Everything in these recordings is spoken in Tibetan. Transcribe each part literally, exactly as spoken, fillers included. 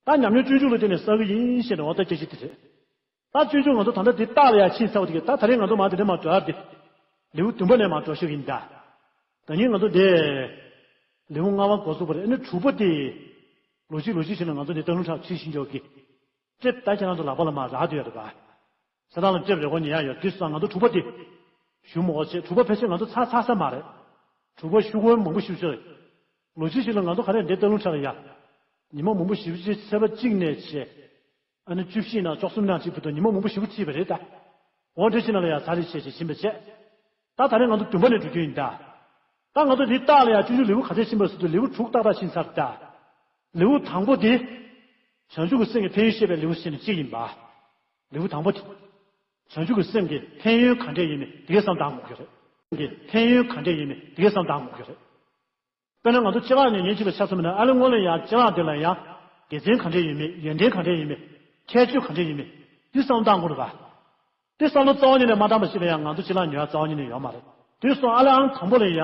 ད་ཉམས་མྱོང་སྤྱོད་འཇུག་ལ་བརྟེན་ནས་བསགས་ཀྱི་ཡིན་ཞེས་ནས་འོ་ད་སྐད་ཆ་དེ་རེད། ད་སྤྱོད་འཇུག་ང་ཚོ་ད་ལྟ་འདི་རྟགས་ལ་ཡང་ཕྱིན་ཚར་བ་དེ་གི་ད་ད་རེས་ང་ཚོ་མ་དེ་འདྲ་མ་འགྲོ་ཡ་དེ། ལེའུ་བདུན་པ་ནས་མ་འགྲོ་ཤོག་ཡིན་ད། ད་ནི་ང་ཚོ་འདི་ལེའུ་ལྔ་པ་འགོ་ཚུགས་པ་རེད། ཨ་ནི་དྲུག་པ་དེ་ལོ་གཅིག་ལོ་གཅིག་བྱས་ན་ང་ཚོ་འདི་སྟག་ལུང་ཁྲག་ཁྲིད་ཤིང་འཇོག་གི། ཀྲེབ་ད་ཁྱེད་རང་ཚོ་ལག་པ་ལ་མ་རག་དུས་ཡ་རེད་པ། ས་ཐག་ལ་ཀྲེབ་རེ་བ་ཉན་ཡ་ཡོད་དུས་སང་ང་ཚོ་དྲུག་པ་དེ་ཞུ་མོ་བྱེད། དྲུག་པ་ཕལ་ཆེར་ང་ཚོ་ཚར་ཚར་ས་མ་རེད། དྲུག་པ་ཤུ་གུ་མང་པོ་ཞུ་ཆོག་རེད། ལོ་གཅིག་ཞིག་ལ་ང་ཚོ་ག་རེ་འདྲེ་སྟག་ལུང་ཁྲག་ལ་ཡ། ཉི་མ་མང་པོ་ཞེ་པོ་ཅིག་ཚེས་པ་གཅིག་ནས་བྱས། ཨ་ནི་བཅུ་བཞི་ན་བཅུ་གསུམ་ན་ཅིག་བར་དུ་ཉི་མ་མང་པོ་ཞེ་པོ་ཁྲིད་པ་རེད་ད། འོ་འདྲ་ཕྱིན་ན་ལ་ཡ་ཚར་རེ་བྱས་བྱས་ཕྱིན་པ་བྱས། ད་ད་རེས་ང་ཚོ་བདུན་པ་ནས་འགྲོ་རྒྱུ་ཡིན་ད། ད་ང་ཚོ་འདི་རྟགས་ལ་ཡ་སྤྱོད་འཇུག་ལེའུ་ག་ཚད་ཕྱིན་པ་ཟེར་དུས་ལེའུ་དྲུག་ཏག་ཏག་ཕྱིན་ཚར་ད། ལེའུ་དང་པོ་དེ། བྱང་ཆུབ་ཀྱི་སེམས་ཀྱི་ཕན་ཡོན་བཤད་པའི་ལེའུ་ཟེར་ནས་གཅིག་ཡིན་པ། ལེའུ་དང་པོ་དེ། བྱང་ཆུབ་ཀྱི་སེམས་ཀྱི་ཕན་ཡོན་ག་འདྲས་ཡིན་མིན་དེ་གའི་བསམ་བཏང་དགོས་ཀྱི་རེད། ཀྱི་ཕན་ཡོན་ག་འདྲས་ཡིན་མིན་དེ་གའི་བསམ་བཏང་དགོས་ཀྱི་རེད། དཔེར་ན་ང་ཚོ་ལྕེ་ལག་ཉན་ཉན་གཅིག་ལ་ཆ་མཚོན་པ་ན་ཨ་ལེ་སྔོན་ལ་ཡང་ལྕེ་ལག་དེ་ལ་ཡང་དགེ་མཚན་ག་འདྲས་ཡོད་མེད། ཡོན་ཏན་ག་འདྲས་ཡོད་མེད། ཁྱད་ཆོས་ག་འདྲས་ཡོད་མེད། འདི་བསམ་བཏང་དགོས་རེད་པ། དེ་བསམ་བློ་རྩ་བ་ཉིད་ནས་མ་བཏང་པ་ཞིག་ལ་ཡང་ང་ཚོ་ལྕེ་ལག་ཉོ་ཡ་རྩ་བ་ཉིད་ནས་ཡོད་མ་རེད། དེ་སོང་ཨ་ལེ་ཨང་དང་པོ་ལ་ཡང་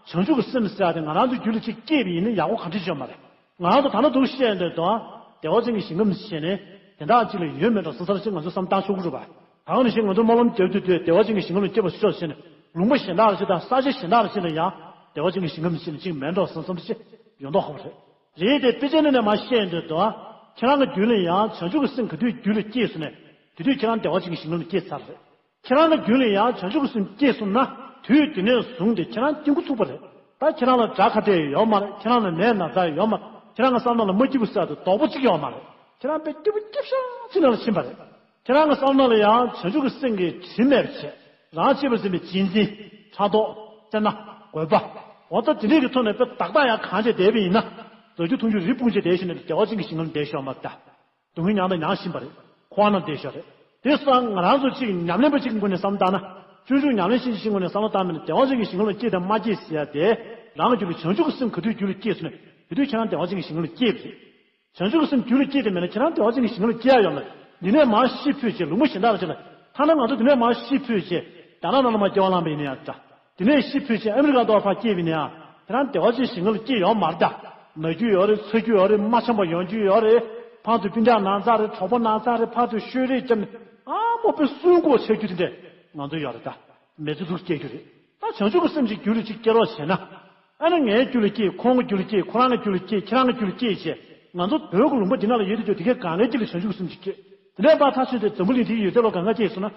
བྱང་ཆུབ་ཀྱི་སེམས་ཟེར་ཡ་དེ་ང་རང་ཚོའི་རྒྱུད་ལ་ཅིག་སྐྱེས་པ་ཡིན་ན་ཡག་པོ་ག་འདྲས་ཡོད་མ་རེད། ང་རང་ཚོ་ད་ལྟ་འདུག་བཤད་འདོད་དོ། བདེ་བ་ཅན་གྱི་ཞིང་ཁམས་ཟེར་ནས་དེ་འདྲ་ཅིག་ལ་ཡོད་མེད་འགྲོ་བསམ་བསམ་ཞིག་ང་ཚོ་བསམ་བཏང་ཆོག་གི་རེད་པ། ད་ག་ནང་བཞིན་ང་ཚོ་སྨོན་ལམ་རྒྱབ་དུས་དུས་བདེ་བ་ཅན་གྱི་ཞིང་ཁམས་ལ་སྐྱེ་བར་ཤོག་ཟེར་ནས་ལུང་པ་གཞན་དག་ལ་ཅིག་དང་ས་ཆ་གཞན་དག་ལ་ཅིག་ལ་ཡང་བདེ་བ་ཅན་གྱི་ཞིང་ཁམས་ཟེར་ནས་ཅིག་མེད་འགྲོ་བསམ་བསམ་ཞིག་ཡོང་མདོག་ཁ་པོ་རེད། རེད་དེ་དཔེ་ཆ་ནས་ནས་མ་བཤད་འདོད་དོ། ཁྱེད་རང་གི་རྒྱུད་ལ་ཡང་བྱང་ཆུབ་ཀྱི་སེམས་ག་དུས་རྒྱུད་ལ་སྐྱེས་སོང་ནས་དེ་དུས་ཁྱེད་རང་བདེ་བ་ཅན་གྱི་ཞིང་ཁམས་ལ་སྐྱེས་ཚར་རེད། ཁྱེད་རང་ལ་རྒྱུད་ལ་ཡང་བྱང་ཆུབ་ཀྱི་སེམས་སྐྱེས་སོང་ན་དུས་དེ་ནས་བཟུང་སྟེ་ཁྱེད་རང་སྐྱེ་འགོ་ཚུགས་པ་རེད། ད་ཁྱེད་རང་ལ་དགྲ་ཁ་གཏད་ཡོད་མ་རེད། ཁྱེད་རང་ལ་ནད་ན་ཚ་ཡོད་མ་རེད། ཁྱེད་རང་གི་བསམ་ནང་ལ་མ་སྐྱིད་པོ་ཟེར་དུ་དོགས་པ་གཅིག་ཡོད་མ་རེད། ཁྱེད་རང་དཔེ་སྐྱིད་པོ་སྐྱིད་ཤག་ཅིག་ནང་ལ་ཕྱིན་པ་རེད། ཁྱེད་རང་གི་བསམ་ནང་ལ་ཡང་བྱང་ཆུབ་ཀྱི་སེམས་ཀྱི་དྲི་མེད་པ་བྱས། རང་གཅེས་པར་འཛིན་པའི་གཅེས་འཛིན། ཕྲག་དོག་སེར་སྣ། འགོད་པ། འོ་ད་དེ་འདྲས་ཀྱི་ཐོག་ནས་དཔེ་དག་དག་ཡང་གང་བྱས་བསྡད་པ་ཡིན་ན། རྫ་ཆུ་འཐུང་རྒྱུ་རི་སྤུངས་བྱས་བསྡད་ཤིང་ནས་བདེ་བ་ཅན་གྱི་ཞིང་ཁམས་ལ་བསྡད་ཤོག་མ་ད། སྡུག་བསྔལ་མྱངས་དང་མྱངས་བཞིན་པ་རེད། འཁོར་བ་ནང་བསྡད་ཤོག་རེད། དེ་སོང་ང་རང་ཚོ་གཅིག་ཉམས་ལེན་པ་གཅིག་གི་ངོས་ནས་བསམ་བློ་བཏང་ན། སྤྱོད་འཇུག་ཉམས་ལེན་ཤེས་བཞིན་ངོས་ནས་བསམ་བློ་བཏང་མིན་ན་བདེ་བ་ཅན་གྱི་ཞིང་ཁམས་ལ་སྐྱེས་དང་མ་སྐྱེས་ཟེར་ཡ་དེ། རང་གི་རྒྱུད་ལ་བྱང་ཆུབ་ཀྱི་སེམས་ག་དུས་རྒྱུད་ལ་སྐྱེས་སོང་ན་དེ་དུས་ཁྱེད་རང་བདེ་བ་ཅན་གྱི་ཞིང་ཁམས་ལ་སྐྱེས་པ་རེད། བྱང་ཆུབ་ཀྱི་སེམས་རྒྱུད་ལ་སྐྱེས་ཏེ་མེད་ན་ཁྱེད་རང་བདེ་བ་ཅན་གྱི་ཞིང་ཁམས་ལ་སྐྱེ་ཡ་ཡོད་མ་རེད། འདི་ནས་མར་ཤི་འཕོས་བྱས་ལུང་པ་གཞན་དག་ལ་ཕྱིན་ན། ཐ་ན་ང་ཚོ་འདི་ནས་མར་ཤི་འཕོས་བྱས་རྒྱ་ནག་ནང་ལ་མར་སྐྱེ་བ་བླངས་པ་ཡིན་ན་ཡང་འདྲ། འདི་ནས་ཤི་འཕོས་བྱས་ཨ་མི་རི་ཀ་ཐོག་ཕར་སྐྱེས་པ་ཡིན་ན་ཡང་ཁྱེད་རང་བདེ་བ་ཅན་ཞིང་ཁམས་ལ་སྐྱེ་ཡོད་མ་རེད་ད། ན་རྒྱུ་ཡོད་རེད། ཚ་རྒྱུ་ཡོད་རེད། མ་འཆམ་པ་ཡོང་རྒྱུ་ཡོད་རེད། ཕར་དུ་སྤུན་ཀྱག་ན་ཚ་རེད། གྲོགས་པོ་ན་ཚ་རེད། ཕར་དུ་ཤོད་རེས་བརྒྱབ་ནས་ཨ་མོ་དཔེ་སུན་དགོས་ཆགས་རྒྱུ་དེ་འདྲས་ང་ཚོ་ཡོད་རེད་ད། མི་ཚེ་འདུག་སྐྱེལ་རྒྱུ་རེད། ད་བྱང་ཆུབ་ཀྱི་སེམས་ཅིག་རྒྱུད་ལ་ཅིག་སྐྱེ་རོགས་བྱས་ན། ཨ་ནི་ངའི་རྒྱུད་ལ་སྐྱེས། ཁོང་གི་རྒྱུད་ལ་སྐྱེས། ཁོ་རང་གི་རྒྱུད་ལ་སྐྱེས། ཁྱེད་རང་གི་རྒྱུད་ལ་སྐྱེས་བྱས། ང་ཚོ་བོད་ཀྱི་ལུང་པ་འདི་ནང་ལ་ཡོད་དུས་ཀྱང་དེ་གའི་གང་གའི་རྒྱུད་ལ་བྱང་ཆུབ་ཀྱི་སེམས་ཅིག་སྐྱེས། དེ་ནས་ཕར་ཐག་ཆོད་དེ་འཛམ་བུ་གླིང་འདིའི་ཡུལ་དེ་ལ་གང་ག་སྐྱེས་སོང་ན།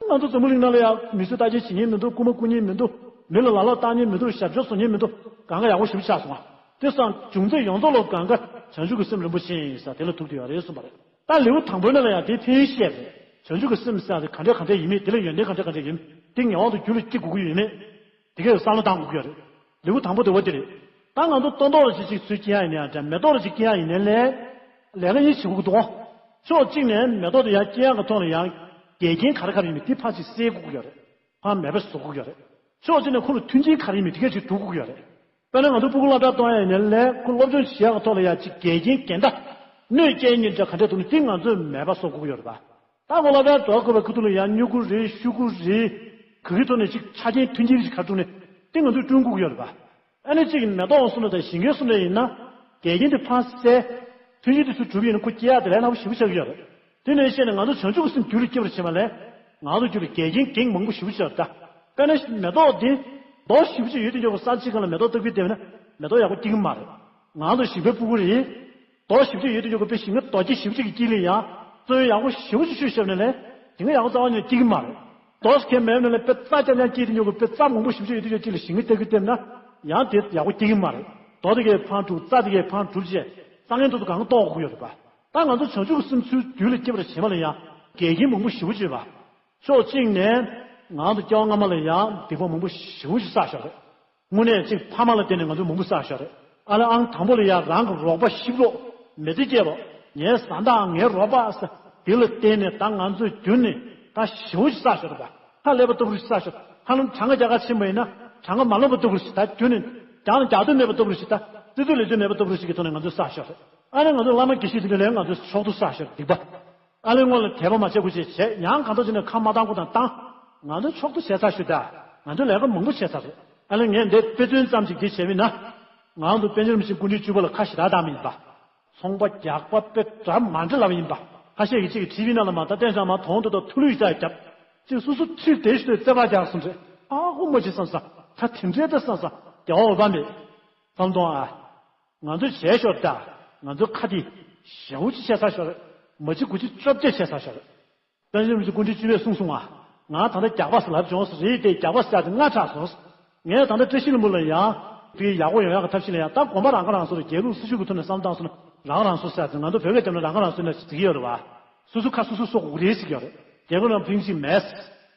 ང་ཚོ་འཛམ་བུ་གླིང་ནང་ལ་ཡང་མི་ཚེ་ལྟ་ཅན་བྱེད་མཁན་མི་འདུག་རྐུན་མ་རྐུ་མཁན་མི་འདུག་མི་ལ་ལ་ལོག་བཏང་མཁན་མི་འདུག་ཞབས་ཕྱི་བཟོ་མཁན་མི་འདུག་གང་ག་ཡག་པོ་ཞེ་པོ་ཆགས་སོང་ང་། དེ་སང་འབྱུང་རྩ་ཡོངས་རྫོགས་ལ་གང་ག་བྱང་ཆུབ་ཀྱི་སེམས་རིན་པོ་ཆེ་ཡིན་ས་དེ་ལ་ཐུག་གི་ཡོད་རེད་གསུངས་པ་རེད། ད་ལེའུ་དང་པོའི་ནང་ལ་ཡང་དེའི་ཕན་ཡོན་བཤད་པས། བྱང་ཆུབ་ཀྱི་སེམས་ཟེར་ཡ་དེ་ག་འདྲ་ག་འདྲ་ཡིན་མིན། དེ་ལ་ཡོན་ཏན་ག་འདྲ་ག་འདྲ་ཡིན་མིན། དེ་ངེས་པར་དུ་རྒྱུད་ལ་སྐྱེ་དགོས་ཀྱི་ཡོད་མེད། དེ་གའི་བསམ་བློ་བཏང་དགོས་ཀྱི་ཡོད་རེད། ལེའུ་དང་པོ་དེ་རེད། ད་ང་ཚོ་སྟོན་ཐོག་ལ་ཅིག་ཅིག་ཚུར་སྐྱེ་ཡ་ཡིན་ན་ཡང་འདྲ། མེ་ཏོག་ལ་ཅིག་སྐྱེ་ཡ་ཡིན་ནའི་ལས། ལས་ཀ་གཉིས་བྱེད་དགོས་ཀྱི་འདུག་ཕྱོགས་གཅིག་ནས་མེ་ཏོག་དེ་ཡར་སྐྱེ་ཡག་གི་ཐོག་ལ་ཡང་འགལ་རྐྱེན་ག་རེ་ག་རེ་ཡོད་མེད་དེ་ཕར་ཅིག་སེལ་དགོས་ཀྱི་ཡོད་རེད། ཕར་མེད་པ་བཟོ་དགོས་ཀྱི་ཡོད་རེད། ཕྱོགས་གཅིག་ནས་ཁོ་ལ་མཐུན་རྐྱེན་ག་རེ་ཡོད་མེད་དེ་གས་ཅིག་སྒྲུབ་དགོས་ཀྱི་ཡོད་རེད། དཔེར་ན་ང་ཚོ་སྤུ་གུ་སློབ་གྲྭར་གཏོང་ཡ་ཡིན་ནའི་ལས། ཁོ་སློབ་སྦྱོང་བྱེད་ཡག་གི་ཐོག་ལ་ཡང་ཅིག་འགལ་རྐྱེན་འགལ་ཟླ། གནོད་སྐྱེལ་མཁན་འདྲ་ག་འདྲ་འདུག་ན་དེ་ང་ཚོས་མེད་པ་བཟོ་དགོས་ཀྱི་ཡོད་རེད་པ། ད་ཁོ་སློབ་གྲྭར་འགྲོ་དགོས་པའི་ཁ་ཐུག་ལ་ཡང་སྨྱུ་གུ་རེད། ཤུ་གུ་རེད། ག་གི་ཐོག་ནས་ཅིག་ཆ་རྐྱེན་མཐུན་རྐྱེན་ཅིག་ག་རེ་བསྐྲུན་ནས་དེ་ང་ཚོས་བསྐྲུན་དགོས་ཀྱི་ཡོད་རེད་པ། ཨ་ནི་གཅིག་མེ་ཏོག་སོང་ན་དང་ཞིང་ཁའི་སོང་ན་ཡིན་ན། འགལ་རྐྱེན་དེ་ཕར་བསལ། མཐུན་རྐྱེན་དེ་ཚུར་གྲུབ་ཡིན་ན་ཁོ་སྐྱེ་ཡག་དེ་ལས་སླ་པོ་ཞེ་པོ་ཆགས་ཀྱི་ཡོད་རེད། དེ་ནས་བཤད་ན་ང་ཚོ་བྱང་ཆུབ་ཀྱི་སེམས་རྒྱུད་ལ་སྐྱེ་བར་བྱེད་པ་ལས། ང་ཚོ་རྒྱུད་ལ་འགལ་རྐྱེན་འགལ་མང་པོ་ཞེ་པོ་ཆགས་ད། དཔེར་ན་མེ་ཏོག་འདི། མདོག་ཞེ་པོ་ཅིག་ཡོད་དུས་ཀྱང་ས་གཅིག་སྒང་ལ་མེ་ཏོག་ལྟག་པར་བསྡད་པ་ན་མེ་ཏོག་ཡག་པོ་སྐྱེ་གི་མ་རེད། ང་ཚོ་ཞིང་པའི་སྤུ་གུ་རེད། མདོག་ཞེ་པོ་ཅིག་ཡོད་དུས་ཀྱང་དཔེ་ཞིང་ཁ་རྡོ་སྐྱེས་ཞེ་པོ་ཅིག་གི་དཀྱིལ་ལ་ཡང་། བཙོན་ཡག་པོ་ཞེ་པོ་ཅིག་བཤུས་བཞག་ན་ལས། ཞིང་ཁ་ཡག་པོ་རྩ་བ་ཉིད་ནས་སྐྱེ་གི་མ་རེད། མདོག་ཁྱད་མེད་ན་ལས་དཔེ་རྩྭ་རྐྱང་རྐྱང་སྐྱེས་དུས་ཀྱང་དཔེ་རྩྭ་མང་པོ་ཞེ་པོ་ཅིག་ཡོད་དུས་ཀྱང་དཀྱིལ་ལ་ཞིང་ཁ་ལྟག་པར་བསྡད་པ་ན། ཡང་དེ་ཡག་པོ་སྐྱེ་གི་མ་རེད། མདོག་དེ་གས་ཕར་འགྲུབ། རྩྭ་དེ་གས་ཕར་འགྲུབ་བྱས། རྩྭ་ངན་ཏོག་ཏོ་གང་ག་གཏོར་དགོས་ཀྱི་ཡོད་རེད་པ། ད་ང་ཚོ་བྱང་ཆུབ་ཀྱི་སེམས་ཚུར་རྒྱུད་ལ་སྐྱེ་བར་བྱེད་པ་ལ་ཡང་འགལ་རྐྱེན་མང་པོ་ཞེ་པོ་ཅིག་ཡོད་པ། ཕྱོགས་གཅིག་ནས་ང་ཚོ་སྐྱེ་བ་སྔ་མ་ལ་ཡང་སྡིག་པ་མང་པོ་ཞེ་པོ་ཅིག་བསགས་བཞག་རེད། དངོས་གནས་གཅིག་ཕ་མ་ལ་བརྟེན་ནས་ང་ཚོ་མང་པོ་བསགས་བཞག་རེད། ཨ་ལེ་ཨང་དང་པོ་ལ་ཡང་རང་གི་རོགས་པ་ཞིབ་ལོ། མི་ཚེ་སྐྱེལ་བ། ངའི་བཟའ་ཟླ་ངའི་རོགས་པ་ཟེར། དེ་ལ་བརྟེན་ནས་ད་ང་ཚོས་རྒྱུན་ནས་ད་ཞེ་པོ་ཅིག་བསགས་བཞག་རེད་པ། ཧ་ལས་པ་ལྟ་བུ་ཞིག་བསགས་བཞག་ཧ་ལམ་གྲངས་ཀ་རྒྱག་ག་ཕྱིན་པ་ཡིན་ན་གྲངས་ཀ་མ་ལོངས་པ་ལྟ་བུ་ཞིག་ད་རྒྱུན་ནས་རྒྱག་ན་རྒྱག་འདོད་མེད་པ་ལྟ་བུ་ཞིག་ད་རྩིས་སྤྲོད་ལས་འདོད་མེད་པ་ལྟ་བུ་ཞིག་གི་ཐོག་ནས་ང་ཚོས་བསགས་བཞག་རེད། ཨ་ནི་ང་ཚོ་བླ་མ་དགེ་བཤེས་དེ་འདྲ་ལས་ང་ཚོས་ཕྱོགས་བསྡུ་བསགས་བཞག་སྡིག་པ། ཨ་ལེ་སྔོན་ལ་དད་པ་མ་བྱེད་དགོས་ཞེས་བྱས། ཡང་གང་ཐུབ་བྱས་ནས་ཁ་མ་བཏང་དགོས་དང་བཏང་། ང་ཚོ་ཕྱོགས་བསྡུ་བྱས་ཚར་ཞུ་ད། ང་ཚོ་ལས་ཀ་མང་པོ་བྱས་ཚར་རེད། ཨ་ལེ་ངས་འདི་དཔེ་མཚོན་ཙམ་ཞིག་འདི་བྱས་པ་ཡིན་ན། ང་ཚོ་པཎ་ཆེན་རིན་པོ་ཆེ་སྐུ་ཕྲེང་བཅུ་པ་ལ་ཁ་ཞེ་དྲག་བཏང་བ་ཡིན་པ། ཚོང་པ་རྒྱག་པ་དཔེ་འདྲ་མ་འདྲ་ལབ་ཡིན་པ། ཁ་ཤས་ཀྱིས་གཅིག་གི་ཊི་ཝི་ནང་ལ་མ་ད་བསྟན་བཞག་མ་དོང་དུ་ད་ཐུ་ལུད་ཤ་རྒྱབ། གཅིག་སོ་སོ་ཁྲིད་དེ་ཞུ་དུས་རྩེ་བ་རྒྱག་སོང་རེད། ཨ་ཧོ་མ་ཅི་བསམ་ས། ད་དེ་འདྲའི་ད་བསམ་ས། རྒྱལ་བ་འོད་དཔག་མེད། བསམ་གཏོང་ཨ། ང་ཚོས་བྱས་ཤོར་ད། ང་ཚོའི་ཁ་དེ་ཞེ་པོ་ཅིག་བཤད་ཚར་ཤོར་རེད། མ་ཅི་དགུ་ཅི་བཅོ་བརྒྱད་བཤད་ཚར་ཤོར་རེད། པཎ་ཆེན་རིན་པོ་ཆེ་སྐུ་ཕྲེང་བཅུ་པས་གསུངས་སོང་ང་། ང་ད་ལྟ་རྒྱགས་པ་ཟེར་ལབ་བྱུང་ཟེར་རེད་དེ། རྒྱགས་པ་ཟེར་ཡག་དེ་སྔ་དྲགས་སོང་། ངས་ད་ལྟ་བཀྲ་ཤིས་ལྷུན་པོ་ལ་ཡང་དེ་ཡག་པོ་ཡོང་ཡག་གི་ཐབས་ཤེས་ལ་ཡང་ད་དགོན་པ་རང་ཁ་རང་གསོ་རེད། རྒྱལ་ལུགས་སྲི་ཞུ་གི་ཐོག་ནས་བསམ་བཏང་སོང་ན་རང་ཁ་རང་གསོ་ཟེར་ཡག་དེ། ང་ཚོ་བོད་སྐད་རྒྱབ་ན་རང་ཁ་རང་གསོ་ནས་ཟེར་གྱི་ཡོད་རེད་བ། སོ་སོ་ཁ་སོ་སོ་གསོ་དགོས་རེད་ཟེར་གྱི་ཡོད་རེད། རྒྱལ་ཁབ་ནང་ཕིང་ཅིག་མེད།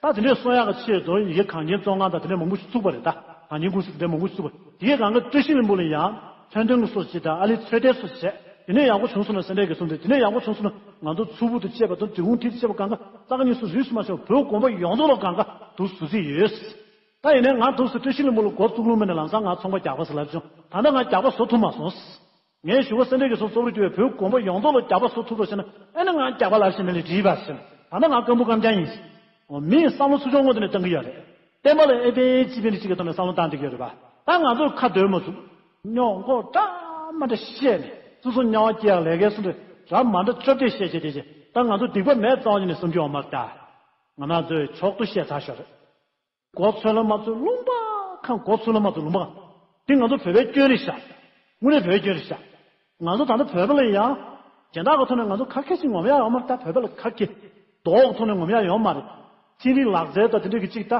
ད་དེ་འདྲས་གསོ་ཡག་གི་ཆེད་དུ་ཡི་གེ་གངས་ཅན་བཙོན་ཁང་དང་དེ་འདྲས་མང་པོ་ཞིག་བཙུགས་པ་རེད། ད་གངས་ཅན་ཀུང་སི་དེ་འདྲས་མང་པོ་ཞིག་བཙུགས་པ་རེད། དེ་གའི་སྒང་ག་བཀྲ་ཤིས་ལྷུན་པོ་ལ་ཡང་ཐོན་ཐོན་གྱི་སོ་བྱེད་དང་ཨ་ལི་ཚོད་ལྟའི་སོ་བྱེད། དེ་ནས་ཡག་པོ་བྱུང་སོང་ན་སེ་འབྲས་དགེ་གསུམ་དེ། དེ་ནས་ཡག་པོ་བྱུང་སོང་ན་ང་ཚོ་མཚུར་ཕུར་དང་བཅས་པ་དང་འབྲི་གུང་ཐིག་བཅས་པ་སྒང་ག་རྩ་ཁ་གཉིས་སུ་རིས་སུ་མ་ཆད་པ་བོད་དགོན་པ་ཡོངས་རྫོགས་ལ་སྒང་ག་འདུག་བཟོ་རྩིས་ཡོད། ད་ཡིན་ནའི་ང་འདུག་སེ་བཀྲ་ཤིས་ལྷུན་པོ་ལ་འགོ་བཙུགས་ལུགས་མེད་ནས་ལམ་སང་ང་ཚོང་པ་རྒྱགས་པ་ཟེར་ལབ་བྱུང་། ད་ལྟ་ང་རྒྱགས་པ་བཟོ་ཐུབ་མ་སོང་། ངའི་ཞུ་བ་སེ་འབྲས་དགེ་གསུམ་གཙོ་བོར་གྱུར་པའི་བོད་དགོན་པ་ཡོངས་རྫོགས་ལ་རྒྱགས་པ་བཟོ་ཐུབ་པ་ཟེར་ན། ཨེ་ནི་ང་རྒྱགས་པ་ལབ་ཤེས་ནི་ལས་བྲིས་པ་ཟེར་ན། ད་ལྟ་ང་སྐམ་པོ་སྐམ་རྐྱང་ཡིན། འོ་མིས་བསམ་བློ་ཚུར་ཕྱོགས་སྔོན་དུ་ནས་བཏང་གི་ཡོད་རེད། བསྟན་པ་ལ་ཨེ་ཕན་ཅི་ཕན་གཅིག་གི་ཐོག་ནས་བསམ་བློ་བཏང་བསྡད་ཀྱི་ཡོད་རེད་པ། ད་ང་ཚོས་ཁ་སྡོད་མ་ཚུགས། རྙོག་འཁོར་འདྲ་མ་འདྲ་བཤད་ནས་སོ་སོ་དམྱལ་བ་སྐྱེ་ཡག་ལས་ཀའི་སུ་འདྲ་འདྲ་མ་འདྲ་བཅོ་བརྒྱད་བཤད་བྱས་དེ་བྱས་ད་ང་ཚོ་སྡིག་པ་མེད་རྩ་བ་ཉིད་ནས་བསམ་རྒྱུ་ཡོད་མ་རེད་ད། ང་རང་ཚོས་ཆོག་ཏུ་བཤད་ཚར་ཤོག་རེད། མགོ་ཚོས་ལ་མ་ཚོས་ལུང་པ་གང་། མགོ་ཚོས་ལ་མ་ཚོས་ལུང་པ་གང་། འདི་ང་ཚོ་བོད་པའི་སྐྱོན་རེད་ཤག་དངོས་གནས་བོད་པའི་སྐྱོན་རེད་ཤག་ང་ཚོ་ད་ལྟ་བོད་པ་ལ་ཡང་། སྦྱིན་བདག་གི་ཐོག་ནས་ང་ཚོ་ག་གེ་ཞིག་ངོམ་ཡག་ཡོད་མ་རེད་ད། བོད་པ་ལ་ག་གེ། མདོག་གི་ཐོག་ནས་ངོམ་ཡག་ཡོད་མ་རེད། ཚན་རིག་ལག་རྩལ་དང་དེ་འདྲ་གི་གཅིག་ད།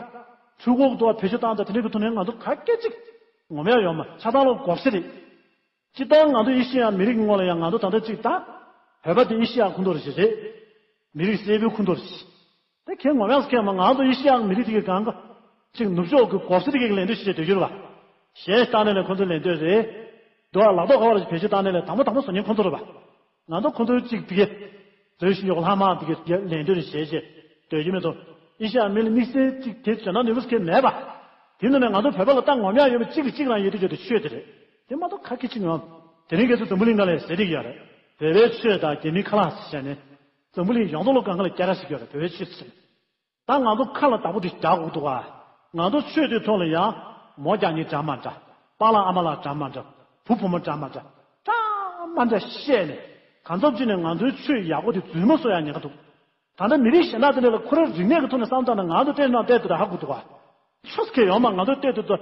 འཕྲུལ་འཁོར་གྱི་ཐོག་བེད་སྤྱོད་བཏང་དང་དེ་འདྲ་གི་ཐོག་ནས་ང་ཚོ་ག་གེ་ཅིག་ངོམ་ཡག་ཡོད་མ་རེད། ཆ་ཚང་ལ་དགོས་ས་རེད། སྤྱིར་བཏང་ང་ཚོ་ཨེ་ཤེ་ཡ་མི་རིགས་ཀྱི་ངོས་ལ་ཡང་ང་ཚོ་ད་ལྟ་གཅིག་ད། བོད་པ་དེ་ཨེ་ཤེ་ཡ་ཁོངས་གཏོགས་རེད་ཞེས་རེད། མི་རིགས་སེར་པོའི་ཁོངས་གཏོགས་རེད་ཞེས། དེ་ཁྱེད་ངོ་མས་ཁྱེད་མ་ང་ཚོ་ཨེ་ཤེ་ཡ་མི་རིགས་དེ་གའི་སྒང་ག་ཅིག་ནུབ་ཕྱོགས་ཀྱི་གོ་ས་དེ་གའི་ལེན་འདོད་ཞེས་སྡོད་རྒྱུ་རེད་བ། གཞས་བཏང་ནས་ལས་ཁོ་ཚོའི་ལེན་འདོད་རེད། འདུག་ཨ། ལག་ཐོག་ཁ་པར་བེད་སྤྱོད་བཏང་ནས་ལས་དང་པོ་དང་པོ་བཟོ་མཁན་ཁོ་ཚོ་རེད་བ། ང་ཚོ་ཁོ་ཚོའི་གཅིག་དེ་གའི། བཟོས་ཤིང་ཡོག་ལྷག་མ་དེ་གའི་ལེན་འདོད་རེད་ཞེས་བྱས་སྡོད་རྒྱུ་མེད་དོ། ཨེ་ཤེ་ཡ་མི་ལ་དམིགས་བསལ་གཅིག་དེ་བྱོན་ན་ནུས་པ་ཁེལ་མེད་པ། དེ་ནང་ནས་ང་ཚོ་བོད་པ་ལ་ལྟ་ངོམ་ཡག་ཡོད་པ་གཅིག་གིས་གཅིག་རང་ཡོད་དུས་ཡོད་དུ་ཆོས་དེ་རེད། དེ་མ་གཏོགས་ཁ་སྐད་ཅིག་ངོམ། དེ་རིང་ཁྱེད་ཚོ་འཛམ་བུ་གླིང་སྒང་ལ་ཟེར་བསྡད་ཀྱི་ཡོད་རེད། བོད་པའི་ཆོས་དང་རྒྱ་མིའི་ཁ་ལག་ཟེར་བྱས་ནས། འཛམ་བུ་གླིང་ཡོངས་རྫོགས་ལ་སྒང་ག་ལ་སྐད་གྲགས་ཤིག་ཡོད་རེད། བོད་པའི་ཆོས་ཟེར་ནས། ད་ང་ཚོ་ཁ་ལ་བདག་པོ་དེ་རྒྱག་དགོས་འདུག་ག་ང་ཚོ་ཆོས་དེའི་ཐོག་ལ་ཡང་། མོ་རྒྱག་མཁན་འདྲ་མ་འདྲ། པཱ་ལགས་ཨ་མ་ལགས་འདྲ་མ་འདྲ། བུ་བུ་མོ་འདྲ་མ་འདྲ། འདྲ་མ་འདྲ་བཤད་ནས། གང་འཚམ་ཅིག་ནས་ང་ཚོའི་ཆོས་ཡག་པོ་དེ་རྫུན་མ་བཟོ་ཡག་ཉེན་ཁ་འདུག་ད་ལྟ་མི་རིགས་གཞན་དག་དེ་འདྲ་ལ་ཁོ་རང་རིག་གནས་ཀྱི་ཐོག་ནས་བསམ་བཏང་ན་ང་ཚོ་བལྟས་ན་བལྟས་དུས་ད་ཧ་གོ་འདུག་ག་ཆོས་ཁས་ཡོང་མ་ང་ཚོ་བལྟས་དུས་ད་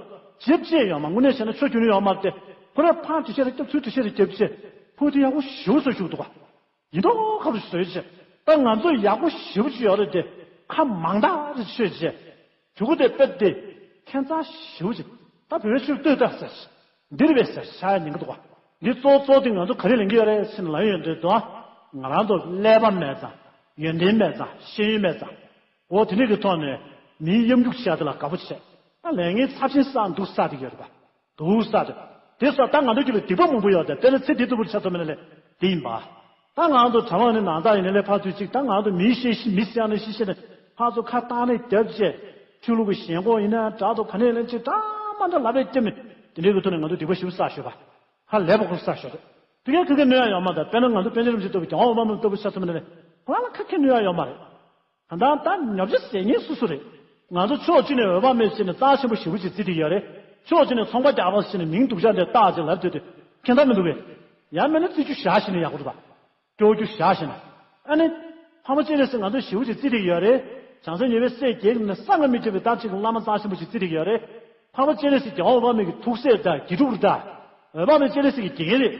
ཇེ་བཅད་ཡོང་མ། དངོས་གནས་བྱས་ན་ཆོས་རྒྱུས་ནི་ཡོད་མ་རེད་དེ། ཁོ་རང་ཕར་དེ་ཤེས་རེ་རྒྱབ་ཚུར་དེ་ཤེས་རེ་རྒྱབ་བྱས་ཕུ་དེ་ཡག་པོ་ཞེ་པོ་བཟོ་བཅུག་འདུག་ག་ཡིན་མདོག་ཁ་པོ་ཞིག་བཟོས་བྱས། ད་ང་ཚོ་ཡག་པོ་ཞེ་པོ་ཅིག་ཡོད་རེད་དེ། ཁ་མང་དག་རེ་ཆོས་བྱས། གྲུ་གུ་དེ་དཔེ་དེ། ཁྱད་མཚར་ཞེ་པོ་ཅིག་ད་བོད་ཆོས་ལྟོས་དང་ཟེར། འདིར་བས་ཟེར་ཤ་ཡ་ཉན་གི་འདུག་ག་འདི་གཙོ་གཙོ་དེ་ང་ཚོ་ག་རེ་ལེན་གི་ཡོད་རེད་ཟེར་ནས་ལབ་ཡོང་དུས་དོ། ང་རང་ཚོ་ཀླད་པ་མེད་ཙང་། ཡོན་ཏན་མེད་ཙང་། ཤེས་ཡོན་མེད་ཙང་། འོ་དེ་འདྲ་གི་ཐོག་ནས་མིའི་གཡམ་རྒྱུག་བྱས་དེ་ལ་དགའ་པོ་བྱས། ད་ལས་ངན་ཚབས་ཆེན་བསགས་འདུག་ས་དེ་ཡོད་རེད་པ། འདུག་ས་དེ། དེ་ས་ད་ང་ཚོ་རྒྱུད་ལ་སྡིག་པ་མང་པོ་ཡོད་དེ། དཔེར་ན་ཚེ་འདི་ལྟ་བུར་ཆ་ཚང་མེད་ན་ལས་འདི་ཡིན་པ། ད་ང་ཚོ་གྲྭ་པ་ནི་ནང་ཚགས་ཡིན་ན་ལས་ཕར་ཚུར་ཅིག་ད་ང་ཚོ་མི་ཤེས་ཤི་མི་སེང་ནས་ཤི་ཤི་ནས་ཕར་ཚུར་ཁ་བཏང་ནས་རྒྱབ་བྱས། ཆོས་ལུགས་ཀྱི་ཞེན་ཁོག་ཡིན་ན་དྲག་ཏུ་ག་ནས་ལན་ཅིག་འདྲ་མ་འདྲ་ལབ་པས་སྐྱེ་མི་དེ་འདྲའི་གི་ཐོག་ནས་ང་ཚོ་སྡིག་པ་ཞིབ་བསགས་ཤོད་པ། ཧ་ལས་པ་ཁོ་བསགས་ཤོད་རེད། དེ་གས་ཁ་ཁས་གནོད་ཡ་ཡོད་མ་རེད། དཔེར་ན་ང་ཚོ་པཎ་ཆེན་རིན་པོ་ཆེ་ལྟ་བུ་རྒྱལ་བ་འོད་དཔག་མེད་ལྟ་བུ་ཆ་ཚང་མེད་ན་ལས་ཁོ་རང་ལ་ཁ་ཁས་གནོད་ཡ་ཡོད་མ་རེད། ད་ལྟ་ད་ཉོབ་ཆ་ཟེར་མཁན་སུ་སུ་རེད། ང་ཚོ་ཕྱོགས་གཅིག་ནས་འོད་དཔག་མེད་བྱས་ནས་རྩ་ཆེན་པོ་ཞེ་པོ་ཅིག་བརྩི་བསྡད་ཡོད་རེད། ཕྱོགས་གཅིག་ནས་ཚོང་པ་རྒྱག་པ་བྱས་ནས་མིང་སྡུག་ཅག་འདྲ་བཏགས་ཅིག་ལབ་བསྡད་དུས་ཁྱད་མཐའ་མི་འདུག་གས། ཡང་མིན་ན་བརྩི་རྒྱུ་བཞག་བྱས་ནས་ཡག་པོ་རེད་པ། སྐྱོ་རྒྱུ་བཞག་བྱས་ནས། ཨ་ནི། འཕགས་པ་སྤྱན་རས་གཟིགས་ང་ཚོ་ཞེ་པོ་ཅིག་བརྩི་བསྡད་ཡོད་རེད། བྱང་སེམས་ཉེ་བའི་སྲས་བརྒྱད་ཀྱི་ནང་ནས་བསམ་གྱིས་མི་ཁྱབ་པའི་ད་ཅིག་བླ་མ་རྩ་ཆེན་པོ་ཞིག་བརྩི་བསྡད་ཡོད་རེད། འཕགས་པ་སྤྱན་རས་གཟིགས་རྒྱལ་བ་འོད་དཔག་མེད་ཀྱི་ཐུགས་སྲས་དང་དགེ་ཕྲུག་རེད་ད། འོད་དཔག་མེད་སྤྱན་རས་གཟིགས་ཀྱི་རྒན་རེད།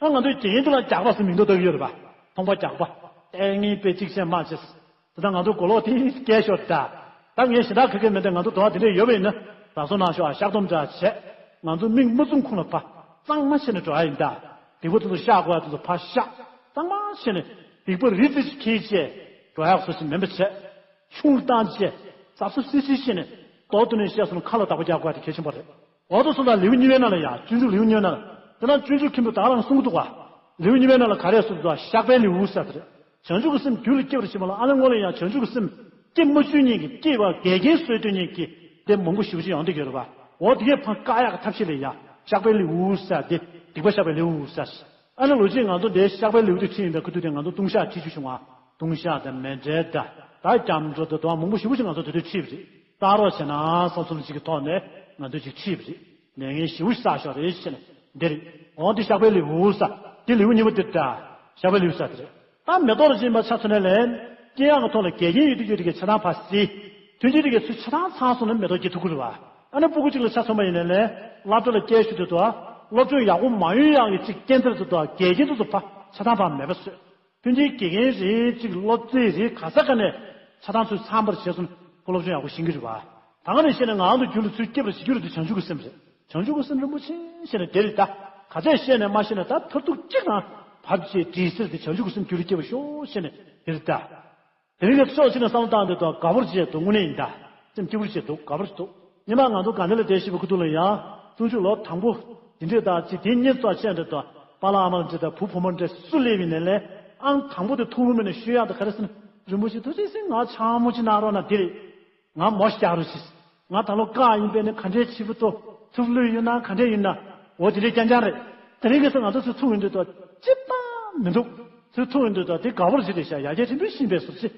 ཨ་ང་ཚོའི་རྒན་འདི་ལ་རྒྱགས་པ་ཟེར་མིང་ཐོ་བཏགས་ཡོད་རེད་པ། ཚོང་པ་རྒྱགས་པ། ལྟས་ངན་དཔེ་གཅིག་བཤད་མ་བྱེད། དེ་ལྟར་ང་ཚོ་གོ་ལོག་དེ་སྐད་ཤོར་ད། ད་ངས་ཞེ་དྲག་ཁ་སྐད་མེད་དེ། ང་ཚོ་དོ་བ་དེ་འདྲས་ཡོད་པ་ཡིན་ན་ལགས་སོ་གནང་ཤོག་ཨ། བཤགས་སྡོམ་འདྲ་བྱས། ང་ཚོ་མིག་མ་བཙུམ་ཁོང་ལ་ཕར་གཙང་མ་བྱས་ནས་འགྲོ་ཡ་ཡིན་ད། སྡིག་པ་དེ་ཚོ་བཤགས་དགོས་ཡ་དེ་ཚོ་ཕར་བཤགས། གཙང་མ་བྱས་ནས་སྡིག་པ་རི་རྩེ་ཅིག་འཁྱེར་བྱས་འགྲོ་ཡག་བཟོ་ཞིག་མིན་པ་བྱས། ཆུང་བཏང་བྱས། ཟབ་ཟབ་སིལ་སིལ་བྱས་ནས་མདོར་བསྡུས་ནས་བཤད་སོང་ན་ཁ་ལ་བདག་པོ་རྒྱག་དགོས་ཡ་དེ་གལ་ཆེན་པོ་རེད། འོ་དེ་སོང་ཙང་ལེའུ་གཉིས་པའི་ནང་ལ་ཡ། སྤྱོད་འཇུག་ལེའུ་གཉིས་པའི་ནང་ལ། དེ་ན་སྤྱོད་འཇུག་མཁན་པོ་ད་ག་རང་གསུང་གི་འདུག་ག་ལེའུ་གཉིས་པའི་ནང་ལ་ག་རེ་གསུངས་འདུག་ག་བཤགས་པའི་ལེའུ་ཟེར་དེ་རེད། བྱང་ཆུབ་ཀྱི་སེམས་རྒྱུད་ལ་སྐྱེ་བར་བྱེད་པ་ལ། ཨ་ལས་སྔོན་ལ་ཡང་བྱང་ཆུབ་ཀྱི་སེམས་སྐྱེ་མ་བཅུག་མཁན་གྱི། སྐྱེ་བ་འགལ་རྐྱེན་བཟོས་སྡོད་མཁན་གྱི་དེ་མང་པོ་ཞེ་པོ་ཅིག་ཡོང་བསྡད་ཡོད་རེད་པ། འོ་དེ་གས་ཕར་བཀག་ཡག་གི་ཐབས་ཤེས་ལ་ཡ། བཤགས་པའི་ལེའུ་ཟེར་དེ། སྡིག་པ་བཤགས་པའི་ལེའུ་ཟེར། ཨ་ནི་ལོ་རྒྱུས་ང་ཚོ་འདིའི་བཤགས་པའི་ལེའུ་དེ་ཁྲིད་ཡིན་པའི་ཁ་ཐུག་དེ་ང་ཚོ་ལྟུང་བཤགས་ཁྲིད་རྒྱུ་བྱུང་བ། ལྟུང་བཤགས་དང་མཎྜལ་དང་། ད་སྐྱབས་འགྲོ་དང་དེ་མང་པོ་ཞེ་པོ་ཅིག་ང་ཚོ་དེ་དུས་ཁྲིད་པ་རེད། བལྟ་རོགས་བྱས་ན་བསམ་ཚུལ་ཅིག་གི་ཐོག་ནས་ང་ཚོ་ཅིག་ཁྲིད་པ་རེད། ལས་ངན་ཞེ་པོ་ཞིག་བསགས་ཤོག་རེད་ཟེར་ནས་འདི་རེད། འོ་འདི་བཤགས་པའི་ལེའུ་ཟེར། དེ་ལེའུ་གཉིས་པ་དེ་འདྲ། ཞགས་པའི་ལེའུ་ས་དེ་རེད། ད་མེ་ཏོག་ལ་ཕྱིན་པ་ཆ་མཚོན་ནས་ལན། སྐྱེ་ཡག་གི་ཐོག་ལ་འགལ་རྐྱེན་ཡོད་དུས་ཡོད་དུས་ཀྱི་ཆ་ཚང་ཕར་སེལ། མཐུན་རྐྱེན་དེ་གའི་ཚུལ་ཆ་ཚང་ཚང་སོང་ན་མེ་ཏོག་སྐྱེ་ཐུབ་ཀྱི་རེད་བ། ཨ་ནི་སྤུ་གུ་གཅིག་ལ་ཆ་མཚོན་པ་ཡིན་ནའི་ལན། སློབ་གྲྭ་ལ་སྐྱེལ་ཞུ་དུས་དུ། སློབ་སྦྱོང་ཡག་པོ་མ་ཡོང་ཡག་གི་གཅིག་རྐྱེན་ཟེར་དུས་དུ་འགལ་རྐྱེན་དེ་ཚོ་ཕར་ཆ་ཚང་ཕར་མེད་པ་བཟོས། མཐུན་རྐྱེན་དགེ་རྒན་རེད། གཅིག་སློབ་སྤྱི་རེད། ག་ས་ག་ནས་ཆ་ཚང་ཚུལ་ཚང་པར་བྱས་སོང་ན་ཁོ་སློབ་སྦྱོང་ཡག་པོ་ཤེས་ཀྱི་རེད་བ། ད་ག་ནས་བཤད་ན་ང་རང་ཚོ་རྒྱུད་ལ་ཚུར་སྐྱེས་པར་བྱེད་རྒྱུ་རེད་དེ་བྱང་ཆུབ་ཀྱི་སེམས་རེད། བྱང་ཆུབ་ཀྱི་སེམས་རིན་པོ་ཆེ་ཤེས་ནས་དེ་རེད་ད། ག་ཚད་ཤེས་ནས་མ་ཤེས་ནས་ད་མཐར་ཐུག་གཅིག་དང་བབ་ཅེས་དྲིས་ཟེར་དེ་བྱང་ཆུབ་ཀྱི་སེམས་རྒྱུད་ལ་སྐྱེས་པ་ཤོག་ཤེས་ནས་དེ་རེད་ད། དེ་རིང་གི་ཕྱོགས་གཅིག་ནས་བསམ་བློ་བཏང་དུས་དགའ་པོར་བྱས་འདུག་དངོས་གནས་ཡིན་ད། སེམས་སྐྱིད་པོར་བྱས་འདུག་དགའ་པོར་བྱས་འདུག་ཉི་མ་ང་ཚོ་དགའ་ལྡན་ལ་བསྡད་བཞིན་པའི་ཁུ་ཐུག་ལ་ཡང་ཆུང་ཆུང་ལོ་དང་པོ་དེ་འདྲས་དང་ཅི་དེ་གཉིས་ཙམ་བྱས་འདྲ་དང་པཱ་ལགས་ཨ་མ་ལགས་འདྲ་དང་བུ་བུ་མོ་འདྲ་སུ་སླེབས་ཡིན་ནའི་ལས་ཨང་དང་པོ་དེ་ཐུགས་ལུང་མེད་ནས་ཤོད་ཡག་དེ་ག་རེ་ཟེར་ན་རིན་པོ་ཆེ་ཐུགས་རྗེ་ཆེ་ང་ཚང་མ་ཅིག་གནང་རོགས་གནང་དེ་རེད། ང་མོ་རྒྱག་རོགས་ཞེས། ང་ད་ལོ་རྐང་ཡིན་པས་ནི་ག་འདྲས་བྱེད་པོ་ཏོ། ཐུབ་ལུས་ཡོད་ན་ག་འདྲས་ཡིན་ན། འོ་དེ་འདྲས་རྐྱང་རྐྱང་རེད། དེ་རིང་ཁ་སང་ང་ཚོ་ཚོ་ཚུགས་ཡོང་དུས་ཏོ་ཅི་ལྟ་མི་འདུག་ཚོ་ཚུགས་ཡོང་དུས་ཏོ་དེ་དགའ་བོར་ཞིག་རེད་ཤག་ཡ་གྱལ་ཆེན་པོའི་ཤིང་པའི་ཟུར་ཅི།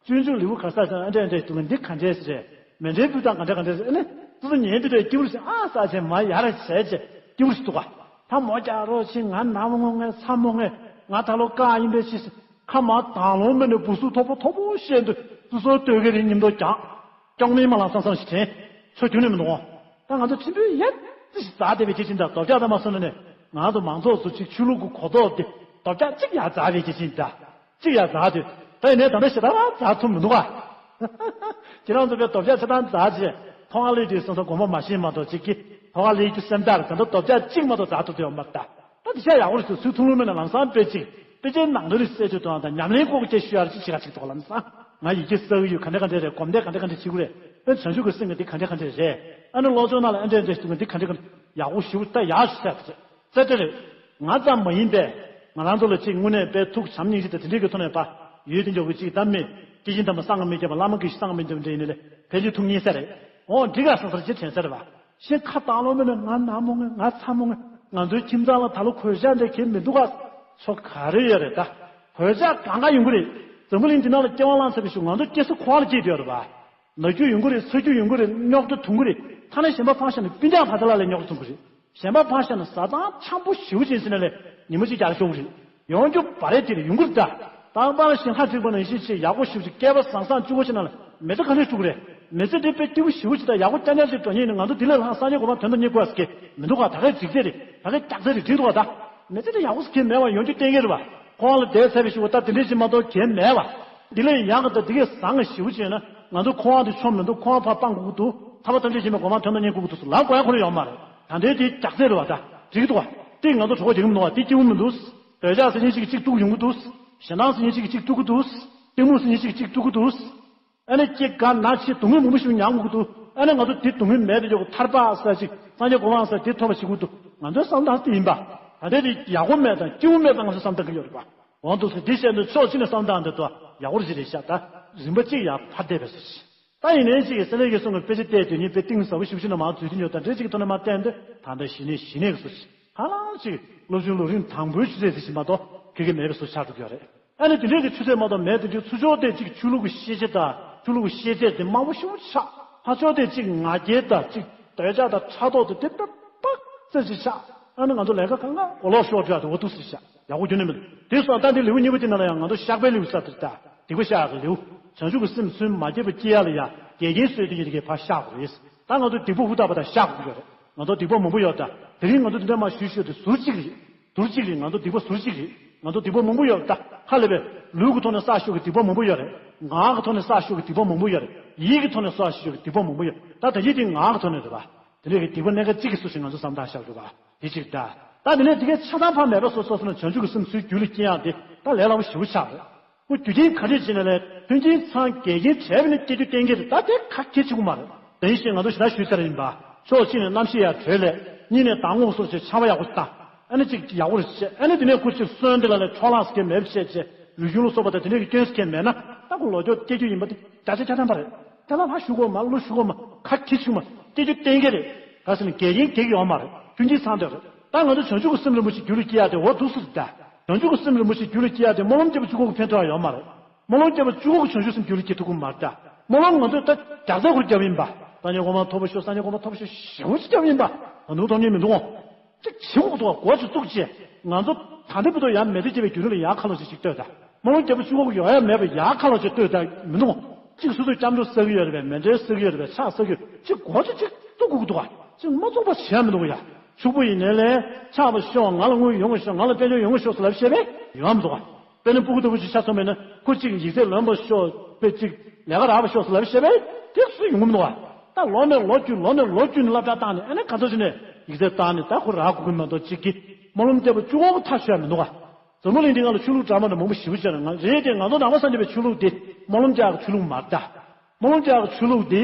སྤྱོད་འཇུག་ལེའུ་ག་ས་ཀྱང་ཨ་འདྲས་འདྲས་འདུག་འདི་ག་འདྲས་རེད། མེ་འདྲའི་སྤུས་དག་ག་འདྲས་ག་འདྲས་རེད། ཨ་ནི་ཏུ་ཏུ་ཉན་དུས་ཏོ་སྐྱིད་པོར་ཞིག་ཨ་ས་ཆེན་མ་ཡར་བྱས་ཅི་སྐྱིད་པོར་ཞིག་འདུག་ག་ད་མོ་རྒྱག་རོགས་ཆེ་ང་ན་མོ་ངོ་ངས་ཚ་མོ་ངས་ང་ད་ལོ་རྐང་ཡིན་པའི་ཕྱིས། ཁ་མ་དང་ལོང་མེད་ནས་འབུ་སུ་ཐོག་པོ་ཐོག་པོ་བཤད་འདུག་སུ་སོ་ལྟོས་གི་རེད་སྙིམ་དོ་ཀྱང་། སྐྱོང་མིན་མ་ལང་སང་སང་ཞིག་དྲན། ཚོ་རྒྱུན་ནས་མི་འདུག་ད་ང་ཚོ་ཁྲིམས་དཔོན་ཡ་ཙི་ཞིག་ཛ་བསྡད་པའི་རྒྱལ་ཆེན་དང་རྡོ་བཀྱག་དང་མ་སོང་ན་ནས་ང་ཚོ་མང་ཚོགས་ཚོ་ཅིག་ཆོས་ལུགས་ཀྱི་གོ་རྟོགས་དེ་རྡོ་བཀྱག་གཅིག་ཡར་ཛ་བའི་རྒྱལ་ཆེན་དང་། གཅིག་ཡར་ཛ་དུས་ད་ཡིན་ནའི་ད་ལྟ་ཞེ་དྲག་ལ་ཛ་ཐུབ་མི་འདུག་ག་ཁྱེད་རང་ཚོ་པའི་རྡོ་བཀྱག་ཆ་ཚང་ཛ་བྱས་མཐོང་ང་ལས་དུས་སོང་ཙང་དགོངས་པ་མ་ཞེན་མ་གཏོགས་ཅིག་གིས་མཐོང་ང་ལས་ཀྱི་སེམས་ཐག་ད་ལྟ་རྡོ་བཀྱག་གཅིག་མ་གཏོགས་ཛ་ཐུབ་དེ་ཡོད་མ་རེད་ད། ད་འདི་ཤ་ཡག་པོ་རེད་ཟེར་ཚུལ་ཐུང་ལུང་མེད་ན་ལམ་སང་དཔེ་གཅིག་དཔེ་ཆའི་ནང་དོན་རེ་གསལ་བརྗོད་དང་དང་ཉམས་ལེན་ལྐོག་སྐྱེ་ཞུ་ཡ་རེ་ཅིག་བྱེད་ག་ཅིག་འདུག་ལམ་སང་ང་ཡི་གེ་གསལ་གི་ཡོད་ག་འདྲ་ག་འདྲ་རེད་གོམ་བསྡད་ག་འདྲ་ག་འདྲ་བྱེད་དགོས་རེད་དཔེ་བྱང་ཆུབ་ཀྱི་སེམས་ཀྱི་འདི་ག་འདྲ་ག་འདྲ་རེད་ཨ་ནི་སློབ་སྦྱོང་ནང་ལ་ཨེ་འདྲ་འདྲ་ཞིག་འདུག་ག་འདི་ག་འདྲ་ག་འདྲ་ཡག་པོ་ཞུ་ད་ཡག་ཞུ་ས་རེད་རྩེ་འདྲ་རེད། ང་ཙམ་མ་ཡིན་པས་ང་རང་ཚོ་ལ་ཅིག་དངོས་གནས་དཔེ་ཐུགས་བྱམས་སྙིང་རྗེ་དང་དེ་འདྲའི་གི་ཐོག་ནས་པ་ཡོད་དེ་འཇོག་གི་ཅིག་ད་མི་སྐྱེ་ཅིན་ད་མ་སང་ག་མི་རྒྱབ་པ་བླ་མ་གི་སང་ག་མི་རྒྱབ་འདྲ་ཡིན་ནི་ལས་ཕལ་ཆེར་ཐུགས་མཉེས་ས་རེད། འོ་འདི་ག་སང་སར་ཅི་དྲན་ས་རེད་པ། ཤེས་ཁ་བཏང་ལོ་མེད་ན་ང་ན་མོ་ངེ་ང་ཚ་མོ་ངེ་ང་ཚོའི་ཁྱིམ་ཚང་ལ་ད་ལོ་གོད་ཆག་འདྲ་གལ་མི་འདུག་ག་ཚོ་ག་རེ་ཡོད་རེད་ད། གོད་ཆག་གང་ག་ཡོང་གི་རེད། འཛམ་བུ་གླིང་འདི་ནང་ལ་སྐྱེ་བ་བླངས་ཚར་བའི་གཞུག་ང་ཚོ་སྐྱེ་ས་ཁོ་བ་ལ་སྐྱེས་བསྡད་ཡོད་རེད་པ། ན་རྒྱུ་ཡོང་གི་རེད་ཚ་རྒྱུ་ཡོང་གི་རེད་རྙོག་དྲ་ཐོན་གི་རེད་ཐ་ན་གཞན་པ་ཕར་བཞག་ན་སྤུན་ཀྱག་ཕ་ཚ་ལ་ལས་རྙོག་དྲ་ཐོན་གི་རེད། གཞན་པ་ཕར་བཞག་ན་བཟའ་ཚང་འཆམ་པོ་ཞེ་པོ་ཅིག་ཟེར་ན་ལས་ཉི་མ་གཅིག་རྒྱག་ཤོག་གི་རེད། ཡོང་རྒྱུ་བ་རེད་དེ་རེད་ཡོང་གི་རེད་ད། རྟག་པར་ཞིང་ཁ་འགྲིག་པ་ནང་བཞིན་ཆེས་ཡག་པོ་ཞེ་པོ་ཅིག་སྐལ་པ་བཟང་བཟང་བཅུ་གོ་ཅིག་ནང་ལ་མི་ཚེ་ག་འདྲས་བསྐྲུན་གི་རེད། མི་ཚེ་འདི་དཔེ་སྐྱིད་པོ་ཞེ་པོ་ཅིག་དང་ཡག་པོ་རྐྱང་རྐྱང་ཅིག་འགྲོ་མཁན་ཡིན་ན་ང་ཚོ་འདི་ལས་ལྷག་སངས་རྒྱས་གོ་འཕང་དོན་དུ་གཉེར་དགོས་ཟེར་གི་མི་འདུག་ག་ད་གའི་འགྲིག་ཚད་རེད་ད་གའི་སྐྱག་ཚད་རེད་འགྲིག་འདུག་ག་ད། མི་ཚེ་འདི་ཡག་པོ་ཟེར་གི་མེད་པ་ཡོང་རྒྱུ་གཏན་འཁེལ་རེད་པ། ཁོ་རང་ལ་བསྡད་ཚར་བའི་གཞུག་གུ་ད་དེ་འདྲས་ཅིག་མ་གཏོགས་གལ་མེད་པ། འདི་ལས་ཡག་གི་ད་འདི་གའི་བཟང་ངན་ཞེ་པོ་ཅིག་ཡོད་ན་ང་ཚོ་ཁོ་རང་དེ་ཆོ་མི་འདུག་ཁོ་རང་ཕར་སྤང་དགོས་ཀྱི་འདུག་ཐར་པ་ཐམས་ཅད་མཁྱེན་པའི་གོ་འཕང་དོན་དུ་གཉེར་དགོས་ཀྱི་འདུག་ཟེར་ལབ་དགོས་ཡ་ཁོ་རང་ཡོད་མ་རེད། ད་ལྟའི་དེ་སྐྱག་ཚད་རེད་པ་ད། འགྲིག་འདུག་ག་དེ་ང་ཚོ་གྲོགས་པོ་རྒྱག་གི་མི་འདུག་ག་དེ་སྐྱིད་པོ་མི་འདུག་འདོད་ཆགས་ཟེར་མཁན་ཞིག་གཅིག་གཏུག་ཡོང་གི་འདུག་ཞེ་སྡང་ཟེར་མཁན་ཞིག་གཅིག་གཏུག་གི་འདུག་གཏི་མུག་ཟེར་མཁན་ཞིག་གཅིག་གཏུག་གི་འདུག་ཨ་ནི་སྐྱེ་རྒ་ན་འཆི་སྡུག་བསྔལ་མང་པོ་ཞིག་མྱངས་དགོས་ཀྱི་འདུག་ཨ་ནི་ང་ཚོ་དེ་སྡུག་བསྔལ་མེད་དུ་འཇོག་གི་ཐར་པ་ཟེར་ཅིག་སངས་རྒྱས་གོ་འཕང་ཟེར་དེ་ཐོབ་པ་ཞིག་དགོས་འདུག་ང་ཚོའི་བསམ་སྟངས་དེ་ཡིན་པ། ད་ལྟའི་དེ་ཡག་པོ་མེད་དང་སྐྱིད་པོ་མེད་པ་ང་ཚོའི་བསམ་སྟངས་ག་ཡོད་རེད་པ། འོང་འདུག་ཟེར་འདི་བཤད་འདུག་ཕྱོགས་གཅིག་ནས་བསམ་སྟངས་འདི་ལྟོས་ཡག་པོ་ཞིག་རེད་ཤག་ད་རིམ་པ་གཅིག་ཡར་ཕར་བསྡད་པའི་བཟོ་ཞིག་ད་ཡིན་ནའི་གཅིག་གི་སེ་ལེ་གི་གསུང་གི་དཔེ་ཆ་བལྟས་དུས་ནི་དཔེ་གཏིང་ཟབ་པོ་ཞེ་པོ་ཅིག་ནས་མར་འཛུལ་དུས་ཉོ་དང་འདྲེ་གཅིག་གི་ཐོག་ནས་མར་བསྟན་ཏེ་ད་ལྟ་གཞི་ནས་གཞི་ནས་གི་བཟོ་ཞིག་ཧ་ལམ་གཅིག་སློབ་ཆུང་ལོ་རིམ་དང་པོའི་ཆུ་ཚད་དེ་བཞིན་མ་གཏོགས་གི་གི་མེད་པའི་བཟོ་ཆགས་འགྲོ་གི་ཡོད་རེད། ཨ་ནི་དེ་འདྲའི་གི་ཆུ་ཚད་མ་གཏོགས་མེད་དུས་ཀྱི་ཚུར་ཕྱོགས་དེ་གཅིག་ཆོས་ལུགས་ཀྱི་ཤེས་བྱ་དང་ཆོས་ལུགས་ཀྱི་ཤེས་བྱ་དེ་མང་པོ་ཞེ་པོ་ཆགས་ཕར་ཕྱོགས་དེ་གཅིག་ང་རྒྱལ་དང་གཅིག་འདོད་ཆགས་དང་ཕྲག་དོག་དེ་དེ་དཔེ་དཔག་ཚད་ཅིག་ཆགས་ཨ་ནི་ང་ཚོ་ལས་ཀ་གང་ག་གོ་ལོག་ཤོར་འགྲོ་ཡ་དེ་འོ་འདུག་སེ་ཆགས། ཡག་པོ་རྒྱུན་ནས་མི་འདུག་དེ་སོང་ད་འདི་ལེའུ་གཉིས་པ་དེ་ནང་ལ་ཡང་ང་ཚོ་བཤགས་པའི་ལེའུ་ཟེར་དེ་ད་སྡིག་པ་བཤགས་ཡག་གི་ལེའུ། བྱང་ཆུབ་ཀྱི་སེམས་ཚུན་མ་སྐྱེས་པ་སྐྱེ་ཡག་ལ་ཡང་འགལ་རྐྱེན་བཟོས་དེ་ཡིན་གྱི་ཕར་བཤགས་དགོས་རེད། ད་ང་ཚོ་སྡིག་པ་ཧུར་ཐག་པ་དང་བཤགས་དགོས་ཀྱི་རེད། ང་ཚོ་སྡིག་པ་མང་པོ་ཡོད་ད། དེ་རིང་ང་ཚོ་འདི་འདྲ་མ་ཞུས་ཞུས་ཏེ་ཟུར་གཅིག་རེད། ཟུར་གཅིག་རེད། ང་ཚོ་སྡིག་པ་ཟུར་གཅིག་རེད། ང་ཚོ་སྡིག་པ་མང་པོ་ཡོད་ད། ཧ་ལས་པའི་ལུས་ཀྱི་ཐོག་ནས་བསགས་ཞུགས་ཀྱི་སྡིག་པ་མང་པོ་ཡོད་རེད། ངག་གི་ཐོག་ནས་བསགས་ཞུགས་ཀྱི་སྡིག་པ་མང་པོ་ཡོད་རེད། ཡིད་ཀྱི་ཐོག་ནས་བསགས་ཞུགས་ཀྱི་སྡིག་པ་མང་པོ་ཡོད་ད། ད་ཡིད་དེ་ངག་གི་ཐོག་ནས་རེད་པ། དེ་འདྲའི་གི་སྡིག་པ་གནད་འགག་གཅིག་གི་སུ་ཞིག་ང་ཚོ་བསམ་བློ་བཏང་བཞག་དགོས་པ་དེ་གཅིག་ད། ད་དེ་ནས་དེ་གའི་ཆ་ཚང་ཕར་མེད་པ་སོ་སོ་སོ་ན་བྱང་ཆུབ་ཀྱི་སེམས་ཚུལ་རྒྱུད་ལ་སྐྱེ་ཡག་དེ་ད་ལས་སླ་པོ་ཞེ་པོ་ཆགས་རེད། ཁོ་རྒྱུ་རྐྱེན་ག་རེ་བྱས་ན་ལས་མཐུན་རྐྱེན་ཚང་འགལ་རྐྱེན་བྲལ་བ་ནི་སྐྱེ་རྒྱུ་གཏན་འཁེལ་རེད། ད་དེ་ཁ་ཁྱེར་ཆེ་པོ་མ་རེད། དེ་བཞིན་ང་ཚོ་ཞེ་དྲག་ཞུས་ཚར་ཡིན་པ། ཕྱོགས་གཅིག་ནས་རྣམ་ཤེས་ཡར་གྲོལ་ལས་གཉིས་ནས་གདམས་ངག་སོགས་བྱས་ཆམ་པ་ཡག་པོ་བཏང་། ཨ་ནི་གཅིག་ཡག་པོ་རེད་བྱས་ཨ་ནི་དེ་ནས་ཁོ་གཅིག་གསོན་དེ་ལ་ལས་འཕྲོ་བརླག་སྐྱེ་མེད་བྱས་བྱས་རུས་ཆུང་ལ་སོགས་པ་དང་དེ་འདྲའི་གི་སྐྱོན་སྐྱེ་མེད་ན་ད་ཁོ་ལོ་ཅོག་སྐྱེ་རྒྱུ་ཡིན་པ་དེ་བརྒྱ་ཆ་བརྒྱ་ཐམ་པ་རེད། དེ་ལ་ལྷ་ཞུ་དགོས་མ་ཀླུ་ཞུ་དགོས་མ་ཁ་ཁྱེར་ཆེ་པོ་མ་སྐྱེ་རྒྱུ་གཏན་འཁེལ་རེད། ག་ཟེར་ན་འགལ་རྐྱེན་གེགས་ཡོད་མ་རེད། མཐུན་རྐྱེན་ཚང་བསྡད་རེད། ད་ང་ཚོ་བྱང་ཆུབ་ཀྱི་སེམས་རིན་པོ་ཆེ་རྒྱུད་ལ་སྐྱེ་ཡག་དེ་འོ་འདུག་སེ་རེད་ད། བྱང་ཆུབ་ཀྱི་སེམས་རིན་པོ་ཆེ་རྒྱུད་ལ་སྐྱེ་ཡག་དེ་སྨོན་ལམ་བརྒྱ་པ་བཅུ་དགུ་གི་ཕན་ཐོགས་ཡག་ཡོད་མ་རེད། སྨོན་ལམ་བརྒྱ་པ་བཅུ་དགུ་གི་བྱང་ཆུབ་སེམས་རྒྱུད་ལ་སྐྱེ་ཐུབ་ཀྱི་མ་རེད་ད། སྨོན་ལམ་ང་ཚོས་ད་བརྒྱ་ཆ་དགུ་རྒྱབ་ཡིན་པ། སངས་རྒྱས་གོ་འཕང་ཐོབ་པ་ཤོག་སངས་རྒྱས་གོ་འཕང་ཐོབ་པ་ཤོག་ཞེ་པོ་ཅིག་རྒྱབ་ཡིན་པ། ད་ནུ་མཐོང་རྒྱུ་མི་འདུག་ཨང་། ཅིག་བྱེད་དགོས་འདུག་ག་འགོ་ཅིག་བཙུགས་བྱས་ང་ཚོ་ ད་ལྟ་བར་དུ་ཡང་མེ་མདའ་བརྒྱབ་པའི་བརྒྱུད་རིམ་ལ་ཡར་ཁ་ལོ་ཅིག་ཅིག་ལྟོས་དང་། སྨོན་ལམ་བརྒྱབ་པ་བཅུ་དགུ་གི་ཡོང་ཡ་མེད་པ་ཡར་ཁ་ལོ་ཅིག་ལྟོས་དང་མི་འདུག་གཅིག་སོ་སོས་སྐྱབས་འགྲོ་ཟ་གི་ཡོད་རེད་པས། མེ་མདའ་ཟ་གི་ཡོད་རེད་པས། ཕྱག་ཟ་གི་ཡོད། གཅིག་གོ་ཅིག་གཅིག་ཏུ་སྒུག་གི་འདུག་ག་གཅིག་མ་བཙུགས་པ་བྱས་མི་འདུག་ག་ཡ། ཕྱུག་པོ་ཡིན་ནའི་ལས་ཕྱག་པ་ཤོག་ང་ལ་དངུལ་ཡོང་གི་ཤོག་ང་ལ་དཔལ་འབྱོར་ཡོང་གི་ཤོག་ཟེར་ལབ་བཤད་པས་ཡོང་མི་འདུག་ག་དཔེར་ན་སྤུ་གུ་ལྟ་བུ་ཅིག་ཆ་མཚོན་པས་ན་ཁོ་གཅིག་ཡིག་ཚད་ལོན་པ་ཤོག་དཔེ་གཅིག་ལས་ཀ་རག་པ་ཤོག་ཟེར་ལབ་བཤད་པས་དེ་སུ་ཡོང་གི་མི་འདུག་ག་ད་ལོ་ནས་ལོ་བརྒྱུད་ལོ་ནས་ལོ་བརྒྱུད་ནས་སློབ་གྲྭ་བཏང་ནས་ཨ་ནི་ག་ཚོད་ཅིག་ནས་ཡིག་ཚད་བཏང་ནས་ད་ཁོ་རག་དགོས་ཀྱི་མ་གཏོགས་གཅིག་གིས་སྨོན་ལམ་བརྒྱབ་པ་བཅུ་དགུ་པོ་ཐག་ཆོད་ཡ་མི་འདུག་ག་འཛམ་བུ་གླིང་འདི་སྒང་ལ་ཆོས་ལུགས་འདྲ་མི་འདྲ་མང་པོ་ཞེ་པོ་ཅིག་ཡོད་རེད། ང་རེད་དེ་ང་ཚོ་ནང་པ་སངས་རྒྱས་པའི་ཆོས་ལུགས་འདི་སྨོན་ལམ་རྒྱག་གི་ཆོས་ལུགས་མ་རེད་ད། སྨོན་ལམ་རྒྱག་གི་ཆོས་ལུགས་འདི་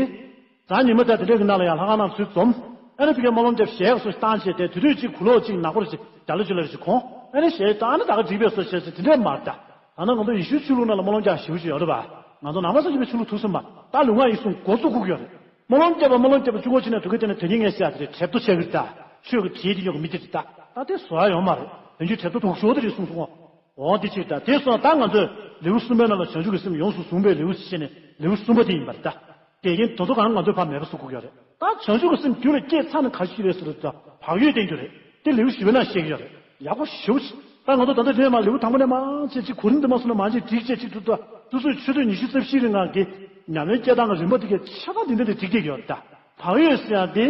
གཟའ་ཉི་མ་དང་དེ་འདྲའི་གི་ནང་ལ་ཡང་ལྷ་ཁང་ནང་ཚུར་འཛོམས། ཨ་ནི་ཕ་གིར་སྨོན་ལམ་རྒྱབ་ཞལ་སོགས་བཏང་བྱས་ཏེ་དེ་དུས་གཅིག་གུ་ལོག་གཅིག་ནག་པོ་རེ་ཅིག་རྒྱ་ལོ་ཅིག་ལ་རེ་ཅིག་གོང་ཨ་ནི་ཞལ་བཏང་ཨ་ནི་ད་ག་འགྲིག་པས་སོ་བྱས་ཚེ་དེ་འདྲས་མ་རེད་ད། ད་ནང་ང་ཚོ་ཡེ་ཤུའི་ཆོས་ལུགས་ནང་ལ་སྨོན་ལམ་རྒྱག་ཞེ་པོ་ཅིག་ཡོད་རེད་པ། ང་ཚོ་ནང་པ་སངས་རྒྱས་པའི་ཆོས་ལུགས་ཐུགས་སུ་མ་ད་ལུས་ངག་ཡིད་གསུམ་འགོ་བཙུགས་དགོས་ཀྱི་ཡོད་རེད། སྨོན་ལམ་བརྒྱབ་པ་སྨོན་ལམ་བརྒྱབ་པ་བཅུ་དགུ་ཕྱིན་ནས་དུས་ཚོད་དེ་ནས་དོན་རྐྱེན་ངས་བཤད་དེ་རེད། གྲལ་མཐོ་ཆགས་ཀྱི་རེད་ད། ཆོས་ཀྱི་གྲལ་དེ་ཡོང་གི་མི་དེ་རེད་ད། ད་དེ་བཟོ་ཡ་ཡོད་མ་རེད། དོན་རྐྱེན་གྲལ་མཐོ་དུག་ཞོ་དེ་རེད་གསུངས་སོང་ངོ་། འོ་དེ་ཅིག་ད་དེ་སོང་ད་ང་ཚོས་ལེའུ་གསུམ་པའི་ནང་ལ་བྱང་ཆུབ་ཀྱི་སེམས་ཡོངས་སུ་བཟུང་བའི་ལེའུ་ཞེས་ནས་ལེའུ་གསུམ་པ་དེ་ཡིན་པ་རེད་ད། དེ་རྐྱེན་དེ་ཚོ་གང་ང་ཚོས་ཕར་མེད་པ་བཟོ་དགོས་ཀྱི་ཡོད་རེད། ད་བྱང་ཆུབ་ཀྱི་སེམས་རྒྱུད་ལ་སྐྱེས་ཚར་ན་ག་ཞིག་རེད་ཟེར་ད་བག་ཡོད་བསྟན་རྒྱུ་རེད། དེ་ལེའུ་བཞི་པའི་ནང་བཤད་ཀྱི་ཡོད་རེད། ཡག་པོ་ཞེ་པོ་ཅིག་ད་ང་ཚོ་ད་ལྟ་དེ་མ་ལེའུ་དང་པོ་ནས་མར་བྱས་ཅིག་གོ་རིམ་དེ་མ་སོང་ན་མ་བྱས་བསྒྲིགས་བྱས་ཅིག་ཏུ་ད་དུས་ཚོད་ཆུ་ཚོད་ཉི་ཤུ་རྩ་བཞིའི་རིང་ལ་གི་ཉམས་ལེན་སྐྱེལ་སྟངས་ཀྱི་རིམ་པ་དེ་གའི་ཆ་ཚང་དེ་འདྲ་དེ་བསྒྲིགས་བསྡད་ཀྱི་ཡོད་རེད་ད། བག་ཡོད་ཟེར་ཡག་དེ་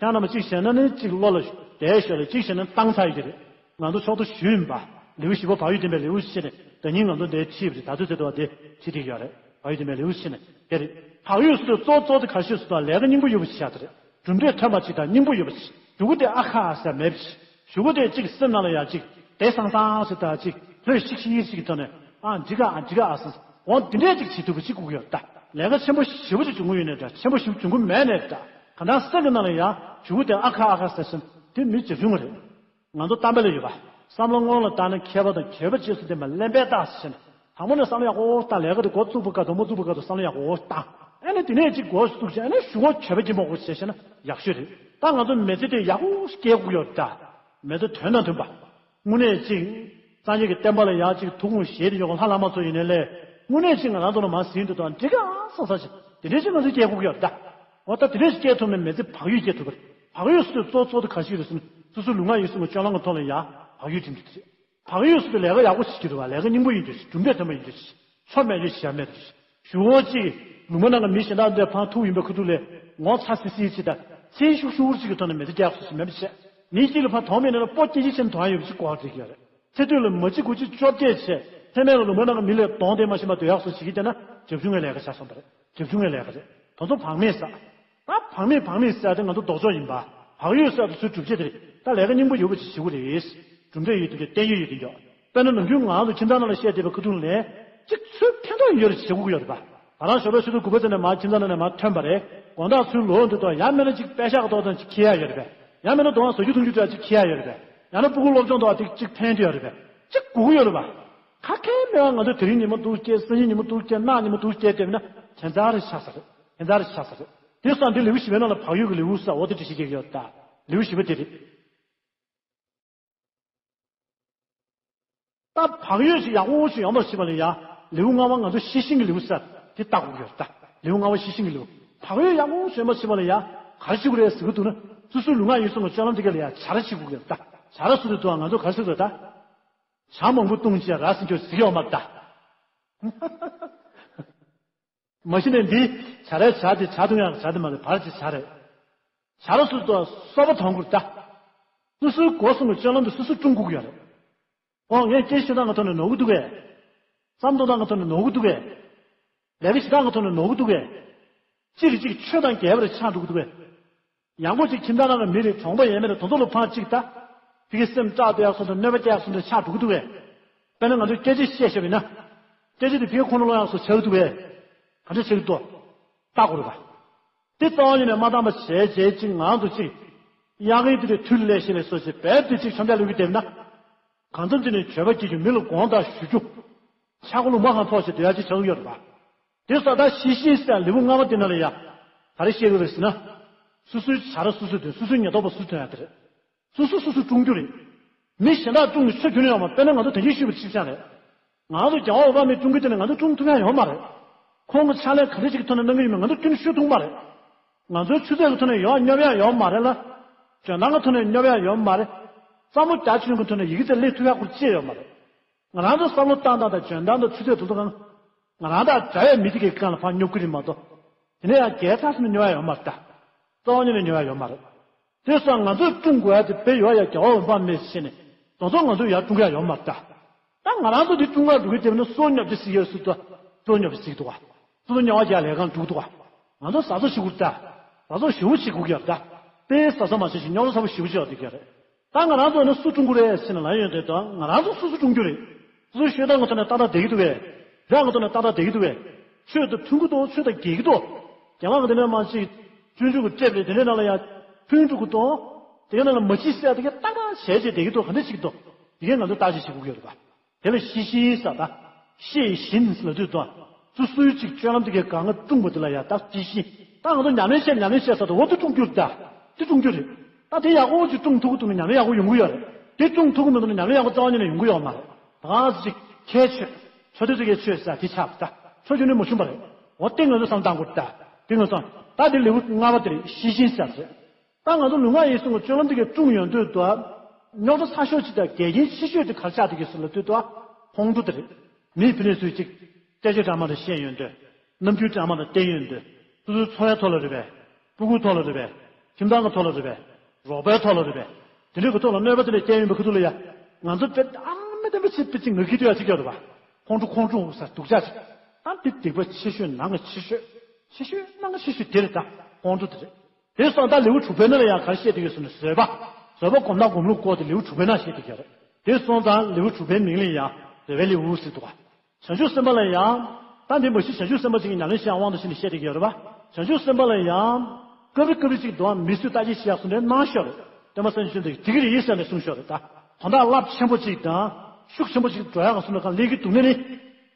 ཁྱེད་རྣམ་པ་གཅིག་བྱས་ན་ནི་གཅིག་བློ་ལ་བསྡད་ཤོར་ལ་གཅིག་བྱས་ན་བཏང་ཚར་ཡོད་ཀྱི་རེད། ང་ཚོ་ཕྱོགས་མཐའ་བཞི་ཡིན་པ། ལེའུ་བཞི་པ་བག་ཡོད་ལྡན་པའི་ལེའུ་ཞེས་ནས་ད་ཉིན་ང་ཚོ་འདིར་ཁྲིད་པ་རེད། ད་དུས་ཚོད་དུ་བ་དེ་ཁྲིད་བསྡད་ཀྱི་ཡོད་རེད། བག་ཡོད་ལྡན་པའི་ལེའུ་ཞེས་ནས་དེ་རེད། བག་ཡོད་ཟེར་དུས་གཙོ་གཙོ་དེ་ག་ཤེད་ཟེར་དུས་ལས་ཀ་སྙིང་པོ་ཡོད་པ་ཞིག་བྱ་དེ་རེད། གྲུབ་འབྲས་ཐོན་པ་ཅིག་དང་སྙིང་པོ་ཡོད་པ་ཅིག་གཞུག་གུ་དེ་ཨ་ཁ་ཨ་ཟེར་མེད་པ་ཅིག་གཞུག་གུ་དེ་གཅིག་སེམས་ནང་ལ་ཡང་གཅིག་དེ་སང་སང་ཟེར་དང་གཅིག་ལྷོད་ཤིག་ཤིག་ཅིག་གི་ཐོག་ནས་ཨ་འགྲིག་ག་ཨ་འགྲིག་ག་ཨ་ཟེར་འོ་འདི་འདྲས་ཅིག་བྱེད་ཐུབ་པ་ཅིག་དགོས་ཀྱི་ཡོད་ད། ལས་ཀ་ཆེན་པོ་ཞེ་པོ་ཅིག་འབྱུང་གི་ཡོད་ནའི་འདྲ་ཆེན་པོ་ཞིག་འབྱུང་གི་མེད་ནའི་འདྲ་གང་ལྟར་སེམས་ཀྱི་ནང་ལ་ཡང་གཞུག་གུ་དེ་ཨ་ཁ་ཨ་ཁ་ཟེར་སེམས་དེ་མི་བྱབ་ཆུང་བ་རེད། ང་ཚོ་གཏམ་དཔེ་ལ་ཡོད་པ། བསམ་བློ་སྔོན་ལ་བཏང་ན་མཁས་པ་དང་གྱོད་པ་རྗེས་སུ་འདེམས་པ་གླེན་པའི་རྟགས་ཟེར་ནས་དང་པོ་ནས་བསམ་བློ་ཡག་པོ་བཏང་ལས་ཀ་དེ་འགོ་བཙུགས་པ་དགའ་དང་པོ་བཙུགས་པ་དགའ་དང་བསམ་བློ་ཡག་པོ་བཏང་ཨ་ནི་དེ་ནས་ཅིག་འགོ་བཙུགས་བྱས་ཨ་ནི་གཞུག་གུ་གྱོད་པ་སྐྱེ་མ་དགོས་བྱས་བྱས་ན་ཡག་ཤོས་རེད། ད་ང་ཚོ་མི་ཚེ་དེ་ཡག་པོ་སྐྱེལ་དགོས་ཡོད་ད། མི་ཚེ་དོན་དང་མཐུན་པ། དངོས་གནས་ཅིག་སངས་རྒྱས་ཀྱི་བསྟན་པ་ལ་ཡང་ཅིག་ཐུགས་དགོངས་བཞེས་ཏེ་ཡོད་པ་ལྷ་བླ་མ་ཚོ་ཡིན་ནའི་ལས་དངོས་གནས་ཅིག་ང་རང་ཚོ་ལ་མ་ཟིན་དུ་དང་འགྲིག་ག་སང་ས་ཞིག་དེ་འདྲས་ཅིག་ང་ཚོ་སྐྱེལ་དགོས་ཀྱི་ཡོད་ད། འོ་ད་དེ་འདྲས་ཅིག་སྐྱེལ་ཐུབ་ན་མི་ཚེ་བག་ཡོད་སྐྱེལ་ཐུབ་པ་རེད། བག་ཡོད་ཟེར་དུས་གཙོ་གཙོ་དེ་ག་ཞིག་རེད་ཟེར་ན་སོ་སོའི་ལུས་ངག་ཡིད་གསུམ་གྱི་སྤྱོད་ལམ་གྱི་ཐོག་ལ་ཡང་བག་ཡོད་སྒྲིམ་རྒྱུ་དེ་རེད། བག་ཡོད་ཟེར་དུས་ལས་ཀ་ཡག་པོ་བྱེད་རྒྱུ་རེད་བ། ལས་ཀ་སྙིང་པོ་ཡིན་རྒྱུ་ཞིག་གྲུབ་འབྲས་ཐོན་པ་ཡིན་རྒྱུ་ཞིག་ཆོ་མེད་རྒྱུ་ཞིག་བྱ་མེད་རྒྱུ་ཞིག་ཞུ་བོ་གཅིག་ལུང་པ་ནང་གི་མི་གཞན་དག་འདྲ་ཕང་ཐུག་ཡིན་པའི་ཁ་ཐུག་ལས་ངོ་ཚ་སི་སི་ཅིག་དང་ཚེ་ཤུགས་ཤུགས་ཅིག་གི་ཐོག་ནས་མི་ཚེ་སྐྱེལ་སོ་ཞིག་མེད་པ་བྱས། མི་གཅིག་ལ་ཕར་དོང་མེད་ན་ལ་སྤོ་སྐྱེ་གཅིག་ཆེན་དོང་ཡོད་པ་ཅིག་གོ་བ་འགྲིག་ཡོད་རེད། ཚེ་སྟོད་ལ་མ་གཅིག་དགུ་གཅིག་བཅོ་བརྒྱད་བྱས་ཚེ་སྨད་ལ་ལུང་པ་ནང་གི་མི་ལས་གདོང་དེ་མ་ཤེས་མ་སྡོད་ཡག་སོ་ཞིག་གིས་བལྟས་ན་རྒྱབ་ཆུང་ངའི་ལས་ཀ་ཆགས་སོང་བ་རེད། རྒྱབ་ཆུང་ངའི་ལས་ཀ་རེད། དེ་ཚོ་བག་མེད་ཟ། ད་བག་མེད་བག་མེད་ཟེར་ཏེ་ང་ཚོ་ལྡོག་ཕྱོགས་ཡིན་པ། བག་ཡོད་ཟེར་དུས་ཚོད་སྒྲུབ་བྱེད་དེ་རེད། ད་ལས་ཀ་སྙིང་པོ་ཡོད་པ་ཅིག་བྱེད་དགོས་རེད། གྲུབ་འབྲས་ཡོད་དུས་བརྟན་གཡོ་ཡོད་དུས་ཡོད། དཔེར་ན་ནམ་རྒྱུན་ང་ཚོ་ཁྱིམ་ཚང་ནང་ལ་བཤད་བསྡད་པའི་ཁ་ཐུག་ནས་གཅིག་ཚུར་ཕན་ཐོགས་ཡོད་རེད་བྱེད་དགོས་ཀྱི་ཡོད་རེད་པ། ང་རང་ཞོགས་པའི་ཆུ་ཚོད་དགུ་པ་ཙམ་ནས་མར་ཁྱིམ་ཚང་ནང་ནས་མར་ཐོན་པ་རེད། དགོང་དག་ཚུར་ལོག་འདུག་དོ་ཡང་མིན་ན་གཅིག་པད་ཤག་གི་ཐོག་ཐོག་ཅིག་འཁྱེར་ཡ་ཡོད་རེད་པས། ཡང་མིན་ན་དོ་དགོང་ཟ་རྒྱུ་འཐུང་རྒྱུ་འདྲ་ཅིག་འཁྱེར་ཡ་ཡོད་རེད་པས། ཡང་ན་སྤུ་གུ་སློབ་སྦྱོང་དོ་ཅིག་ཅིག་ཕན་ཐོགས་ཡོད་རེད་པས། གཅིག་དགོས་ཀྱི་ཡོད་རེད་པ། ཁ་ཁའི་སྨེ་བ་ང་ཚོས་དེ་རིང་ཉིན་མོ་འདུག་སྐྱེལ། སང་ཉིན་ཉིན་མོ་འདུག་སྐྱེལ། གནངས་ཉིན་མོ་འདུག་སྐྱེལ་བསྡད་ན་ཁྱད་མཚར་རེ་ཆགས་ས་རེད། ཁྱད་མཚར་རེ་ཆགས་ས་རེད། དེ་སོང་འདི་ལེའུ་བཞི་པའི་ནང་ལ་བག་ཡོད་ཀྱི་ལེའུ་ཟེར་འོ་དེ་འདྲ་ཞིག་སྐྱེལ་གྱི་ཡོད་ད། ལེའུ་བཞི་པ་དེ་རེད། ད་བག་ཡོད་ཞིག་ཡག་པོ་ཞིག་ཡོང་བར་བྱེད་པ་ལ་ཡ། ལེའུ་ལྔ་པ་ང་ཚོ་ཤེས་བཞིན་གྱི་ལེའུ་ཟེར་དེ་ལྟ་དགོས་ཀྱི་ཡོད་ད། ལེའུ་ལྔ་པ་ཤེས་བཞིན་གྱི་ལེའུ། བག་ཡོད་ཡག་པོ་ཞིག་ཡོང་བར་བྱེད་པ་ལ་ཡ། ག་རེ་བྱེད་དགོས་རེད་ཟེར་གྱི་འདུག་ན། སོ་སོའི་ལུས་ངག་ཡིད་གསུམ་གྱི་སྤྱོད་ལམ་དེ་ག་ལ་ཡ་བྱ་ར་བྱེད་དགོས་ཀྱི་ཡོད་ད། བྱ་ར་ཟེར་དུས་ང་ཚོ་ག་རེ་ཟེར་དགོས་རེད་ད། ཇ་མང་པོ་བཏུང་བྱས་ར་ཟེར་རྒྱུ་ཟིག་ཡོད་མ་རེད་ད། མ་གཞི་ནས་འདི་བྱ་རའི་བྱ་དེ་ཇ་བཏུང་ཡག་གི་ཇ་དེ་མ་རེད། བར་གྱི་བྱ་རེད། བྱ་ར་སོ་སོ་གསོལ་བ་གཏོང་དགོས་ད། སོ་སོའི་སྒོ་གསུམ་གྱི་སྤྱོད་ལམ་དེ་སོ་སོས་སྲུང་དགོས་ཀྱི་ཡོད་རེད། ཨོ་ངས་སྐད་ཆ་བཤད་སྟངས་ཀྱི་ཐོག་ནས་ནོར་གྱི་འདུག་གས། བསམ་བློ་གཏོང་སྟངས་ཀྱི་ཐོག་ནས་ནོར་གྱི་འདུག་གས། ལས་ཀ་བྱེད་སྟངས་ཀྱི་ཐོག་ནས་ནོར་གྱི་འདུག་གས། གཅིག་གིས་གཅིག་ཆོས་དང་འགལ་བ་རེ་ཆགས་འགྲོ་གི་འདུག་གས། ཡང་སྒོས་ཅིག་ཁྱིམ་ཚང་ནང་གི་མི་རེ་གྲོང་པ་ཡས་མས་རེ་དེ་ཚོ་ལ་ཕངས་གཅིག་ད། ཕ་གི་སེམས་སྐྲག་སྡོད་ཡག་སོང་དང་གནོད་པ་སྐྱེལ་ཡག་སོང་དང་ཆགས་འགྲོ་གི་འདུག་གས། དཔེར་ན་ང་ཚོས་སྐད་ཆ་བཤད་བཞག་པ་ཡིན་ན། སྐད་ཆ་དེ་ཕ་གི་ཁོང་ཁྲོ་སློང་ཡག་སོང་ཆགས་ཀྱི་འདུག་གས། ག་འདྲ་བྱེད་ཀྱི་འདུག་ལྟ་དགོས་རེད་པ། དེ་རྩ་བ་ཉིད་ནས་མ་བཏང་པ་བྱས་བྱས་ཅིག་ང་ཚོ་ཅིག་དབྱངས་ཡིག་དེ་དུས་ལས་ཤེས་ལས་སོ་ཞེས་རྦད་དེ་ཅིག་འཆམ་འཆམ་ལུས་ཀྱི་བསྡད་ན། གང་འཚམ་ཅིག་ནས་བརྗོད་པ་སྐྱེ་རྒྱུ་མི་ལ་དགོངས་དག་ཞུ་རྒྱུ། ཆག་སྒོ་ལུང་པ་གང་ཐོག་ཞིག་སྡོད་ཡག་ཅིག་ཆགས་ཀྱི་ཡོད་རེད་པ། དེ་ས་ད་ཤི་ཤི་ཟེར་ལེའུ་ལྔ་པ་དེ་ནང་ལ་ཡ། ག་རེ་བཤད་ཀྱི་རེད་ཟེར་ན། སོ་སོའི་བྱ་ར་སོ་སོས་འདོན། སོ་སོའི་ཉེན་རྟོག་པ་སོ་སོས་འདོན་ཡག་དེ་རེད། སོ་སོ་སོ་སོ་སྲུང་རྒྱུ་རེད། མི་གཞན་དག་སྲུང་གི་ཆོ་རྒྱུ་ནི་ཡོད་མ་རེད། དཔེར་ན་ང་ཚོ་དེ་གིན་ཤི་བའི་ཆིབས་ཆ་རེད། ང་ཚོ་རྒྱལ་བ་འོད་དཔག་མེད་སྲུང་གི་དེ་ནི་ང་ཚོ་སྲུང་ཐུབ་ཡག་ཡོད་མ་རེད། ཁོང་གི་ཕྱག་ལས་ག་འདྲ་ཞིག་གི་ཐོག་ནས་གནང་གི་ཡོད་མེད་ང་ཚོ་ཁྱོན་ནས་ཤོད་ཐུབ་མ་རེད། ང་ཚོའི་ཆུ་ཚད་ཀྱི་ཐོག་ནས་ཡོང་སྙོབ་ཡག་ཡོད་མ་རེད་ལ། འཇོན་ཐང་གི་ཐོག་ནས་སྙོབ་ཡག་ཡོད་མ་རེད། བསམ་བློ་རྒྱ་ཆེན་པོ་ཐོག་ནས་ཡི་གེ་དེ་སླེབས་ཐུབ་ཡག་ཁུར་ཅི་ཡོད་མ་རེད། ང་རང་ཚོ་བསམ་བློ་བཏང་སྟངས་དང་འཇོན་ཐང་དང་ཆུ་ཚད་དུ་དུ་གང་། ང་རང་དང་འདྲ་བའི་མི་དེ་གའི་སྒང་ལ་ཕར་སྙོབ་ཀྱི་རེད་མ་གཏོགས། དེ་ནས་ཡང་རྒྱལ་ཚ་སོང་ནས་ཉོ་ཡ་ཡོད་མ་རེད་ད། རྩ་བ་ཉིད་ནས་ཉོ་ཡ་ཡོད་མ་རེད། དེ་སོང་ང་ཚོས་སྲུང་དགོས་ཡ་དེ་བེད་ཡོད་ཡ་རྒྱལ་བ་འོད་དཔག་མེད་ཟེར་ནས་དེ་ཚོ་ང་ཚོས་ཡར་སྲུང་གི་ཡ་ཡོད་མ་རེད་ད། ད་ང་རང་ཚོ་འདི་སྲུང་ག་འགྲོ་གི་དེ་ནི་སོ་ཉོབ་ཀྱི་སྲིད་ཡོད་སྲིད་དོ། སོ་ཉོབ་ཀྱི་སྲིད་འདུག་བ། སོ་ཉོ་བ་རྒྱག་ལས་གང་འགྲུག་འདུག་བ། ང་ཚོ་ཟ་ཚོ་ཞིག་གུར་ད། ཟ་ཚོ་ཞིག་གུར་ཞིག་གུར་གྱི་ཡོད་ད། དཔེ་ཟ་ཚོ་མ་བྱེད་ཞིག་ཉོ་ཚོ་ཚ་བོ་ཞིག་གུར་ཅིག་ཡོད་དེ་ག་རེད། ད་ང་རང་ཚོ་ནི་སུ་སྲུང་གི་རེད་ཟེར་ན་ལབ་ཡོང་དུས་ད་ང་རང་ཚོ་སོ་སོ་སྲུང་རྒྱུ་རེད། སོ་སོའི་ཤོད་སྟངས་ཀྱི་ཐོག་ནས་ཏག་ཏག་བསྡད་ཀྱི་འདུག་གས། རང་གི་ཐོག་ནས་ཏག་ཏག་བསྡད་ཀྱི་འདུག་གས། ཆོས་དང་མཐུན་གྱི་འདུག་ཆོས་དང་འགལ་གྱི་འདུག་རྒྱ་ནག་གི་འདི་ནས་མ་ཅིག་སྤྱོད་འཇུག་གི་ཀྲེབ་རེད། དེ་འདྲའི་ནང་ལ་ཡང་མཐུན་འགྲོ་གི་འདུག་དེ་གའི་ནང་ལ་མ་ཅིག་བསད་དེ་གའི་ཏག་ཏག་བྱས་བྱས་བསྡད་ཀྱི་འདུག་ག་འདྲ་ཞིག་འདུག་དེ་གའི་ང་ཚོ་བརྟག་དཔྱད་བྱེད་དགོས་ཀྱི་རེད་པ། དེ་ལ་ཤི་ཤི་ཟེར་ད། ཤི་ཞིན་ཟེར་ལབ་དུས་ད། སོ་སོའི་ཅིག་སྤྱོད་ལམ་དེ་གའི་གང་ག་སྲུང་བ་དེ་ལ་ཡང་ད་ཤི་ཤི། ད་ང་ཚོ་ཉམས་ལེན་བྱས་ཉམས་ལེན་བྱས་ཟེར་ད་འོ་དེ་སྲུང་རྒྱུ་རེད་ད། དེ་སྲུང་རྒྱུ་རེད། ད་དེ་ཡག་པོ་ཅིག་སྲུང་ཐུབ་ཀྱི་འདུག་ན་ཉམས་ལེན་ཡག་པོ་ཡོང་གི་ཡོད་རེད། དེ་སྲུང་ཐུབ་ཀྱི་མི་འདུག་ན་ཉམས་ལེན་ཡག་པོ་རྩ་བ་ཉིད་ནས་ཡོང་གི་ཡོད་མ་རེད། ད་ག་ཟེ་ཅིག་ཁྱད་ཆོས། ཆོས་དེ་ཚོ་གའི་ཆོས་ཟེར་དེ་ཆགས་ད། ཆོས་རྒྱུན་ནས་མ་བྱུང་བ་རེད། འོ་དེ་ང་ཚོ་བསམ་བཏང་དགོས་ད། དེ་ང་ཚོ་ད་དེ་ལེའུ་ལྔ་པ་དེ་རེད། ཤི་ཞིན་ཟེར་རེད། ད་ང་ཚོ་ལུས་ངག་ཡིད་གསུམ་གྱི་སྤྱོད་ལམ་དེ་གའི་སྲུང་ཡོང་དུས་ད། རྙོག་དྲ་ཚ་ཤོས་ཅིག་དང་འགལ་རྐྱེན་ཆེ་ཤོས་དེ་ག་རེ་ཆགས་བསྡད་ཀྱི་ཟེར་ལབ་དུས་ད། ཁོང་ཁྲོ་དེ་རེད། མིའི་ཕི་ནས་ཚུལ་ཅིག་སྐད་ཆ་དྲང་མོ་དང་བཤད་ཡོང་དུས། རྣམ་འགྱུར་དྲང་མོ་དང་བསྟན་ཡོང་དུས། སོ་སོའི་འཚོ་བའི་ཐོག་ལ་རེད་པས། སྤུ་གུའི་ཐོག་ལ་རེད་པས། ཁྱིམ་ཚང་གི་ཐོག་ལ་རེད་པས། རོགས་པའི་ཐོག་ལ་རེད་པས། དེ་འདྲའི་གི་ཐོག་ལ་གནོད་པ་དེ་འདྲ་སྐྱེལ་ཡོང་པའི་ཁུ་ཐུག་ལ་ཡ། ང་ཚོ་དཔེ་ཨ་མི་དམ་པའི་ཆེད་དཔེ་ཅིག་ངག་གི་ཐོག་ཡ་ཅིག་ཡོད་རེད་པ། ཁོང་ཁྲོ་ཁོང་ཁྲོ་ཟེར་སྡུག་ཅག་ཅིག་ཨ་འདི་སྡིག་པ་ཆེ་ཤོས་ནང་གི་ཆེ་ཤོས། ཆེ་ཤོས་ནང་གི་ཆེ་ཤོས་དེ་རེད་ད། ཁོང་ཁྲོ་དེ་རེད། དེ་སོང་ད་ལེའུ་དྲུག་པའི་ནང་ལ་ཡང་ག་རེ་བཤད་དེ་ཡོད་ཟེར་ན་བཟོད་པ། བཟོད་པ་སྒོམ་སྟངས་སྒོམ་ལུགས་སྐོར་དེ་ལེའུ་དྲུག་པའི་ནང་བཤད་དེ་ཡོད་རེད། དེ་སོང་ཙང་ལེའུ་དྲུག་པའི་མིང་ལ་ཡང་བཟོད་པའི་ལེའུ་ཟེར་འདུག་ག་བྱང་ཆུབ་སེམས་དཔའ་ལ་ཡང་། ད་འདི་མ་གཞི་བྱང་ཆུབ་སེམས་དཔའ་ཅིག་གི་ཉམས་ལེན་བྱེད་ཡག་དབང་དུ་བྱས་ནས་བཤད་དེ་ཡོད་རེད་པ། བྱང་ཆུབ་སེམས་དཔའ་ལ་ཡང་། སྐབས་རེ་སྐབས་རེ་ཅིག་འདུག་ག་མི་ཚོས་བརྟག་དཔྱད་བྱེད་ཡག་གསུང་འདྲའི་གནང་ཤོར་རེད། སྟོན་པ་སངས་རྒྱས་ཆོས་འདི་དེ་གི་རེད་ཟེར་ནས་གསུང་ཤོར་རེད་ད། དོན་དག་རླབས་ཆེན་པོ་ཅིག་དང་། ཤུགས་ཆེན་པོ་ཅིག་འགྲོ་ཡག་གི་གསུང་ལ་གང་ལེགས་ཀྱི་འདུག་ནས་ནི།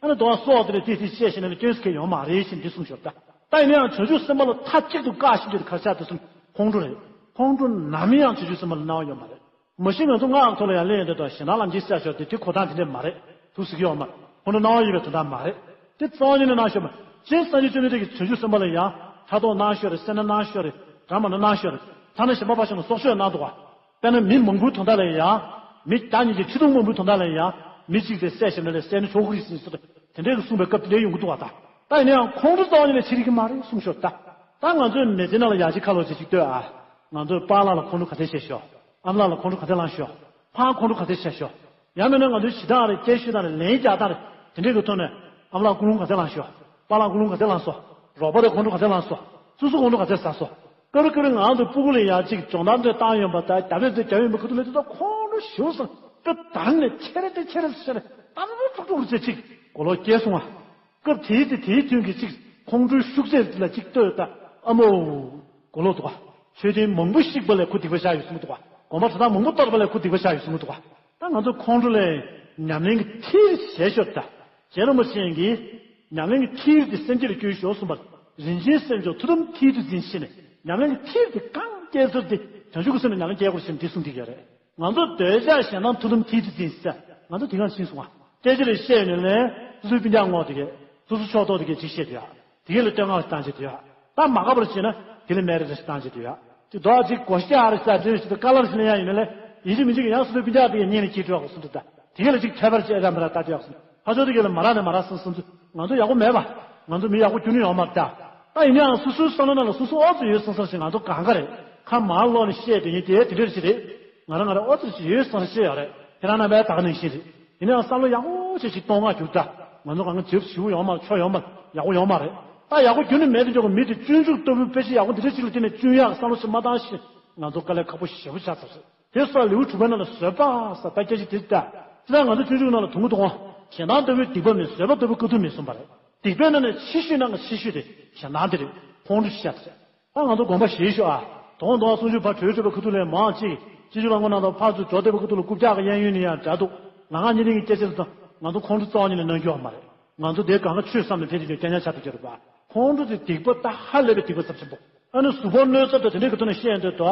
ཨ་ནི་འདུག་ག་སྲོག་དེ་ལས་དེ་དེ་བཤད་ཤེས་ན་ནི་སྐྱོན་ཟེར་མཁན་ཡོད་མ་རེད་ཞེས་འདི་གསུང་ཤོར་ད། ད་ཡིན་ན་ཡང་བྱང་ཆུབ་སེམས་དཔའ་ལ་མཐའ་གཅིག་ཏུ་བཀག་ཤིང་གཅིག་ཏུ་གར་ཆགས་དུ་སོང་ཁོང་ཁྲོ་རེད། ཁོང་ཁྲོ་ནམ་ཡང་བྱང་ཆུབ་སེམས་དཔའ་ལ་སྣང་བ་ཡོད་མ་རེད། མ་གཞི་ང་ཚོ་སྔགས་ཐོག་ལ་ཡང་གླེང་ཡོད་འདུག་ད། ཞེ་སྡང་ལམ་གྱིས་བསད་ཤོར་དེ་དེ་གོ་སྟངས་དེ་འདྲས་མ་རེད། ཐུགས་གཟིགས་ཡོད་མ་རེད། ཁོང་ཁྲོ་སྣང་བ་ཡོད་པའི་དོན་དག་མ་རེད། དེ་རྩ་བ་ཉིད་ནས་སྣང་ཤོར་མ། སྤྱིར་སངས་རྒྱས་བཅོམ་ལྡན་འདས་ཀྱིས་བྱང་ཆུབ་སེམས་དཔའ་ལ་ཡང་ཕྲག་དོག་སྣང་ཤོར་རེད། སེར་སྣ་སྣང་ཤོར་རེད། དགྲ་མ་ན་སྣང་ཤོར་རེད། ཐ་ན་གཞན་པ་ཕར་ཕྱིན་ལ་སྲོག་གཅོད་གནང་འདུག་ག་དཔེར་ན་མི་མང་པོའི་དོན་དག་ལ་ཡང་། མི་བརྒྱ་ཉིས་བརྒྱ་ཁྲི་སྟོང་མང་པོའི་དོན་དག་ལ་ཡང་། མི་གཅིག་དེ་བསད་ཤེས་ན་ལས་བསད་ན་ཆོག་གི་རེད་ཟེར་ནས་སོ། དེ་འདྲའི་གི་གསུངས་པའི་སྐབས་དེ་འདྲའི་ཡོང་གི་འདུག་ག་ད། ད་ཡིན་ན་ཡང་ཁོང་ཁྲོ་རྩ་བ་ཉིད་ནས་བྱེད་རིགས་ཀྱི་མ་རེད་གསུངས་ཤོར་ད། ད་ང་ཚོའི་མི་ཚེ་ནང་ལ་ཡ་གཅིག་ཁ་ལོ་བྱེད་ཅིག་ལྟོས་ཨ། ང་ཚོའི་པཱ་ལགས་ལ་ཁོང་ཁྲོ་ག་ཚད་བྱས་ཤོག་ཨ་མ་ལགས་ལ་ཁོང་ཁྲོ་ག་ཚད་ལངས་ཤོག་ཕར་ཁོང་ཁྲོ་ག་ཚད་བྱས་ཤོག་ཡང་མིན་ན་ང་ཚོའི་བྱེད་སྟངས་རེད། སྐད་ཤོད་སྟངས་རེད། ལན་རྒྱག་སྟངས་རེད། དེ་འདྲའི་གི་ཐོག་ནས་ཨ་མ་ལགས་སྐུ་རླུང་ག་ཚད་ལངས་ཤོག་པཱ་ལགས་སྐུ་རླུང་ག་ཚད་ལངས་སོང་། རོགས་པ་དེ་ཁོང་ཁྲོ་ག་ཚད་ལངས་སོང་། སོ་སོ་ཁོང་ཁྲོ་ག་ཚད་ཟ་སོང་། སྐབས་རེ་སྐབས་རེ་ང་རང་ཚོ་སྤུ་གུ་ལ་ཡང་ཅིག་སྦྱོང་བརྡར་འདྲ་བཏང་ཡོང་པ་དང་རྒྱབ་ལས་ཚོས་རྒྱབ་ཡོང་པའི་ཁ་ཐུག་ལས་དེ་ཚོ་ཁོང་ཁྲོ་ཞེ་པོ་སོང་། དཔེ་བདར་ནས་ཁྱེར་རེ་དེ་ཁྱེར་རེ་ཟེར་ནས་ཏག་ཏག་ཏུག་ཏུག་ཟེར་ཅིག་གོ་ལོག་སྐྱེས་སོང་ང་། སྐབས་དེའི་དེ་དེའི་དུས་ཀྱི་ཅིག་ཁོང་ཁྲོའི་ཤུགས་ཚད་དེ་ལ་ཅིག་ལྟོས་ད། ཨ་མོ། གོ་ལོག་འདུག་ག་ཆོས་ཐུན་མང་པོ་བཤིག་པ་ལས་ཁོ་སྡིག་པ་བཤགས་ཡོད་གསུངས་འདུག་ག་དགོན་པ་གྲྭ་ཐང་མང་པོ་གཏོར་བ་ལས་ཁོ་སྡིག་པ་བཤགས་ཡོད་གསུངས་འདུག་ག་ད་ང་ཚོ་ཁོང་ཁྲོ་ལས་ཉམས་ལེན་གྱི་མཐིལ་བྱས་ཤོར་ད། རྗེ་རིན་པོ་ཆེ་གིས་ཉམས་ལེན་གྱི་མཐིལ་དེ་སེམས་བསྐྱེད་ལ་བསྐྱོན་ཤོག་གསུངས་པ། རིན་ཆེན་སེམས་མཆོག་ཐུགས་དམ་མཐིལ་དུ་འཛིན་ཞེས་ནས་ཉམས་ལེན་གྱི་མཐིལ་དེ་གང་སྐྱེ་ཚུལ་དེ་བྱང་ཆུབ་ཀྱི་སེམས་ལ་ཉམས་ལེན་སྐྱེ་དགོས་ཞེས་འདི་གསུངས་བསྡད་ཡོད་རེད། ང་ཚོ་འདོད་ཆགས་ཞེ་སྡང་ཐུགས་དམ་མཐིལ་དུ་འཛིན་ཟེར། ང་ཚོ་དེ་གང་ཕྱིན་སོང་ང་། སྐད་ཆ་རེ་བཤད་ནས་ལན། སོ་སོའི་སྤུན་ཀྱག་ངོ་དེ་གས། སོ་སོ་ཕྱོགས་གཏོགས་དེ་གས་ཅིག་བཤད་དུ་ཡ། དེ་གས་ལ་བསྟོད་བསྔགས་བཏང་བྱེད་དུ་ཡ། ད་མ་དགའ་བར་བྱས་ན་དེ་ལས་མེད་རེ་རེ་ཞིག་བཏང་བྱེད་དུ་ཡ། དེ་དོག་ཅིག་གོ་ཤ་ཨ་རེ་ས་དེ་ཞིག་ཏུ་ཀ་ལར་ཞིག་ལ་ཡང་ཡིན་ན་ལས་ཡིན་གཅིག་མིན་གཅིག་ཡང་སོ་སོའི་སྤུན་ཀྱག་དེ་གས་གཉེན་ལ་སྐྱེས་འགྲོ་གོ་གསུངས་འདུག་ད་དེ་གས་ལ་ཅིག་ཁྱད་པར་བྱས་ར་མ་ར་ད་དེ་ཡག་སོང་། ཕ་ཕྱོགས་དེ་གས་ལ་མ་ར་ནས་མ་ར་སོང་སོང་། ང་ཚོ་ཡག་པོ་མེད་པ། ང་ཚོ་མི་ཡག་པོ་ཁྱོན་ནས་ཡོད་མ་རེད་ད། ད་ཡིན་ནའང་སོ་སོའི་བསམ་བློ་ནང་ལ་སོ་སོ་ཨོ་ཙི་ཡོད་སོང་སོང་ཞིག་ང་ཚོ་གང་ག་རེད། ཁ་མར་ལོག་ནས་བཤད་དེ་ཡིན་དེ་དེ་འདྲ་ཞིག་རེད། ང་རང་ང་རང་ཨོ་ཙི་ཞིག་ཡོད་སོང་ཞིག་ཡོད་རེད། ཁྱེད་རང་རྣམ་པས་ད་ག་ནང་བཞིན་རེད། ཡིན་ནའང་བསམ་བློ་ཡག་པོ་བྱས་ཤིག་གཏོང་ག་རྒྱུགས་ད། ང་ཚོ་གང་ག་འཇབ་ཞིབ་ཡོང་མ་ཆོ་ཡོང་མ་ཡག་པོ་ཡོང་མ་རེད། ད་ཡག་པོ་རྒྱུན་ནས་མེད་དུ་འཇོག་གི་མི་དེ་སྤྱོད་འཇུག་ལྟ་བུའི་དཔེ་ཆ་ཡག་པོ་འདི་འདྲ་ཅིག་ལ་བརྟེན་ནས་སྐྱོན་ཡག་བསམ་བློ་ཞིག་མ་བཏང་ཞིག་ང་ཚོ་དཀའ་ལས་ཁག་པོ་ཞེ་པོ་ཆགས་ཚར་རེད། དེ་སོགས་ལེའུ་དྲུག་པའི་ནང་ལ་བཟོད་པ་ཟེར་ད་སྐད་ཆ་དེ་ལྟ། དེ་ལ་ང་ཚོ་སྤྱོད་འཇུག་ནང་ལ་དུང་གི་དུང་། ཞེ་སྡང་ལྟ་བུའི་སྡིག་པ་མེད། བཟོད་པ་ལྟ་བུའི་དཀའ་ཐུབ་མེད་གསུངས་པ་རེད། སྡིག་པའི་ནང་ནས་ཆེ་ཤོས་ནང་གི་ཆེ་ཤོས་དེ་ཞེ་སྡང་དེ་རེད། ཁོང་ཁྲོ་ཤ་དེ་རེད། ད་ང་ཚོ་དགོངས་པ་བཞེས་ཤོག་ཨ། དོང་དོང་གསུང་ཆོས་ཕར་གྲོལ་གྲོལ་བའི་ཁ་ཐུག་ལས་མང་ཅིག་སྤྱི་ཆོས་ལ་དངོས་གནང་དང་ཕར་ཚུར་འགྲོ་བསྡད་པའི་ཁ་ཐུག་ལ་རྐུབ་བཀྱག་གི་གཡས་གཡོན་ནས་ཡང་འདྲ་འདུག་ལ་ང་གཉིས་ལྡན་གྱི་སྐད་ཆ་ལ་ད་ང་ཚོ་ཁོང་ཁྲོ་རྩ་བ་ཉིད་ནས་གནང་རྒྱུ་ཡོད་མ་རེད། ང་ཚོ་དེའི་སྒང་ག་ཆོས་བསམ་ནས་ཕེབས་དུས་ཀྱང་སྐད་ཉག་ཆགས་བསྡད་ཀྱི་རེད་པ། ཁོང་ཁྲོ་དེ་སྡིག་པ་ད་ཧ་ལས་པའི་སྡིག་པ་ཚབས་ཆེན་པོ། ཨ་ནི་གཟུགས་པོ་གནོད་ཚབས་དང་དེ་འདྲའི་གི་ཐོག་ནས་བཤད་ཡོང་དུས་ད།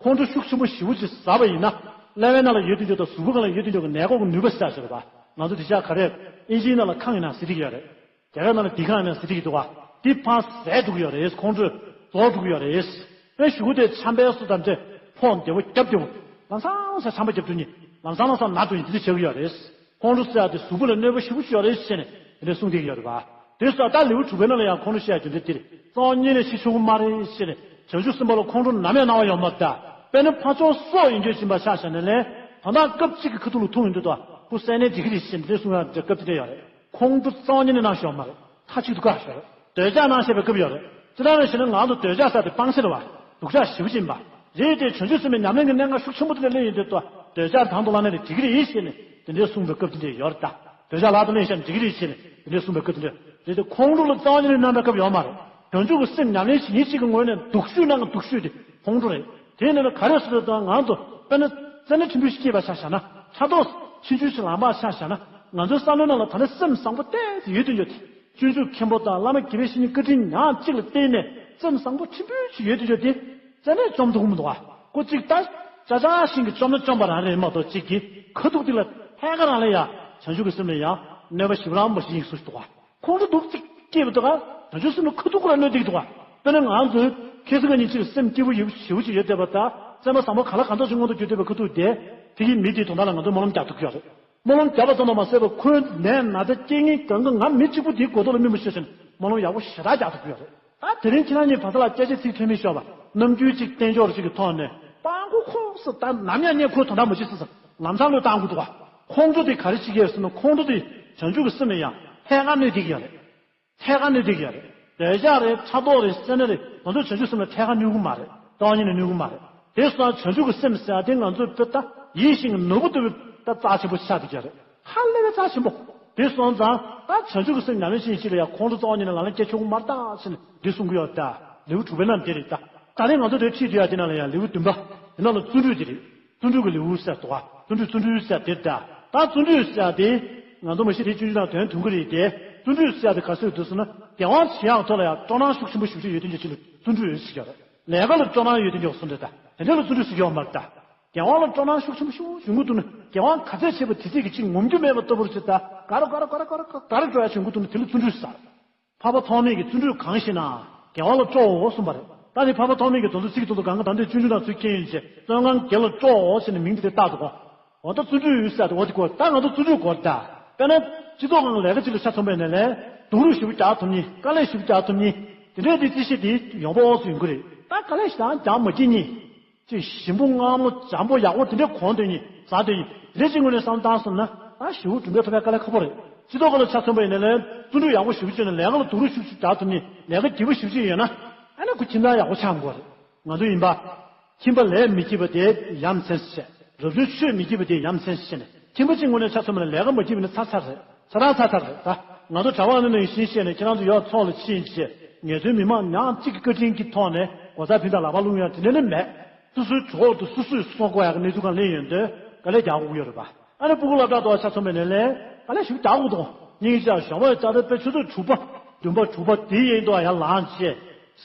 ཁོང་ཁྲོ་ཤུགས་ཆེན་པོ་ཞེ་པོ་ཅིག་ཟ་བ་ཡིན་ན། ཀླད་པའི་ནང་ལ་ཡོད་དུས་ཀྱང་དང་གཟུགས་པོ་སྒང་ལ་ཡོད་དུས་ཀྱང་གི་ནད་འགོག་གི་ནུས་པ་ཟེར་ཞིག་རེད་པ། ང་ཚོ་དེ་ཤག་ག་རེ། ཨིན་ཇིའི་ནང་ལ་ཁང་ཡིན་ན་ཟེར་བསྡད་ཀྱི་ཡོད་རེད། རྒྱ་གར་ནང་ལ་དེ་ཁང་ཡིན་ན་ཟེར་བསྡད་ཀྱི་འདུག་ག་དེ་ཕར་ཟད་འགྲོ་གི་ཡོད་རེད། ཁོང་ཁྲོ་རྫོགས་འགྲོ་གི་ཡོད་རེད། དཔེ་ཞུ་གི་དེ་ཆམ་པའི་སོ་དང་འདྲ་ཕོག་བདེ་པོ་རྒྱབ་བདེ་པོ། ལམ་སང་ལམ་སང་ཆམ་པ་བརྒྱབ་འདུག་ནི། ལམ་སང་ལམ་སང་ན་འདུག་ནི། དེ་འདྲ་བྱེད་ཀྱི་ཡོད་རེད། ཁོང་ཁྲོ་ཟེར་ཡ་དེ་གཟུགས་པོ་ལ་གནོད་པ་ཞེ་པོ་ཅིག་ཡོད་རེད་ཟེར་ནས་དེ་འདྲ་གསུངས་བསྡད་ཀྱི་ཡོད་རེད་པ། དེ་སོགས་ད་ལེའུ་དྲུག་པའི་ནང་ལ་ཡང་ཁོང་ཁྲོ་བཤད་ཡ་རྒྱུ་མཚན་དེ་རེད། རྩ་བ་ཉིད་ནས་ཤི་ཆོག་གི་མ་རེད་ཟེར་ནས་བྱང་ཆུབ་སེམས་དཔའ་ལ་ཁོང་ཁྲོ་ནམ་ཡང་གནང་བ་ཡོད་མ་རེད་ད། དཔེར་ན་ཕ་ཆོས་སྲོག་ཡིན་རྒྱུ་ཡིན་པ་ཆ་བཞག་ན་ལས་དོན་དག་སྐབས་གཅིག་གི་ཁ་ཐུག་ལ་ཐུག་ཡོང་དུས་ད་ཁོ་བསད་ནས་འགྲིག་གི་རེད་ཟེར་ནས་དེ་འདྲ་གསུང་ཡ་སྐབས་དེ་འདྲ་ཡོད་རེད། ཁོང་ཁྲོ་རྩ་བ་ཉིད་ནས་གནང་ཤོག་མ་རེད། མཐའ་གཅིག་ཏུ་བཀག་ཤོག་རེད། འདོད་ཆགས་གནང་བཤད་པའི་སྐབས་ཡོད་རེད། ཅི་ལྟར་ཞེ་ན་ང་ཚོ་འདོད་ཆགས་ཟེར་དེ་སྤང་བྱ་རེད་བ། སྡུག་ཅག་ཞེ་པོ་ཅིག་ཡིན་པ། རེད་དེ་བྱང་ཆུབ་སེམས་དཔའི་ཉམས་ལེན་གྱི་གནད་འགག་ཤུགས་ཆེན་པོ་དེ་ལ་སླེབས་ཡོང་དུས་ད་འདོད་ཆགས་དང་དུ་བླངས་ནས་འགྲིག་གི་རེད་ཟེར་ནས་དེ་འདྲའི་གསུངས་པའི་སྐབས་དེ་འདྲ་ཡོད་རེད་ད། འདོད་ཆགས་ལག་ཏུ་ལེན་བྱས་ནས་འགྲིག་གི་རེད་ཟེར་ནས་དེ་འདྲའི་གསུངས་པའི་སྐབས་དེ་འདྲ་རེད་དེ། ཁོང་ཁྲོ་ལ་རྩ་བ་ཉིད་ནས་གནང་བའི་སྐབས་ཡོད་མ་རེད། བྱང་ཆུབ་ཀྱི་སེམས་ཉམས་ལེན་བྱེད་མཁན་གཅིག་གི་ངོས་ནས་སྡུག་ཤོས་ནང་གི་སྡུག་ཤོས་དེ་ཁོང་ཁྲོ་རེད། དེ་ནས་ནི་ག་རེ་ཟེར་དུས་ང་ཚོ་དཔེར་ན་བཙན་གནོན་ཕྲན་བུ་ཞིག་སྐྱེས་པ་ཆ་བཞག་ན། ཕྲག་དོག་ཆེ་ཆུང་ཞིག་ལངས་པ་ཆ་བཞག་ན། ང་ཚོའི་བསམ་བློའི་ནང་ལ་ད་ནི་སེམས་བཟང་པོ་ཏོག་ཙམ་ཡོད་དུ་ཡོད་དེ། སྤྱོད་འཇུག་མཁན་པོ་དང་བླ་མ་དགེ་བའི་བཤེས་གཉེན་བཀའ་དྲིན་ཉག་གཅིག་ལ་བརྟེན་ནས་སེམས་བཟང་པོ་ཕྲན་བུ་ཞིག་ཡོད་དུ་ཡོད་དེ། བཙན་གནོན་བཅོམ་ཐུབ་ཀྱི་མི་འདུག་ག་ཁོ་གཅིག་ད་ཅག་ཅག་ཞིག་གིས་བཅོམ་ན་བཅོམ་པ་རང་རེད་མ་གཏོགས། གཅིག་གིས་ཁ་ཐུག་དེ་ལ་ཐད་ཀར་རང་ལ་ཡ་བྱང་ཆུབ་ཀྱི་སེམས་ལ་ཡ་གནོད་པ་ཞེ་པོ་རང་མ་ཞིག་ཡིན་སུ་ཞིག་འདུག་ག་ཁོང་ཁྲོ་སྡུག་ཅིག་སྐྱེས་པ་འདུག་ག་བྱང་ཆུབ་སེམས་ལ་ཁ་ཐུག་ཁོ་རང་གནོད་བསྡད་ཀྱི་འདུག་ག་དཔེར་ན་ང་ཚོས་ཁ་སང་ཁ་ཉིན་གཅིག་ལ་སེམས་སྐྱིད་པོ་ཡོད་ཞེ་པོ་ཅིག་ཡོད་བསྡད་པ་ད། སེམས་པ་བཟང་པོ་ག་ལ་གང་འདྲ་ཞིག་མངོན་དུ་གྱུར་བསྡད་པའི་ཁ་ཐུག་དེ། དེ་གི་མི་དེའི་དོན་དག་ལ་ང་ཚོས་སྨོན་ལམ་རྒྱག་ཐུབ་ཀྱི་ཡོད་རེད། སྨོན་ལམ་བརྒྱབ་པ་ཙམ་དུ་མ་ཟད་པར་ཁོའི་ནད་ན་ཚ་རྐྱེན་ངན་གང་ག་ང་མི་གཅིག་པུ་དེའི་གོ་རྟོགས་ལ་སྨིན་པ་ཤེས་ཤིང་སྨོན་ལམ་ཡག་པོ་ཞེ་དྲག་རྒྱག་ཐུབ་ཀྱི་ཡོད་རེད། ད་དེ་རིང་ཁྱེད་རང་གཉིས་བར་ཐག་ལ་སྐད་ཆ་ཚིག་ཐོན་མི་ཤོར་བ། ནམ་རྒྱུན་གཅིག་བསྟན་འབྱོར་གཅིག་གི་ཐོག་ནས་སྤང་གོ་ཁོག་སོ་ད་ནམ་ཡང་ངས་ཁོའི་དོན་དག་མ་བྱེད་ཟེར་ཟེར་ལམ་སང་བློས་བཏང་དགོས་འདུག་ག་ཁོང་ཁྲོ་དེ་ག་རེ་བྱེད་ཀྱི་ཡོད་ཟེར་ན། ཁོང་ཁྲོ་དེ་བྱང་ཆུབ་ཀྱི་སེམས་ལ་ཡང་ཐད་ཀར་གནོད་བསྡད་ཀྱི་ཡོད་རེད། ཐད་ཀར་གནོད་བསྡད་ཀྱི་ཡོད་རེད། འདོད་ཆགས་རེད། ཕྲག་དོག་རེད། སེར་སྣ་རེད། ང་ཚོ་བྱང་ཆུབ་སེམས་ལ་ཐད་ཀར་གནོད་ཀྱི་མ་རེད། རྩ་བ་ཉིད་ནས་གནོད་ཀྱི་མ་རེད། དེ་སོང་བྱང་ཆུབ་ཀྱི་སེམས་ཟེར་ཡ་དེ་ང་ཚོའི་དཔེ་ད་ཡིད་བཞིན་གྱི་ནོར་བུ་ལྟ་བུའི་ད་རྩ་ཆེན་པོ་ཆགས་བསྡད་ཀྱི་རེད། ཧ་ལས་པའི་རྩ་ཆེན་པོ། དེ་སོང་ཙང་ད་བྱང་ཆུབ་ཀྱི་སེམས་ཉམས་ལེན་བྱེད་མཁན་ཅིག་ལ་ཡང་ཁོང་ཁྲོ་རྩ་བ་ཉིད་ནས་ལག་ལེན་སྐྱེ་ཆོག་གི་མ་རེད་ད་ཟེར་ནས་འདི་གསུང་གི་ཡོད་ད། ལེའུ་དྲུག་པའི་ནང་དེ་རེད་ད། ད་རེས་ང་ཚོ་དེ་ཁྲིད་བསྡད་ཡ་དེ་ནང་ལ་ཡང་ལེའུ་བདུན་པ། དེ་ནང་ལ་བརྩོན་འགྲུས་དེ་རེད། བརྩོན་འགྲུས་ཀྱི་ལེའུ་ཟེར་འདུག་ག་བརྩོན་འགྲུས་བརྩོན་འགྲུས་ཟེར་དེ་ད། ད་བརྩོན་འགྲུས་ཟེར་དེ། ང་ཚོ་མ་གཞི་དེ་སྤྱོད་འཇུག་དང་དོན་མཐུན་གྱི་རེད་དེ། བརྩོན་འགྲུས་ཟེར་དེ་ག་ཚོད་འདུག་ཟེར་ན། དགེ་བ་བྱེད་ཡག་ཐོག་ལ་ཡང་སྤྲོ་སྣང་ཤུགས་ཆེན་པོ་ཞེ་པོ་ཅིག་ཡོད་དུས་ཅིག་ལ་བརྩོན་འགྲུས་ཡོད་ཟེར་གྱི་རེད། ལས་ཀ་ལ་སྤྲོ་སྣང་ཡོད་དུས་ཅིག་སོང་དེ་ད། དེ་འདྲ་ལ་བརྩོན་འགྲུས་ཟེར་གྱི་ཡོད་མ་རེད་ད། དགེ་བ་ལ་སྤྲོ་སྣང་ཤུགས་ཆེན་པོ་ཞེ་པོ་ཅིག་ཡོང་གི་འདུག་ན། དགེ་བ་ག་ཚད་བྱས་པ་དེ་ཚད་ཀྱི་ཅིག་ངོམས་རྒྱུ་མེད་པ་ལྟ་བུར་ཅིག་ད། ག་རེ་ག་རེ་ག་རེ་ག་རེ་ག་རེ་འགྲོ་ཡ་བྱུང་གི་འདུག་ན་དེ་ལ་བརྩོན་འགྲུས་ཟེར། འཕགས་པ་ཐོགས་མེད་ཀྱིས་བརྩོན་འགྲུས་གང་ཞེ་ན། དགེ་བ་ལ་སྤྲོའོ་གསུངས་པ་རེད། ད་ནི་འཕགས་པ་ཐོགས་མེད་ཀྱིས་དེ་ཚོ་ཚིག་དེ་ཚོ་གང་ག་ད་འདི་སྤྱོད་འཇུག་དང་ཚུལ་མཁྱེན་ཡིན་ཞེས་བརྩོན་གང་དགེ་ལ་སྤྲོའོ་ཞེས་ནས་མིང་དེ་དེ་བཏགས་འདུག་གོ། འོ་ད་བརྩོན་འགྲུས་ཡོད་ཟེར་ཏེ་འོ་དེ་གོ། ད་ང་ཚོ་བརྩོན་འགྲུས་དགོས་ད། དཔེར་ན། སྤྱི་ཚོགས་ནང་ལས་ཀ་ཅིག་ལ་ཆ་མཚོན་པ་ཡིན་ན་ལས། སྡུག་རུས་ཞེ་པོ་རྒྱག་ཐུབ་མཁན། དཀའ་ལས་ཞེ་པོ་རྒྱག་ཐུབ་མཁན། དེ་འདྲའི་དེ་རྩིས་གཞི་དེ་ཡོང་འབབ་འོག་སུ་ཡོང་གི་རེད། ད་དཀའ་ལས་ཞེ་དྲག་རྒྱག་མ་བགྱིད་མཁན། ཅིག་ཞིམ་པོ་མངར་མོ་འཇམ་པོ་ཡག་པོ་དེ་འདྲའི་གོན་སྡོད་མཁན་ཟ་སྡོད་མཁན་དེ་འདྲའི་ཅིག་ངོས་ནས་བསམ་བློ་བཏང་སོང་ན། ད་ཞེ་པོ་གྲུབ་འབྲས་ཐོབ་ཡ་དཀའ་ལས་ཁག་པོ་རེད། སྤྱི་ཚོགས་ཁག་ལ་ཆ་མཚོན་པ་ཡིན་ན་ལས་བརྩོན་འགྲུས་ཡག་པོ་ཞེ་པོ་བྱས་ནས་ལས་ཀ་ལ་སྡུག་རུས་ཤུགས་ཆེ་རྒྱག་ཐུབ་མཁན། ལས་ཀ་རྒྱས་པོ་ཞེ་པོ་ཅིག་ཡོད་ན། ཨ་ནི་ཁོ་ཁྱིམ་ཚང་ཡག་པོ་ཆགས་དགོས་རེད། ང་ཚོ་ཡིན་པ། ཁྱིམ་པ་ལས་མི་བགྱིད་པ་དེ་ཡ་མཚན་ཟེར། རབ་བྱུང་ཆོས་མི་བགྱིད་པ་དེ་ཡ་མཚན་ཟེར་ནས། ཁྱིམ་པ་གཅིག་ངོས་ནས་ཆ་མཚོན་པ་ན་ལས་ཀ་མ་བགྱིད་པ་ནི་ཚར་ཚར་རེད། ཚར་རང་ཚར་ཚར་རེད་ད། ང་ཚོ་གྲྭ་པ་ནང་ནས་ཤེས་བཤད་ནས་ཁྱེད་རང་ཚོ་ཡོད་ཚོགས་ལ་ཕྱིན་བྱས། ངལ་རྩོལ་མི་མང་ཉག་གཅིག་གི་བཀའ་དྲིན་གྱི་ཐོག་ནས་སྒོ་རྩར་ཕན་ཐོགས་ལག་པ་བླུགས་ཡ་དེ་འདྲ་ནི་མེད། སོ་སོའི་གྲོགས་དང་སོ་སོས་གསོ་དགོས་ཡ་གི་གནས་ཚུལ་གང་སླེབས་ཡོང་དུས་དཀའ་ལས་རྒྱག་དགོས་ཀྱི་ཡོད་རེད་པ། ཨ་ནི་སྤུ་གུ་སློབ་གྲྭ་དུ་ཆ་མཚོན་པ་ཡིན་ན་ལས་དཀའ་ལས་ཞེ་པོ་རྒྱག་དགོས་འདུག་སྙིང་རྗེ་གཞོན་པ་ཡི་རྩ་དོན་དཔེ་ཆུ་ཚོད་དྲུག་པ་བདུན་པ་དྲུག་པ་དེ་ཡིན་དུས་ཡར་ལངས་བྱས།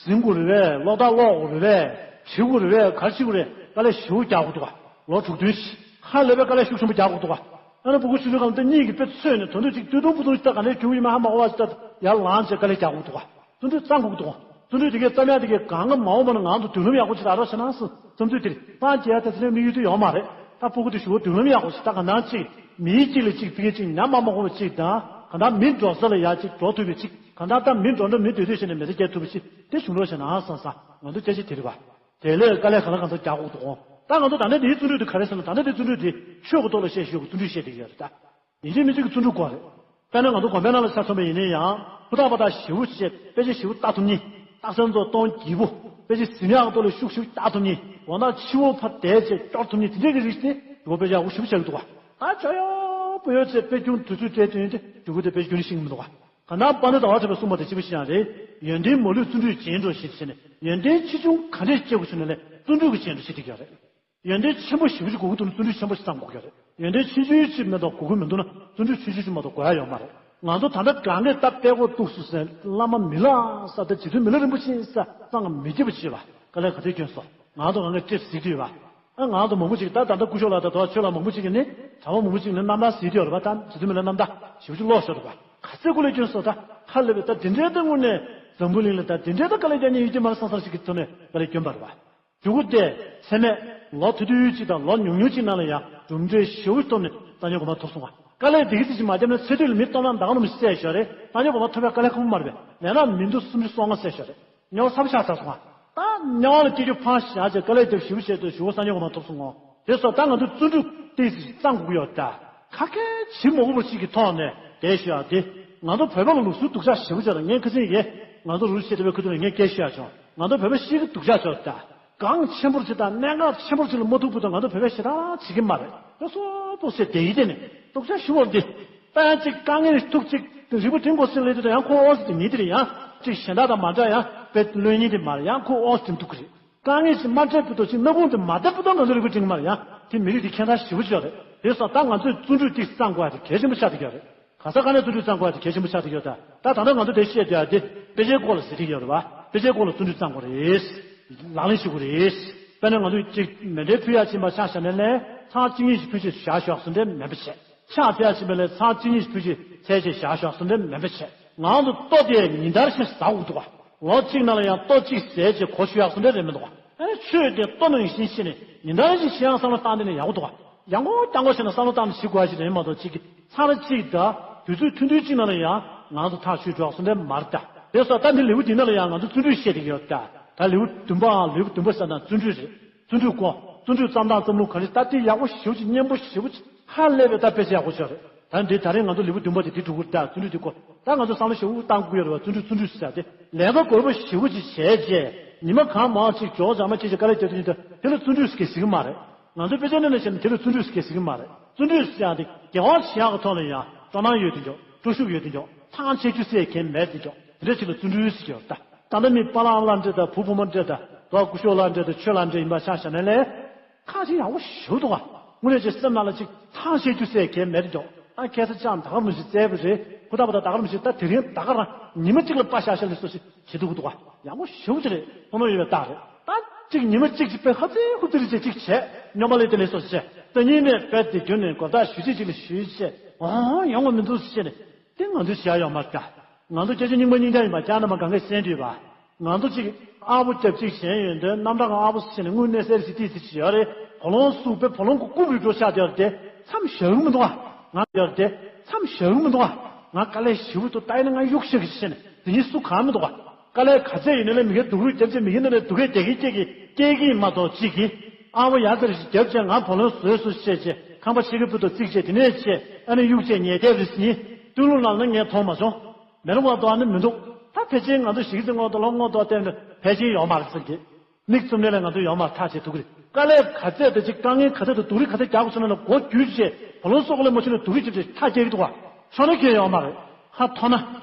ཟིན་དགོས་རེད་པས། སློབ་གྲྭ་ཀློག་དགོས་རེད་པས། བྲིས་དགོས་རེད་པས། ག་རེ་བྱེད་དགོས་རེད། དཀའ་ལས་ཞེ་པོ་རྒྱག་དགོས་འདུག་ག་ལོ་དྲུག་བདུན་ཞིག་ཧ་ལས་པའི་དཀའ་ལས་ཤུགས་ཆེན་པོ་རྒྱག་དགོས་འདུག་ག་ཨ་ནི་སྤུ་གུ་ཆུང་ཆུང་སྒང་ལ་ད་གཉིད་ཀྱིས་དཔེ་ཚོས་ནས་དོན་དུ་ཅིག་ཏུ་ཏུང་ཕུ་ཏུང་ཞིག་ད་ག་ལས་རྒྱུག་ཡིན་མ་ཧ་མ་གོ་བ་ཞིག་ད་ཡར་ལངས་བྱས་དཀའ་ལས་རྒྱག་དགོས་འདུག་ག་བརྩོན་འགྲུས་བརྩམ་དགོས་འདུག་ག་བརྩོན་འགྲུས་དེ་གས་བརྩམ་ཡག་དེ་གས་གང་ག་མ་འོངས་པ་ན་ང་ཚོ་མདུན་ལམ་ཡག་པོ་ཅིག་རག་རོགས་བྱེད་ན་སོ། བསམ་ཚུལ་དེ་རེད། སྤང་བྱེད་ཡ་ད་དེ་ནས་དམིགས་ཡུལ་དེ་ཡོད་མ་རེད། ད་སྤུ་གུ་དེ་ཞུ་བ་མདུན་ལམ་ཡག་པོ་ཞིག་ད་ག་ནང་ཅིག་མིའི་གཅིག་ལ་གཅིག་ཕ་གི་གཅིག་ཉམས་མ་མ་གོ་བ་གཅིག་དང་། ག་ད་མི་འགྲོ་ས་ལ་ཡ་གཅིག་འགྲོ་ཐུབ་པའི་གཅིག་ག་ད་ད་མི་འགྲོ་འགྲོ་མི་སྡོད་སྡོད་བྱས་ནས་མི་ཚེ་སྐྱེལ་ཐུབ་པ་ཞིག་དེ་བྱུང་རོགས་བྱེད་ན་བསམ་ས་ང་ཚོ་སྐད་ཆ་དེ་རེད་པ། དེ་ལས་དཀའ་ལས་ག་ལ་གང་འཚམ་རྒྱག་དགོས་འདུག་གོ། ད་ང་ཚོ་ད་ལྟ་འདིའི་བརྩོན་འགྲུས་དེ་ག་རེ་ཟེར་ན། ད་ལྟ་འདིའི་བརྩོན་འགྲུས་དེ་ཆོས་ཀྱི་ཐོག་ལ་བཤད་ཞུ་བའི་བརྩོན་འགྲུས་བཤད་བསྡད་ཀྱི་ཡོད་རེད་ད། ཡིན་གཅིག་མིན་གཅིག་གི་བརྩོན་འགྲུས་དགོས་རེད། དཔེར་ན་ང་ཚོ་དགོན་པའི་ནང་ལ་ཆ་མཚོན་པ་ཡིན་ན་ཡང་ཧུར་ཐག་འབད་ཐག་ཞེ་པོ་བྱས་དཔེ་ཆ་ཞེ་པོ་ལྟ་ཐུབ་མཁན། རྟགས་གསལ་མཛོད་གཏོང་བགྱིད་པོ། དཔེ་ཆ་ཟིན་ཡག་ཐོག་ལ་ཤུགས་ཞེ་པོ་ལྟ་ཐུབ་མཁན། འོ་ན་ཕྱི་བོ་ཕར་བསྡད་བྱས་སྐྱོར་ཐུབ་མཁན་དེ་འདྲས་ཀྱི་རིགས་དེ་འདུག་ག་དཔེ་ཆ་ཡག་པོ་ཞེ་པོ་ཆགས་ཀྱི་འདུག་ག་ད་ཅོ་ཡོ་པོ་ཡོད་ཚེ་དཔེ་ཆུང་དུས་ཚོད་སྤྲད་དུས་ཡིན་ཏེ་འདུག་ག་དེ་དཔེ་ཆ་རྒྱུན་ནས་ཤེས་ཀྱི་མི་འདུག་ག་གང་ལྟར་དཔལ་ལྡན་ཟླ་བ་གྲགས་པས་གསུངས་པ་དང་གཅིག་པ་ཞིག་ཡང་རེད། ཡོན་ཏན་མ་ལུས་བརྩོན་འགྲུས་རྗེན་གྲོ་ཞེས་བྱས་ནས། ཡོན་ཏན་ཆེ་ཆུང་ག་འདྲས་སྐྱེ་དགོས་བྱུང་ན་ལས་བརྩོན་འགྲུས་ཀྱི་རྗེན་གྲོ་ཞེས་བྲིས་ཀྱི་ཡོད་རེད། ཡོན་ཏན་ཆེན་པོ་ཞེ་པོ་ཅིག་དགོས་ཀྱི་འདུག་ན་བརྩོན་འགྲུས་ཆེན་པོ་ཞིག་བརྩམ་དགོས་ཀྱི་རེད། ཡོན་ཏན་ཆུང་ཆུང་ཅིག་མེད་དོ་དགོས་ཀྱི་མི་འདུག་ན་བརྩོན་འགྲུས་ཆུང་ཆུང་ཅིག་མ་གཏོགས་དགོས་ཡ་ཡོད་མ་རེད། ང་ཚོ་ད་ལྟ་གང་གས་ད་དཔེ་ཁོ་གཏུགས་སུ་ཟེར་བླ་མ་མི་ལ་ས་ད་རྗེ་བཙུན་མི་ལ་རིན་པོ་ཆེ་ས་གཙང་མི་བརྗེད་པ་བྱེད་པ་དཀའ་ལས་ག་ཚོད་བསྐྱོན་སོང་། ང་ཚོ་གང་གས་ཅེས་གཟིགས་དུས་པ། ཨ་ང་ཚོ་མང་པོ་ཅིག་ད་ད་ལྟ་སྐུ་ཞབས་ལགས་དང་དོ་ཆོས་ལགས་མང་པོ་ཅིག་གིས་ནི་གྲྭ་པ་མང་པོ་ཅིག་ནི་རྣམ་ཐར་གཟིགས་དུས་ཡོད་རེད་པ། ད་རྗེ་བཙུན་མི་ལ་རྣམ་ཐར་ཞེ་པོ་ཅིག་ཀློག་ཤོར་རེད་པ། ག་ཚོད་དཀའ་ལས་བསྐྱོན་སོང་ད་ཧ་ལས་པའི་ད་དེ་འདྲའི་ད་དངོས་གནས་འཛམ་བུ་གླིང་ལ་ད་དེ་འདྲའི་ད་དཀའ་ལས་རྒྱག་མཁན་ཡོད་ཀྱི་མ་རེད་བསམ་བསམ་ཞིག་གི་ཐོག་ནས་དཀའ་ལས་བསྐྱོན་པ་རེད་པ། མཇུག་གུ་དེ་ཚད་མེད། ལོ་ཐུང་ཐུང་ཅིག་དང་ལོ་ཉུང་ཉུང་ཅིག་ནང་ལ་ཡང་གྲུབ་འབྲས་ཞེ་པོ་ཐོབ་ནས་གསར་འགྱུར་གོང་མ་ཐོབ་སོང་བ། དཀའ་ལས་དེ་གི་ཚིག་ཅིག་མ་བརྒྱབ་ན་ཚེ་སྟོད་ལ་མི་སྟོང་ཕྲག་ལྡང་ནོ་མི་བསད་ཤོག་རེད། གསར་འགྱུར་གོང་མ་ཐོབ་པའི་དཀའ་ལས་ཁག་པོ་མ་རེད་པས། ལས་ན་མི་འདུག་སུམ་ཅུ་སོ་ལྔ་བསད་ཤོག་རེད། དམྱལ་བ་ཚ་པོ་ཆགས་ཚར་སོང་བ། ད་དམྱལ་བ་ལ་སྐྱེ་རྒྱུ་ཕངས་ཤག་ཅེས་དཀའ་ལས་བརྒྱབ་ཞེ་པོ་བྱས་ཏེ་ཞེ་པོ་གསར་འགྱུར་གོང་མ་ཐོབ་སོང་ངོ་། དེ་སོགས་ད་ང་ཚོ་བརྩོན་འགྲུས་ཏོག་ཙམ་བརྩམ་དགོས་ཀྱི་ཡོད་ད། ཁ་སྐད་བྱེད་མ་དགོས་པ་ཅིག་གི་ཐོག་ནས་བསྡད་ཤོག་ཡ་དེ། ང་ཚོ་བོད་པ་ལ་ལུགས་སྲོལ་སྡུག་ཅག་ཞེ་པོ་ཅིག་ཡོད་རེད། ངས་ཁ་སང་ཡས་ང་ཚོ་རུ་བཤད་བསྡད་པའི་ཁུལ་དུ་ནས་ངས་སྐད་ཤོད་ཡ་བྱུང་། ང་ཚོ་བོད་པ་ཤེས་ཀྱི་སྡུག་ཅག་ཅིག་ཡོད་ད། གང་ཆེན་པོ་ཅིག་དང་གནད་འགག་ཆེན་པོ་ཅིག་ལ་མ་ཐུག་བར་དུ་ང་ཚོ་བོད་པས་ཞེ་དྲག་བྱེད་ཀྱི་མ་རེད། ད་སོ་པོ་ཟེར་བསྡད་ཡི་དེ་ནི་སྡུག་ཅག་ཞེ་པོ་འདི། དཔེ་ཅིག་དཀའ་ངལ་ཐུག་ཅིག་རིག་པ་སྒྲིམ་དགོས་ཟེར་ལབ་དུས་ད་ཡང་ཁོ་ཨོ་ཟེར་གྱི་མི་དེ་རེད། ཡང་ཅིག་གཞན་དག་དང་མ་འདྲ་ཡང་དཔེ་ལོན་ཉིན་དེ་མ་རེད། ཡང་ཁོ་ཨོ་ཟེར་གྱི་འདུག་གི་རེད། དཀའ་ངལ་ཞིག་མ་འཕྲད་བར་དུ་ཅིག་སྣ་ཁུང་དེ་མ་བརྡབ་བར་དུ་ང་ཚོ་རིག་པ་སྒྲིམ་གྱི་མ་རེད། ཡང་དེ་མི་རིགས་དེ་ཁྱད་མཚར་ཞེ་པོ་ཅིག་ཡོད་རེད། དེ་སོགས་ད་ང་ཚོས་བརྩོན་འགྲུས་ཏིག་བརྩམ་དགོས་ཡ་དེ་གལ་ཆེན་པོ་ཆགས་བསྡད་ཀྱི་ཡོད་རེད། ག་ས་ག་ནས་བརྩོན་འགྲུས་བརྩམ་དགོས་ཡ་དེ་གལ་ཆེན་པོ་ཆགས་བསྡད་ཀྱི་ཡོད་ད། ད་ད་ལྟ་ང་ཚོ་དེ་བཤད་བསྡད་ཡ་དེ་དཔེ་ཆའི་སྐོར་ལ་ཟེར་གྱི་ཡོད་རེད་བ། དཔེ་ཆའི་སྐོར་ལ་བརྩོན་འགྲུས་བརྩམ་དགོས་རེད། ལག་ལེན་ཞུ་དགོས་རེད། དཔེར་ན་ང་ཚོས་ཅིག་མཎྜལ་ཕུལ་ཡ་ཕྱིན་པ་ཆ་བཞག་ན་ལས་ཚར་གཅིག་གཉིས་ཤིག་ཕུལ་རྗེས་བཞག་ཤོག་ཟེར་འདྲ་མིན་པ་བྱས། ཕྱག་འཚལ་ཡ་ཕྱིན་པ་ལས་ཚར་གཅིག་གཉིས་ཤིག་ཕུལ་རྗེས་འཚལ་རྗེས་བཞག་ཤོག་ཟེར་འདྲ་མིན་པ་བྱས། ངང་དུ་ལྟོ་དེ་ཉིན་ལྟར་བཞིན་ཟ་དགོས་འདུག་ག། ལོ་གཅིག་ནང་ལ་ཡང་ལྟོ་གཅིག་ཟས་རྗེས་གོ་ཆོད་ཡག་སུ་འདྲ་རེད་མི་འདུག་ག། ཨ་ནི་ཆོས་དེ་ལྟོ་ནང་བཞིན་ཤེས་ནས་ཉིན་ལྟར་བཞིན་ཤེས་ཡང་བསམ་བློ་བཏང་དེ་ནས་ཡག་པོ་འདུག་ག། ཡང་གོ་རྐྱང་གོ་བྱས་ན་བསམ་བློ་བཏང་ནས་ཤི་དགོས་ཞིག་རེད་མ་གཏོགས་གཅིག་གིས་ཚར་གཅིག་དང་དུས་ཚོད་ཐུང་ཐུང་གཅིག་ནང་ལ་ཡང་ང་ཚོ་ཐག་ཆོད་འགྲོ་སོང་འདྲ་མ་རེད་ད། དེ་སོགས་ད་འདི་ལེའུ་འདི་ནང་ལ་ཡང་ང་ཚོ་བརྩོན་འགྲུས་བཤད་བསྡད་ཀྱི་ཡོད་ད། ད་ལེའུ་བདུན་པའམ་ལེའུ་བདུན་པ་ཟེར་ན་བརྩོན་འགྲུས་རེད། བརྩོན་འགྲུས་སྐོར། བརྩོན་འགྲུས་བརྩམ་སྟངས་བརྩམ་ལུགས་ག་རེ་ད་དེ་ཡག་པོ་ཞེ་པོ་ཅིག་སྙན་པོ་ཞེ་པོ་ཅིག་ཧ་ལས་པའི་ད་དཔེ་ཆ་ཡག་པོ་ཞིག་རེད། ད་འདི་ད་རེས་ང་ཚོ་ལེའུ་བདུན་པ་དེ་འདི་འགྲོ་གི་རེད་ད། བརྩོན་འགྲུས་དེ་སྐོར་ད་ང་ཚོ་བསམ་བློ་ཞེ་པོ་བཏང་དགོས་ཀྱི་ཡོད་རེད་བ། བརྩོན་འགྲུས་བརྩོན་འགྲུས་ཟེར་ཏེ་ལས་ཀ་གོར་པོ་ཞེ་པོ་ཅིག་བྱས་རྗེས་ཉི་མ་གང་མང་ཅིག་ཇོ་བོ་རྗེས་མ་སྐྱེས་ཀྱི་དཀའ་ལས་བརྒྱབ་དུས་ཉིན་དུ་དེ་ལ་བརྩོན་འགྲུས་ཟེར་གི་ཟེར་གི་མ་རེད། ང་ཚོའི་དཔེ་ཆའི་ནང་ནས་བཤད་ན་དེ་ལ་བརྩོན་འགྲུས་ཟེར་གི་ཟེར་གི་མ་རེད། བརྩོན་འགྲུས་ཟེར་ཡག་དེ་དགེ་བ་བྱེད་ཡག་གི་ཐོག་ལ་ཡང་སྤྲོ་སྣང་ཡོད་དེ་འཇོག་སྤྲོ་ཤུགས་ཡོད་དེ་འཇོག་ཐང་ཆད་རྒྱུ་ཟེར་མཁན་མེད་དེ་འཇོག་དེ་འདྲ་ཞིག་ལ་བརྩོན་འགྲུས་ཟེར་གྱི་ཡོད་ད། ད་ལྟ་མི་པཱ་ལགས་ཨ་མ་ལགས་འདྲ་དང་བུ་བུ་མོ་འདྲ་དང་རྡོ་སྐུ་ཞབས་ལགས་འདྲ་དང་ཆོས་ལགས་འདྲ་ཡིན་པ་ཆ་བཞག་ན་ལས། ཁ་ཅིག་ཡག་པོ་ཞེ་པོ་འདུག་ག། དངོས་གནས་ཅིག་སེམས་ནང་ལ་ཅིག་ཐང་ཆད་རྒྱུ་ཟེར་མཁན་མེད་དེ་འཇོག་ཨ་ཁ་སང་ཅང་ད་ག་རང་ཞིག་བཙལ་བ་རེད། ཁོ་ད་བ་ད་ད་ག་རང་ཞིག་ད་དེ་རིང་ད་ག་རང་ཉི་མ་གཅིག་ལ་པ་ཤ་ཤ་ལས་སོ་ཞིག་བྱེད་ཐུབ་ཀྱི་འདུག་ག། ཡག་པོ་ཞེ་པོ་ཅིག་རེད། ཐོག་མ་ཡོད་པའི་རྟགས་རེད། ད་གཅིག་ཉི་མ་གཅིག་ཅིག་དཔེ་ཧ་ཙི་ཧུ་ཙི་རེ་ཅིག་ཅིག་བྱས་སྨྱོན་པ་ལས་དེ་ལས་སོ་བྱས་ད་གཉིས་ནས་དཔེ་དེ་རྒྱུན་ནས་གོ་བརྡ་ཞུ་ཅིག་ཅིག་ལ་ཞུས་བྱས་ཨོ་ཡོང་བ་མི་འདུག་ཟེར་ནས་དེ་ང་ཚོས་བྱས་ཡོད་མ་རེད་ད། ང་ཚོ་སྐད་ཆ་རྙིང་པ་རྙིང་རྐྱང་ཡིན་པ་རྐྱང་ན་མ་གང་གས་གསན་དུས་པ། ང་ཚོ་གཅིག་ཨ་བོ་རྒྱབ་གཅིག་གཞན་ཡོད་འདོད་རྣམ་གྲངས་ཨ་བོ་ཟེར་ནས་དངོས་གནས་གསལ་ཞིག་ཏིས་ཟེར་གྱི་ཡོད་རེད། བུ་ལོང་སུ་དཔེ་བུ་ལོང་གི་རྐུབ་རིགས་འགྲོ་ཤག་དེ་ཡོད་རེད་དེ་མཚམས་བཞག་གི་མི་འདུག་ཨ། ང་ཡོད་རེད་དེ་མཚམས་བཞག་གི་མི་འདུག་ཨ། ང་དཀའ་ལས་ཞེ་པོ་འདུག་ལྟ་ཡིན་ན་ང་གཡུག་བཞག་གི་ཟེར་ནས་དེ་གཉིས་སུ་གང་མི་འདུག་ཨ། དཀའ་ལས་ག་ཚད་ཡིན་ན་ལས་མི་ཁའི་སྡུག་རུས་རྒྱབ་བྱས་མི་ཁའི་ནང་ནས་སྡུག་སྐད་རྒྱག་གིན་རྒྱག་གིན་སྐྱེལ་གྱི་ཡིན་མ་གཏོགས་གཅིག་གིས་ཨ་བོ་ཡར་ཙམ་ཞིག་རྒྱབ་བྱས་ང་བུ་ལོང་བཟོས་སོང་ཟེར་བྱས་ཁང་པ་ཕྱི་ཁའི་ཕུ་ཏོ་བརྩིགས་བྱས་དེ་ནས་བྱས་ཨ་ནི་གཡུག་བྱས་ཉལ་བསྡད་པ་རེད་ཟེར་ནི་སྟོད་ལུང་ནང་ལ་ངས་མཐོང་མ་སོང་། མེ་རོ་བ་དོ་ཨ་ནི་མི་འདུག་ད་ཕལ་ཆེར་ང་ཚོ་གཞིས་ཀྱི་རྩེ་སྔོན་དུ་ལོ་སྔོན་དུ་བལྟས་ན་ཕལ་ཆེར་ཡོད་མ་རེད་ཟེར་གི། མིག་བཙུམ་ནས་ལ་ང་ཚོ་ཡོད་མ་རེད་ཐག་བཅད་ཐུབ་ཀྱི་རེད། དཀའ་ལས་ག་ཚད་དང་ཅིག་དཀའ་ངལ་ག་ཚད་དང་སྡུག་རུས་ག་ཚད་རྒྱག་དགོས་སོང་ན་ལ་མགོ་བསྒྱུར་བྱས་བུ་ལོང་སོགས་ལ་མ་ཆུ་ནས་སྡུག་རུས་བྱེད་བྱེད་ཐག་བཅད་ཀྱི་འདུག་བ། ཆོག་ན་ཁྱོད་ཡོད་མ་རེད། ཧ་མཐོ་ན་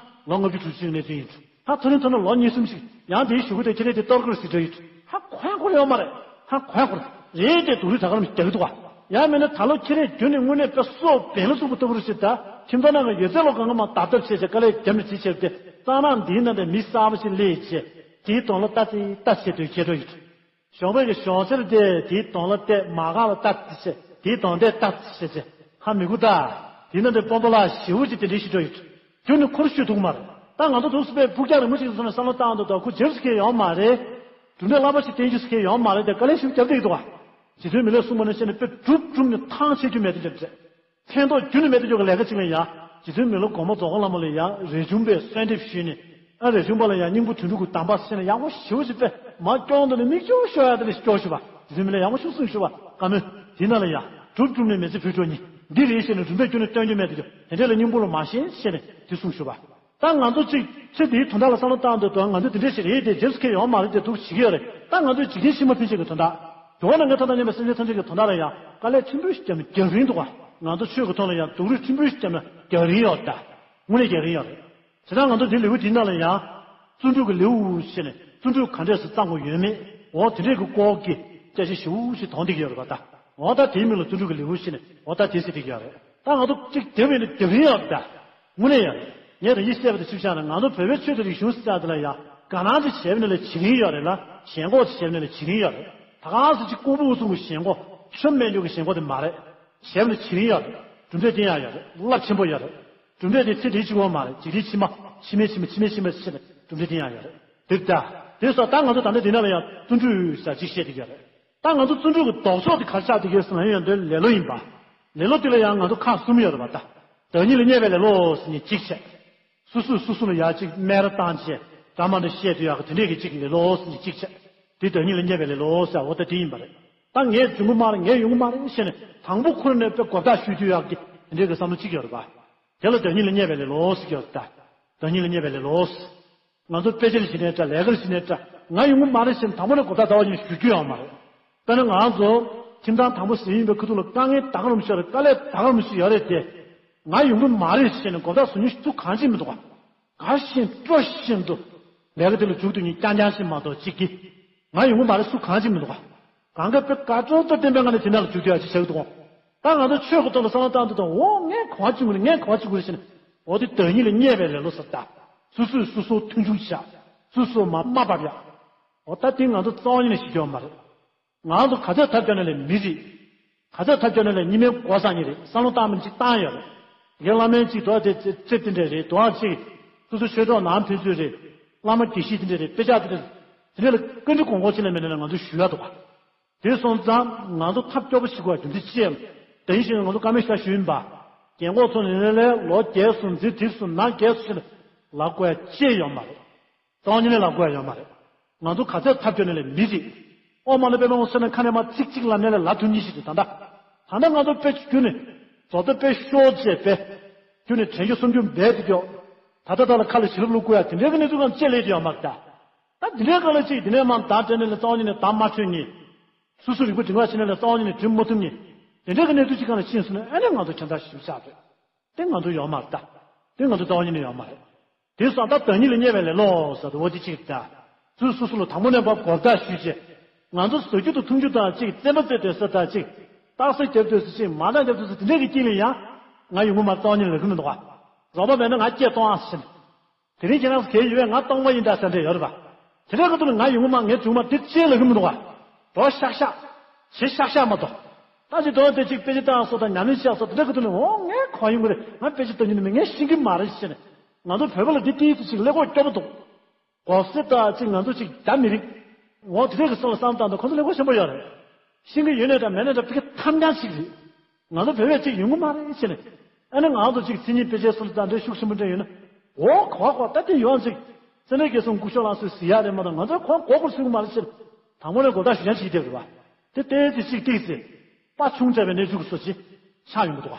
ལོ་ལྔ་བཅུ་དྲུག་ཅུ་གནས་ཚུལ་ཡིན་འགྲོ། ཧ་མཐོ་ནི་མཐོ་ན་ལོ་གཉིས་གསུམ་ཞིག་ཡང་དེའི་གཞུག་གུ་དེ་ཁྱེད་རེད་དེ་གཏོར་དགོས་ཟེར་འདྲ་ཡོད། ཧ་གོ་ཡ་གོ་ཡོད་མ་རེད། ཧ་གོ་ཡ་གོ་རེད་དེ་སྡུག་རུས་ད་ག་རང་རྒྱག་གི་འདུག་བ། ཡང་མིན་ན་ད་ལོ་ཁྱེད་རེད་རྒྱུན་ནས་དངོས་གནས་དཔེ་སྲོག་འབེན་ལ་ཚུགས་པ་ལྟ་བུ་རུ་ཞིག་ད་ཁྱིམ་ཚང་ནང་གི་ཡོད་ཚད་ལོ་གང་ག་མ་བརྡབ་བརྡབ་བྱས་བྱས་དཀའ་ལས་རྒྱབ་ནས་ཅི་བྱས་ཏེ་གཙང་ནག་འདིའི་ནང་དེ་མི་གསར་པ་ཞིག་སླེབས་བྱས་དེའི་གདོང་ལ་ལྟ་ཙི་ལྟ་བྱས་དུས་ཁྱེད་འགྲོ་ཡོད། གཞོགས་པའི་གི་གཞོགས་ཚེར་དེ་དེའི་གདོང་ལ་བལྟས་མ་ག་ལ་ལྟ་ཙི་བྱས་དེའི་གདོང་བལྟས་ལྟ་ཙི་བྱས་བྱས་ཧ་མི་གོ་ད། དེའི་ནང་དེ་དཔོན་པོ་ལགས་ཞེ་པོ་ཅིག་དེ་འདྲའི་ཞིག་འགྲོ་ཡོད། ཁྱོད་ནི་ཁོར་ཤོད་ཐུབ་མ་རེད། ད་ང་ཚོ་ཐུགས་སུ་པའི་ཕུགས་རྒྱང་རིང་མོ་ཞིག་སོང་ནས་བསམ་བློ་བཏང་འདུག་ད་ཁོ་འཇབ་སུ་ཁེལ་ཡོང་མ་རེད། གྲུབ་འབྲས་ལྷག་པ་ཞིག་བསྟན་རྒྱུ་སུ་ཁེལ་ཡོང་མ་རེད་དེ་དཀའ་ལས་ཞིག་བརྒྱབ་བསྡད་ཀྱི་འདུག་ག། རྗེ་བཙུན་མི་ལས་གསུངས་པ་ནང་བཞིན་ནས་དཔེ་གྲུབ་གྲུབ་ནས་ཐང་ཆད་རྒྱུ་མེད་དེ་འཇབ་ཚེ། ཕན་ཐོགས་རྒྱུན་ནས་མེད་དེ་འཇོག་གི་ལས་ཀ་ཅིག་ལ་ཡང་རྗེ་བཙུན་མི་ལ་སྒོ་མོ་རྫོང་དཀར་ལྷ་མོ་ལ་ཡང་རས་ཆུང་པས་གསོལ་འདེབས་ཞུས་ནས་ཨ་རས་ཆུང་པ་ལ་ཡང་སྙིང་པོ་དོན་གྲུབ་ཀྱི་གདམས་པ་ཟེར་ནས་ཡག་པོ་ཞེ་པོ་ཞིག་དཔེ་མ་སྐྱོང་དུ་ནས་མིག་ཆུ་ཤོར་ཡ་དེ་ལས་སྐྱོར་ཞུ་བ། རྗེ་བཙུན་མི་ལ་ཡག་པོ་ཞིག་གསུང་ཞུ་བ་བཀའ་མོལ་དེ་ནང་ལ་ཡང་གྲུབ་གྲུབ་ནས་མི་ཚེ་ཕུལ་འགྲོ་ཉིན་འདི་རེད་ཞེས་ནས་རུམ་པས་སྐྱོན་ནས་སྟོན་རྒྱུ་མེད་དེ་དེ་འདྲ་ལ་སྙིང་པོ་ལ་མ་ཤེས་ཞེས་ནས་དེ་གསུང་ཞུ་བ། ད་ང་ཚོ་གཅིག་ཚེ་འདིའི་དོན་དག་ལ་བསམ་བློ་བཏང་འདོད་དོན་ང་ཚོ་འདི་འདྲ་ཞིག་རེད་དེ་རྗེས་སུ་ཁེལ་ཡོང་མ་རེད་དེ་འདུག་བྱེད་ཀྱི་ཡོད་རེད། ད་ང་ཚོས་འཇིག་རྟེན་ཕྱི་མ་ཕན་ཆད་ཀྱི་དོན་དག་འགྲོ་བ་ན་ང་ཐ་དང་མཉམ་པའི་སེམས་ཅན་ཐམས་ཅད་ཀྱི་དོན་དག་ལ་ཡང་དཀའ་ལས་ཆེན་པོ་ཞིག་བརྒྱབ་ན་རྒྱང་རིང་འདུག་ག། ང་ཚོ་ཆོས་ཀྱི་ཐོག་ལ་ཡང་སྡུག་རུས་ཆེན་པོ་ཞིག་བརྒྱབ་ན་རྒྱང་རིང་ཡོད་རེད། ད་དངོས་གནས་རྒྱང་རིང་ཡོད་རེད། བྱས་ཙང་ང་ཚོ་འདི་ལེའུ་འདི་ནང་ལ་ཡང་བརྩོན་འགྲུས་ཀྱི་ལེའུ་ཞེས་ནས་བརྩོན་འགྲུས་ག་འདྲས་སུ་བརྩམ་དགོས་ཡོད་མེད་འོ་དེ་འདྲས་ཀྱི་སྐོར་གྱི་སྐད་ཆ་ཞེ་པོ་ཞིག་དོན་བསྡད་ཀྱི་ཡོད་རེད་པ། ད་འོ་ད་དེའི་མིང་ལ་བརྩོན་འགྲུས་ཀྱི་ལེའུ་ཞེས་ནས་འོ་ད་དེ་ཟེར་བསྡད་ཀྱི་ཡོད་རེད། ད་ང་ཚོ་གཅིག་བརྒྱབ་ཡོད་ན་རྒྱང་རིང་ཡོད་རེད་ད། དངོས་གནས་ཡང་ངས་ད་ཡིད་གསལ་བ་དང་ཆིབས་བཞག་ན་ང་ཚོ་བོད་པའི་ཆོས་དང་རིག་གཞུང་ཟེར་ཡག་དེ་ལ་ཡང་དགའ་སྣང་ཅིག་བྱས་པ་ན་ལས་བྱེད་རིན་ཡོད་རེད་ལ་ཞེན་ཁོག་ཅིག་བྱས་པ་ན་ལས་བྱེད་རིན་ཡོད་རེད། ད་ག་སེ་ཅིག་ལྐུགས་པ་འུ་ཚུགས་ཀྱི་ཞེན་ཁོག་ཆོ་མེད་འཇོག་གི་ཞེན་ཁོག་དེ་མ་རེད། བྱས་པ་ན་བྱེད་རིན་ཡོད་རེད། གྲུབ་འབྲས་བསྟན་ཡག་ཡོད་རེད། རླབས་ཆེན་པོ་ཡོད་རེད། གྲུབ་འབྲས་དེ་ཚེ་འདིའི་གཅིག་པོ་མ་རེད། འཇིག་རྟེན་ཕྱི་མ་ཕྱི་མའི་ཕྱི་མ་ཕྱི་མའི་ཕྱི་མ་ཕྱི་ནས་གྲུབ་འབྲས་བསྟན་ཡག་ཡོད་རེད། དེ་ལྟ། དེ་སོགས་ད་ང་ཚོ་ད་ལྟ་འདི་ནང་ལ་ཡང་བརྩོན་འགྲུས་ཟེར་ཅིག་བཤད་བསྡད་ཀྱི་ཡོད་རེད། ད་ང་ཚོ་བརྩོན་འགྲུས་ཀྱི་ལྡོག་ཕྱོགས་དེ་ག་རེ་ཆགས་བསྡད་ཀྱི་ཟེར་ན་ཡོན་ཏན་ལེ་ལོ་ཡིན་པ། ལེ་ལོ་དེ་ལ་ཡང་ང་ཚོ་ཁག་གསུམ་ཡོད་རེད་པ་ད། བདག་ཉིད་ལ་བརྙས་པའི་ལེ་ལོ་ཟེར་ནས་གཅིག་བྱས། སོ་སོས་སོ་སོ་ལ་ཡ་གཅིག་སྨད་ར་བཏང་བྱས་འདྲ་མ་འདྲ་བཤད་དུ་ཡག་གི་དེ་འདྲས་ཀྱི་གཅིག་ལེ་ལོ་ཟེར་ནས་གཅིག་བྱས། དེ་བདག་ཉིད་ལ་བརྙས་པའི་ལེ་ལོ་ཟེར་འོ་ད་དེ་ཡིན་པ་རེད། ད་ངས་འབྱུང་གི་མ་རེད་ངས་ཡོང་གི་མ་རེད་ཞེས་ནས་དང་པོ་ཁོ་ནས་དཔེ་མགོ་བཏགས་གཞུས་དུ་ཡག་གི་དེ་འདྲས་ཀྱི་བསམ་བློ་གཅིག་ཡོད་རེད་པ། དེ་ལ་བདག་ཉིད་ལ་བརྙས་པའི་ལེ་ལོ་ཟེར་གྱི་ཡོད་རེད་ད། བདག་ཉིད་ལ་བརྙས་པའི་ལེ་ལོ་ཟེར། ང་ཚོ་དཔེ་ཆ་ལ་ཞིག་ནས་འདྲ་ལས་ཀ་ལ་ཞིག་ནས་འདྲ་ང་ཡོང་གི་མ་རེད་ཟེར་ནས་དང་པོ་ནས་མགོ་བཏགས་ཟླ་བ་ཉིན་ཞུ་རྒྱུ་ཡོད་མ་རེད། དཔེར་ན་ང་ཚོ་ཁྱིམ་ཚང་དང་པོ་ཟེར་ཡིན་པའི་ཁུ་ཐུག་ལ་དཀའ་ངལ་ད་ག་རུམ་ཞིག་ཡོད་རེད། དཀའ་ལས་ད་ག་རུམ་ཞིག་ཡོད་རེད་དེ། ང་ཡོང་གི་མ་རེད་ཟེར་ནས་མགོ་བཏགས་ཟུར་ཉན་ཞིག་ཚུགས་གང་ཅི་མི་འདུག་ག་ག་བཞིན་སྤྲོ་བཞིན་དུ་ལས་ཀ་དེ་ལ་འཇུག་ཏུ་ཉིན་རྐྱང་རྐྱང་ཞིག་མ་གཏོགས་གཅིག་གིས་ང་ཡོང་གི་མ་རེད་ཟུར་གང་ཅི་མི་འདུག་ག་གང་ག་དཔེ་དགའ་སྤྲོ་དང་ལྡན་པའི་ངང་ནས་དེ་འདྲ་ལ་འཇུག་རྒྱུ་ཡ་ཅིག་བྱེད་ཀྱི་འདུག་ག་ད་ང་ཚོ་ཆོས་ཀྱི་ཐོག་ལ་བསམ་བློ་བཏང་དུས་དང་འོ་ངས་ག་བ་ཅིག་དགོས་རེད་ངས་ག་བ་ཅིག་དགོས་རེད་ཟེར་ནས་འོ་དེ་བདག་ཉིད་ལ་བརྙས་པའི་ལེ་ལོ་ཟེར་ད། སོ་སོས་སོ་སོ་མཐུན་འཇུག་བྱ། སོ་སོ་མ་དམའ་བར་ཡ། འོ་ད་དེ་ང་ཚོ་རྩ་བ་ཉིད་ནས་ཤེས་རྒྱུ་ཡོད་མ་རེད། ང་ཚོ་ག་ཚོད་ཐབས་སྐྱོ་ན་ལས་མི་རིགས། ག་ཚོད་ཐབས་སྐྱོ་ན་ལས་ཉི་མའི་མགོ་བཟང་ཉིད་རེད། བསམ་བློ་བཏང་མིན་ཅིག་བཏང་ཡོད་རེད། དགེ་བླ་མའི་ཅིག་དོ་དེ་ཚེ་དེ་འདྲས་རེད། དོ་ཅིག་སོ་སོ་ཆོས་གྲོགས་ནང་ཕན་ཚུལ་རེད། བླ་མ་དགེ་བཤེས་དེ་འདྲས་རེད། དཔེ་ཆ་དེ་འདྲས་དེ་འདྲས་ལ་བཀའ་འདྲི་དགོངས་སྐོར་ཅི་ལས་མེད་ན་ང་ཚོ་ཞུ་ཡ་འདུག་ག་དེ་སོང་ཙང་ང་ཚོ་ཐབས་སྐྱོ་པོ་ཞིག་དགོས་རྒྱུ་མཚན་ཅི་ཡང་། དེ་ཡིན་ཞིང་ང་ཚོ་བཀའ་མོལ་ཞིག་ཞུ་ཡིན་པ། རྒན་གོག་ཚོ་ནི་ལས་ལོ་བརྒྱད་སོང་འཛིན་དེ་སོང་ན་བརྒྱད་སོང་ཞིག་ལ་ལབ་དགོས་ཡ་ཅི་ཡོད་མ་རེད། རྩ་བ་ཉིད་ནས་ལབ་དགོས་ཡ་ཡོད་མ་རེད། ང་ཚོ་ག་ཚད་ཐབས་སྐྱོ་ནས་ལས་མི་རིགས། ཨོ་མ་ལ་པེ་མ་འོང་སེ་ན་ཁ་ནས་མ་ཚིག་གཅིག་ལ་ནས་ལས་ལབ་ཐུབ་ཉིད་ཞིག་རེད། ད་ལྟ་ད་ལྟ་ང་ཚོ་དཔེ་རྒྱུ་ནས་བཟོ་ལྟ་དཔེ་ཤོག་ཅེས་དཔེ་རྒྱུ་ནས་དྲན་རྒྱུ་སོམ་རྒྱུ་འབད་དེ་སྐྱོ། ད་ལྟ་ད་ལ་ཁ་ལ་བྱིན་རླབས་བླུག་དགོས་ཡ་དེ་འདྲའི་གི་གནས་ཚུལ་གང་ཅི་ལས་དེ་ཡོད་མ་རེད་ད། ད་འདི་འདྲའི་ག་ལ་ཅིག་འདི་ནས་མར་བརྡ་སྤྲད་ནས་ལ་རྩ་བ་ཉིད་ནས་བརྡ་མ་འཕྲོད་ཉིད། སོ་སོ་རིག་པ་འབྲིང་བ་ཕྱིན་ནས་ལ་རྩ་བ་ཉིད་ནས་འགྲིམ་མ་ཐུབ་ཉིད། དེ་འདྲའི་གི་གནས་ཚུལ་ཅིག་གང་ལ་ཕྱིན་སོང་ན་ཨ་ནི་ང་ཚོ་ཁྱད་མཚར་ཞིབ་ཆགས་རེད། དེ་ང་ཚོ་ཡོད་མ་རེད་ད། དེ་ང་ཚོ་རྩ་བ་ཉིད་ནས་ཡོད་མ་རེད། དེ་སོང་ད་བདག་ཉིད་ལ་བརྙས་པའི་ལེ་ལོ་ཟེར་དུ་འོ་དེ་ཅིག་རེད་ད། ཚུར་སོ་སོ་ལ་དང་པོ་ནས་ཕར་མགོ་བཏགས་ཞུས་རྗེས། ང་ཚོ་ཟ་རྒྱུ་དང་འཐུང་རྒྱུ་དང་ཅིག་རྩེད་མོ་རྩེ་སྡོད་ས་དང་ཅིག་རྟགས་གསལ་རྒྱབ་སྡོད་ས་ཅིག་མ་དང་རྒྱབ་སྡོད་ས་དེ་འདྲའི་གི་དཀྱིལ་ལ་ཡང་ང་ཡོང་གི་མ་རྩ་བ་ཉིད་ལ་ལབ་གི་མི་འདུག་ག་རོགས་པ་མེད་ན་ང་སྐད་གཏོང་ཨ་ཟེར། དེ་རིང་ཁྱེད་རང་ཚོ་གལ་ཡོད་པས་ང་སྟོང་པ་ཡིན་ད་ཟེར་འདྲ་ཡོད་རེད་པ། དེ་འདྲའི་ཁ་ཐུག་ལ་ང་ཡོང་གི་མ་ངས་བྱུང་མ་དེ་ཅི་ལབ་གི་མི་འདུག་ག་འགྲོ་ཤག་ཤག་བྱེད་ཤག་ཤག་མ་གཏོགས། ད་ཅི་དོན་དེ་གཅིག་དཔེ་ཆ་བཏང་སོ་དང་ཉམས་ལེན་བྱས་སོ་དེ་འདྲའི་ཁ་ཐུག་ལ་འོ་ངས་གང་ཡོང་གི་རེད། ང་དཔེ་ཆ་ལྟ་རྒྱུ་ནི་མིན། ངས་ཤེས་ཀྱི་མ་རེད་ཟེར་ནས། ང་ཚོ་བོད་པ་ལ་འདི་ཏིས་ཅིག་ཀླད་ཀོར་སྐྱོ་པོ་འདུག་གོ་སེ་ད་ཅིག་ང་ཚོ་ཅིག་རྒྱ་མི་རིགས། འོ་དེ་འདྲའི་གི་སོང་ལ་བསམ་བཏང་དང་ཁོ་ཚོ་ཀླད་ཀོར་ཆེན་པོ་ཡོད་རེད། ཤེས་ཀྱི་ཡོད་ནས་དང་མེད་ནས་དང་ཕ་གི་ཐམ་རྐྱང་ཅིག་རེད། ང་ཚོ་བོད་པས་ཅིག་ཡོང་གི་མ་རེད་ཟེར་ནས། ཨ་ནི་ང་ཚོ་ཅིག་མཚན་ཉིད་དཔེ་ཆའི་སོ་སོ་དང་འདྲ་ཤུགས་ཆེན་པོ་འདྲ་ཡོད་ན། འོ་གོ་གོ་ད་དེ་ཡོང་ཅིག་སེ་འབྲས་དགེ་གསུམ་སྐུ་ཞབས་ལགས་སུ་ཟི་ཡ་རེད་མ་གཏོགས་ང་ཚོ་གོ་གོ་གོ་ཟིན་གི་མ་རེད་ཟེར། དང་པོ་ནས་གོ་ད་ཞུ་ཡང་ཅིག་བསྡད་དགོས་པ། དེ་ལྟས་ཅིག་ཅིག་ཏིག་ཟེར། པ་ཆུང་བྱས་པའི་གནས་ཚུལ་གྱི་སོ་ཅིག་ཆགས་ཡོང་གི་འདུག་ག་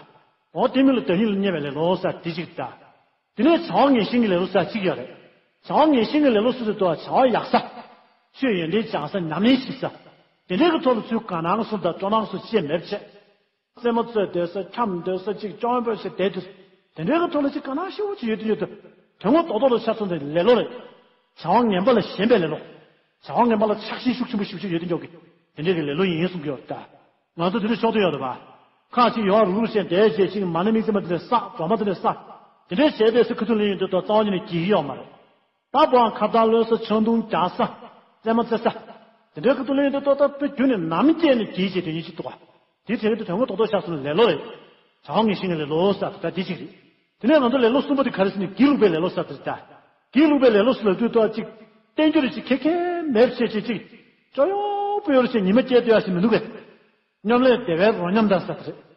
འོ་དེ་མིན་ལ་བདག་ཉིད་ལ་བརྙས་པའི་ལེ་ལོ་ཟེར་དེ་ཅིག་ད། དེ་ནས་བྱ་བ་ངན་ཞེན་གྱི་ལེ་ལོ་ཟེར་གཅིག་ཡོད་རེད། བྱ་བ་ངན་ཞེན་གྱི་ལེ་ལོ་སུ་ཟེར་དུ་བྱ་བ་ཡག་ས། ཆོས་ཡོན་ཏན་སྦྱང་ས་ཉམས་ལེན་ཞིག་ས། དེ་འདྲའི་གི་ཐོག་ལ་ཚུར་དགའ་སྣང་སུ་དང་སྤྲོ་སྣང་སུ་ཅེས་མེད་པ་བྱས། རྩེད་མོ་རྩེ་སྡོད་ས་འཁྱམ་སྡོད་ས་ཅིག་སྐྱོ་པོ་ཞིག་བསྡད་དུས། དེ་འདྲའི་གི་ཐོག་ལ་ཅིག་དགའ་སྣང་ཞེ་པོ་ཅིག་ཡོད་དུས་ཡོད་དུས། དོན་ངོ་རྡོག་རྡོག་ལ་ཆ་མཚོན་ཏེ་ལེ་ལོ་རེད། བྱ་བ་ངན་པ་ལ་ཞེན་པའི་ལེ་ལོ། བྱ་བ་ངན་པ་ལ་ཆགས་ཞེན་ཤུགས་ཆེན་པོ་ཞེ་པོ་ཅིག་ཡོད་དུས་འཇོག་གི། དེ་འདྲའི་གི་ལེ་ལོ་ཡིན་གསུང་གི་ཡོད་ད། ང་ཚོ་དེ་འདྲ་ཕྱོགས་དུ་ཡོད་རེད་པ། ཁག་ཅིག་ཡོང་རུག་རུག་བྱས་བསྡད་བྱས་ཅིག་མ་ཎི་དམིགས་བརྩེ་མ་དེ་འདྲ་བསགས་སྒྲོལ་མ་དེ་འདྲ་བསགས། དེ་འདྲ་བྱས་བསྡད་ས་ཁུ་ཚུར་ལེན་ཡོང་དུས་ད་རྩ་བ་ཉིད་ནས་འགྱིག་གི་ཡོད་མ་རེད། ད་བོའང་ཁ་བཏགས་ལོན་ས་ཆང་འཐུང་རྒྱག་ས། རྩེད་མོ་རྩེ་ས། དེ་འདྲའི་ཁུ་ཚུར་ལེན་ཡོང་དུས་ད་ད་དཔེ་རྒྱུ་ནས་ནམ་སྐྱེས་ནས་འགྱིག་བྱས་དེ་ཉིད་ཅིག་འདུག་ག་དེ་དེ་རིང་དུ་དོན་ངོ་རྡོག་རྡོག་ཆགས་སོང་ལེ་ལོ་རེད། བྱ་བ་ངན་ཞེན་གྱི་ལེ་ལོ་ཟེར་ད་འདི་གཅིག་རེད། དེ་ནས་ང་ཚོ་ལེ་ལོ་གསུམ་པ་དེ་ག་རེ་ཟེར་ན་སྒྱིད་ལུག་པའི་ལེ་ལོ་ཟེར་དེ་རེད་ད། སྒྱིད་ལུག་པའི་ལེ་ལོ་ཟེར་ལབ་དུས་ད་ཅིག་བསྟན་རྒྱུ་རེ་ཅིག་ཁེ་ཁེ་མེད་བྱས་ཅིག་ཅིག་སྐྱོ་ཡོ་པོ་ཡོ་རེ་བྱས་ཉི་མ་སྐྱེལ་སྡོད་ཡ་ཞིག་མི་འདུག་གས། སྙོམ་ལས་བདེ་བའི་རོ་མཉམ་དང་ཟེར་དེ་རེད།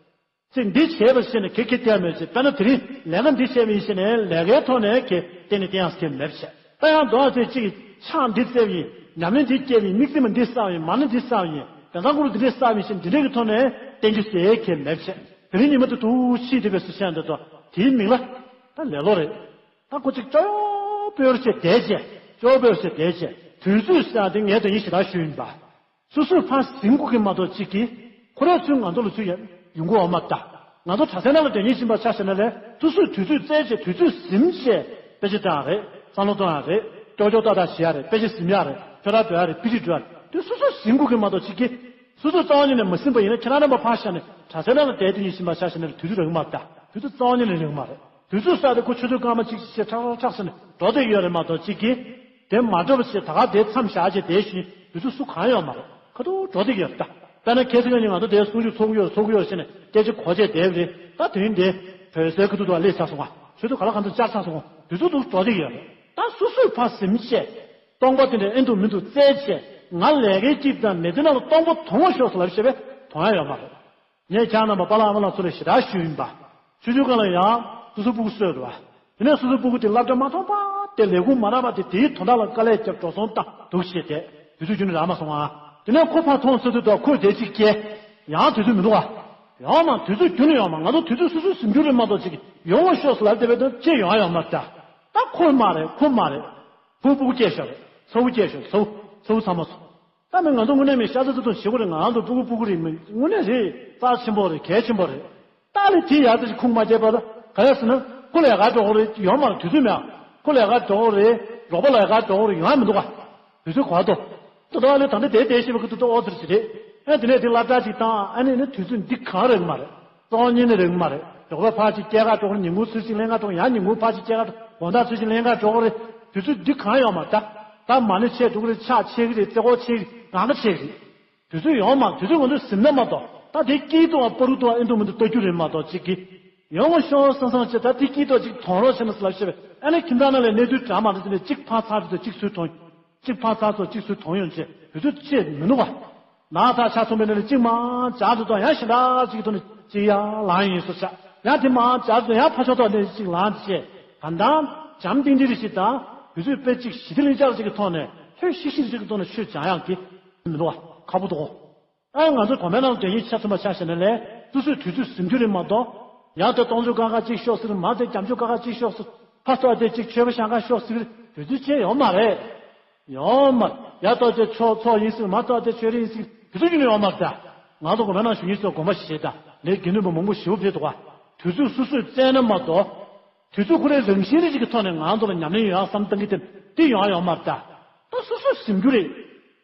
ཅིག་འདི་བྱས་པ་ཞེས་ནས་གེ་གེ་བལྟས་མེད་ཅེས། དཔེར་ན་དེ་རིང་ལས་ཀ་འདི་བྱས་པ་ཡིན་ཞེས་ནས་ལས་ཀའི་ཐོག་ནས་གེ་གཏན་ནས་བསྟན་ཡག་གེ་མེད་བྱས། ད་ཡང་མདོ་ཨ་ཚེ་གཅིག་གིས་ཕྱག་འདི་བཙལ་བ་ཡིན། ཉམས་ལེན་འདི་སྐྱེལ་བ་ཡིན། དམིགས་བརྩེ་མ་འདི་བསགས་པ་ཡིན། མ་ཎི་འདི་བསགས་པ་ཡིན། དོན་ཚང་ཀུ་རུ་འདི་འདྲས་བསགས་པ་ཡིན་ཞེས་འདི་འདྲས་ཀྱི་ཐོག་ནས་བསྟན་རྒྱུ་ཟེར་གེ་མེད་བྱས། དེ་རིང་ཉི་མ་དེ་དུ་ཕྱིས་བསྡད་པའི་སུ་ཤེས་འདོད་དོ། དེའི་མིང་ལ་ད་ལེ་ལོ་རེད། ད་ཁོ་གཅིག་སྐྱོ་ཡོ་པོ་ཡོ་བྱས་བསྡད་བྱས། སྐྱོ་པོ་ཡོ་བྱས་བསྡད་བྱས། དུས་ཚོད་ཟེར་ཡ་དེ་ངས་དོན་སྙིང་ཞེ་དྲག་ཞུས་ཡིན་པ། སོ་སོས་ཕར་ཟིན་དགོས་ཀྱི་མ་གཏོགས་གཅིག་གིས་ཁོ་རའི་ཚུལ་ང་ཚོ་ལ་ཚུར་ཡ་ཡོང་གི་འོ་མ་ད། ང་ཚོ་གྲྭ་སའི་ནང་ལ་དོན་སྙིང་ཞིམ་པ་ཆ་བཞག་ན་ལས་དུས་ཚོད་དུས་ཚོད་བཙལ་བྱས་དུས་ཚོད་ཟིན་བྱས་དཔེ་ཆ་ལྟ་ཡ་རེད། བསམ་བློ་གཏོང་ཡ་རེད། ཀྱོག་ཀྱོག་ཏག་ཏག་བྱེད་ཡ་རེད། དཔེ་ཆ་ཟིན་ཡ་རེད། ཁྱོད་རང་འགྲོ་ཡ་རེད། པི་ཏི་འགྲོ་ཡ་རེད། དེ་སོ་སོས་ཟིན་དགོས་ཀྱི་མ་གཏོགས་གཅིག་གིས་སོ་སོས་རྩ་བ་ཉིད་ནས་མ་ཟིན་པ་ཡིན་ན་ཁྱེད་རང་རྣམ་པ་ཕར་བཞག་ནས་གྲྭ་སའི་ནང་ལ་བསྡད་དོན་སྙིང་ཞིམ་པ་ཆ་བཞག་ན་ལས་དུས་ཚོད་རག་གི་མ་རེད་ད། དུས་ཚོད་རྩ་བ་ཉིད་ནས་རག་གི་མ་རེད། དུས་ཚོད་བསགས་ཏེ་ཁོ་ཆུ་ཚོད་སྐར་མ་གཅིག་བྱས་ཁྲག་ཁྲག་ཁྲག་ཟེར་ནས་འགྲོ་བསྡད་ཀྱི་ཡོད་རེད་མ་གཏོགས་གཅིག་གིས་དེ་མ་འགྲོ་བ་བྱས་ད་ག་དེ་མཚམས་བཞག་བྱས་བསྡད་ཤིང་དུས་ཚོད་སུ་གང་ཡོད་མ་རེད། ཁ་ཐུག་འགྲོ་བསྡད་ཀྱི་ཡོད་རེད་ད། དཔེར་ན་ཁ་སང་ཉིན་ང་ཚོ་དེ་གསུང་ཆོས་ཚོགས་ཀྱི་ཡོད་ཚོགས་ཀྱི་ཡོད་ཟེར་ནས་སྐད་ཆ་གོ་བྱས་བསྡད་པ་རེད། ད་དེ་རིང་དེ་བོད་སའི་ཁ་ཐུག་ཏུ་སླེབས་ཚར་སོང་ང་། ཆུ་ཚོད་ག་ལ་གང་དུ་བཅར་ཚར་སོང་ང་། དུས་ཚོད་དུ་འགྲོ་བསྡད་ཀྱི་ཡོད་རེད། ད་སོ་སོས་ཕར་ཟིན་བྱས་སྟོང་པ་དེ་འདྲ་ཨེ་འདུག་མི་འདུག་བཙལ་བྱས། ང་ལས་ཀའི་སྐྱིད་དང་མེ་ལྡེ་ནང་ལ་སྟོང་པ་དོང་བ་ཤོག་ཟེར་ལབ་བཤད་པས་དོང་ཡ་ཡོད་མ་རེད། ངས་ཁྱེད་རྣམ་པ་པཱ་ལགས་ཨ་མ་ལགས་ཚོ་ལ་ཞེ་དྲག་ཞུས་ཡིན་པ། ཆུ་ཆུ་གང་ལ་ཡང་སོ་སོ་སྤུ་གུ་གསོས་འདུག་བ། དེ་ནས་སོ་སོ་སྤུ་གུ་དེ་སློབ་གྲྭ་མ་ཐོན་པ་དེ་ལས་ཁུངས་མ་རག་པ་དེ་དེའི་དོན་དག་ལ་དཀའ་ལས་བརྒྱབ་འགྲོ་སོང་བཏང་འདུག་བཤད་དེ་དུས་ཚོད་རྒྱུན་ནས་རག་མ་སོང་ཨ། དེ་ནས་ཁོ་ཕར་མཐོང་ཚར་དུས་དོ་ཁོས་དེ་གཅིག་སྐྱེལ། ཡང་དུས་ཚོད་མི་འདུག་བ། ཡོང་མ་དུས་ཚོད་རྒྱུན་ནས་ཡོང་མ་ང་ཚོ་དུས་ཚོད་སོ་སོས་ཟིན་རྒྱུ་རེད་མ་གཏོགས་ཅིག་ཡོང་བ་ཤོག་ཟེར་ལབ་བསྡད་པའི་དོན་ཅི་ཡོང་ཡ་ཡོད་མ་རེད་ད། ད་ཁོ་མ་རེད་ཁོ་མ་རེད། ཕུ་ཕུ་སྐྱེས་ཤོར་ཚ་བོ་སྐྱེས་ཤོར་ཚ་བོ་ཚ་བོ་ཚ་མོ་ཚོ། ད་མི་ང་ཚོ་དངོས་གནས་མི་ཤ་ཚ་ཚ་ཚ་ཞེ་པོ་རེད། ང་ཚོ་ཕྲུ་གུ་ཕྲུ་གུ་རེད། མི་དངོས་གནས་རེད། རྩ་ཆེན་པོ་རེད། གལ་ཆེན་པོ་རེད། ད་ལས་དེ་ཡར་ཚ་ཞིག་ཁུངས་མ་སྐྱེས་པ་ད་ག་ཡ་ཟེར་ན་ཁོ་ལས་ཀ་འགྲོ་གི་རེད། ཡོང་མར་དུས་ཚོད་མེད། ཁོ་ལས་ཀ་འགྲོ་གི་རེད། རོགས་པ་ལས་ཀ་འགྲོ་གི་རེད། ཡོང་ཡ་མི་འདུག་ག་དུས་ཚོད་ག་བ་འདུག་ད་ལྟ་ལས་ད་ལྟ་དེ་དེ་ཤེས་པ་ཁུ་ཐུག་ཏུ་ཨོ་ཙིར་ཞིག་རེད། ཨ་དེ་ནས་དེ་སློབ་གྲྭ་ཅིག་བཏང་ཨ་ནི་ནི་དུས་ཚོད་འདི་གང་རེད་མ་རེད། གཙང་ཉིན་ནི་རེད་མ་རེད། རོགས་པ་ཕར་ཅིག་སྐྱེལ་ག་འགྲོ་གི་རེད། ཉིན་གུང་ཚུར་ཅིག་ལེན་ག་འགྲོ་གི་རེད། ཡང་ཉིན་གུང་ཕར་ཅིག་སྐྱེལ་ག་འགྲོ་དགོང་དག་ཚུར་ཅིག་ལེན་ག་འགྲོ་གི་རེད། དུས་ཚོད་འདི་གང་ཡོད་མ་རེད། ད་ད་མ་ཎི་ཆད་འགྲོ་གི་རེད། ཕྱག་ཆད་གི་རེད། རྩེ་སྐོར་ཆད་གི་རེད། གང་ག་ཆད་གི་རེད། དུས་ཚོད་ཡོང་མ་དུས་ཚོད་ང་ཚོས་ཟིན་ན་མ་གཏོགས་ད་དེ་སྐྱིད་འདུག་ཨ་པ་རུ་འདུག་ཨ་ཨེ་འདུག་མི་འདུག་ལྟ་རྒྱུ་རེད་མ་གཏོགས་ཅིག་གི་ཡོང་ཤོག་བསམ་བསམ་བྱས་ད་དེ་སྐྱིད་འདུག་ཅིག་དོང་རོགས་བྱས་ན་ཟེར་ལབ་བཤད་པས་ཨ་ནི་ཁྱིམ་ཚང་ནང་ལ་གནས་ཚུལ་འདྲ་མ་འདྲ་ཟེར་ནས་གཅིག་ཕར་ཚར་དུས་གཅིག་ཚུར་ཐོན། གཅིག་ཕར་ཚར་ཚོ་གཅིག་ཚུར་ཐོན་ཡོང་བྱས་དུས་ཚོད་ཆད་མི་འདུག་ག་ནག་ཚགས་ཆ་ཚང་པའི་ནང་ནས་གཅིག་མར་འཇགས་ཚུལ་དང་ཡང་ཞེ་དྲག་ཅིག་གི་ཐོག་ནས་གཅིག་ཡར་ལངས་ཡིན་ཟེར་བྱས། ཡང་དེ་མར་འཇགས་ཚུལ་ཡང་ཕར་ཕྱོགས་ཐོག་ནས་གཅིག་ལངས་བྱས། གང་ལྟར་འཇམ་ཏིང་ཏིང་རེ་ཞིག་དང་དུས་ཚོད་དཔེ་གཅིག་ཞི་བདེ་ལྷིང་འཇགས་ཅིག་གི་ཐོག་ནས་ལྷོད་ཤིག་ཤིག་ཅིག་གི་ཐོག་ནས་ཆོས་སྦྱང་ཡག་གི་མི་འདུག་ག་ཁག་པོ་འདུག་ག་ཨ་ང་ཚོ་གོང་མའི་ནང་དོན་ཡིག་ཆ་ཚང་མ་ཆ་བཞག་ན་ལས་སོ་སོས་དུས་ཚོད་ཟིན་རྒྱུ་རེད་མ་གཏོགས། ཡང་དེ་སྟོང་ཚོ་ཀ་ཁ་གཅིག་ཤོག་ཟེར། མ་དེ་བརྒྱད་ཅུ་ཀ་ཁ་གཅིག་ཤོག་ཟེར། ཕ་ཐོག་དེ་གཅིག་ཆོས་པ་ཤང་ཁ་ཤོག་ཟེར། དུས་ཚོད་ཅན་ཡོད་མ་རེད། ཡོད་མ་རེད། ཡ་ཐོག་དེ་ཆོས་ཚོགས་ཡིན་ཟེར། མ་ཐོག་དེ་ཆོས་རེད་ཡིན་ཟེར། དུས་ཚོད་ཀྱི་ནི་ཡོད་མ་རེད་ད། ང་ཚོ་གོང་མའི་ནང་ཞུ་ཉིན་ཚོ་དགོངས་པ་བཞེས་ད། ལས་དགེ་འདུན་པ་མང་པོ་ཞེ་པོ་ཕེབས་འདུག་ག་དུས་ཚོད་སོ་སོས་བཙལ་ན་མ་གཏོགས། དུས་ཚོད་ཁོ་རའི་རང་བཞིན་རེ་ཞིག་གི་ཐོག་ནས་ང་ཚོ་ལ་ཉམས་ལེན་ཡོང་ཡག་བསམ་བཏང་གི་དེ་འདི་ཡོང་ཡ་ཡོད་མ་རེད་ད། ད་སོ་སོས་ཟིན་རྒྱུ་རེད།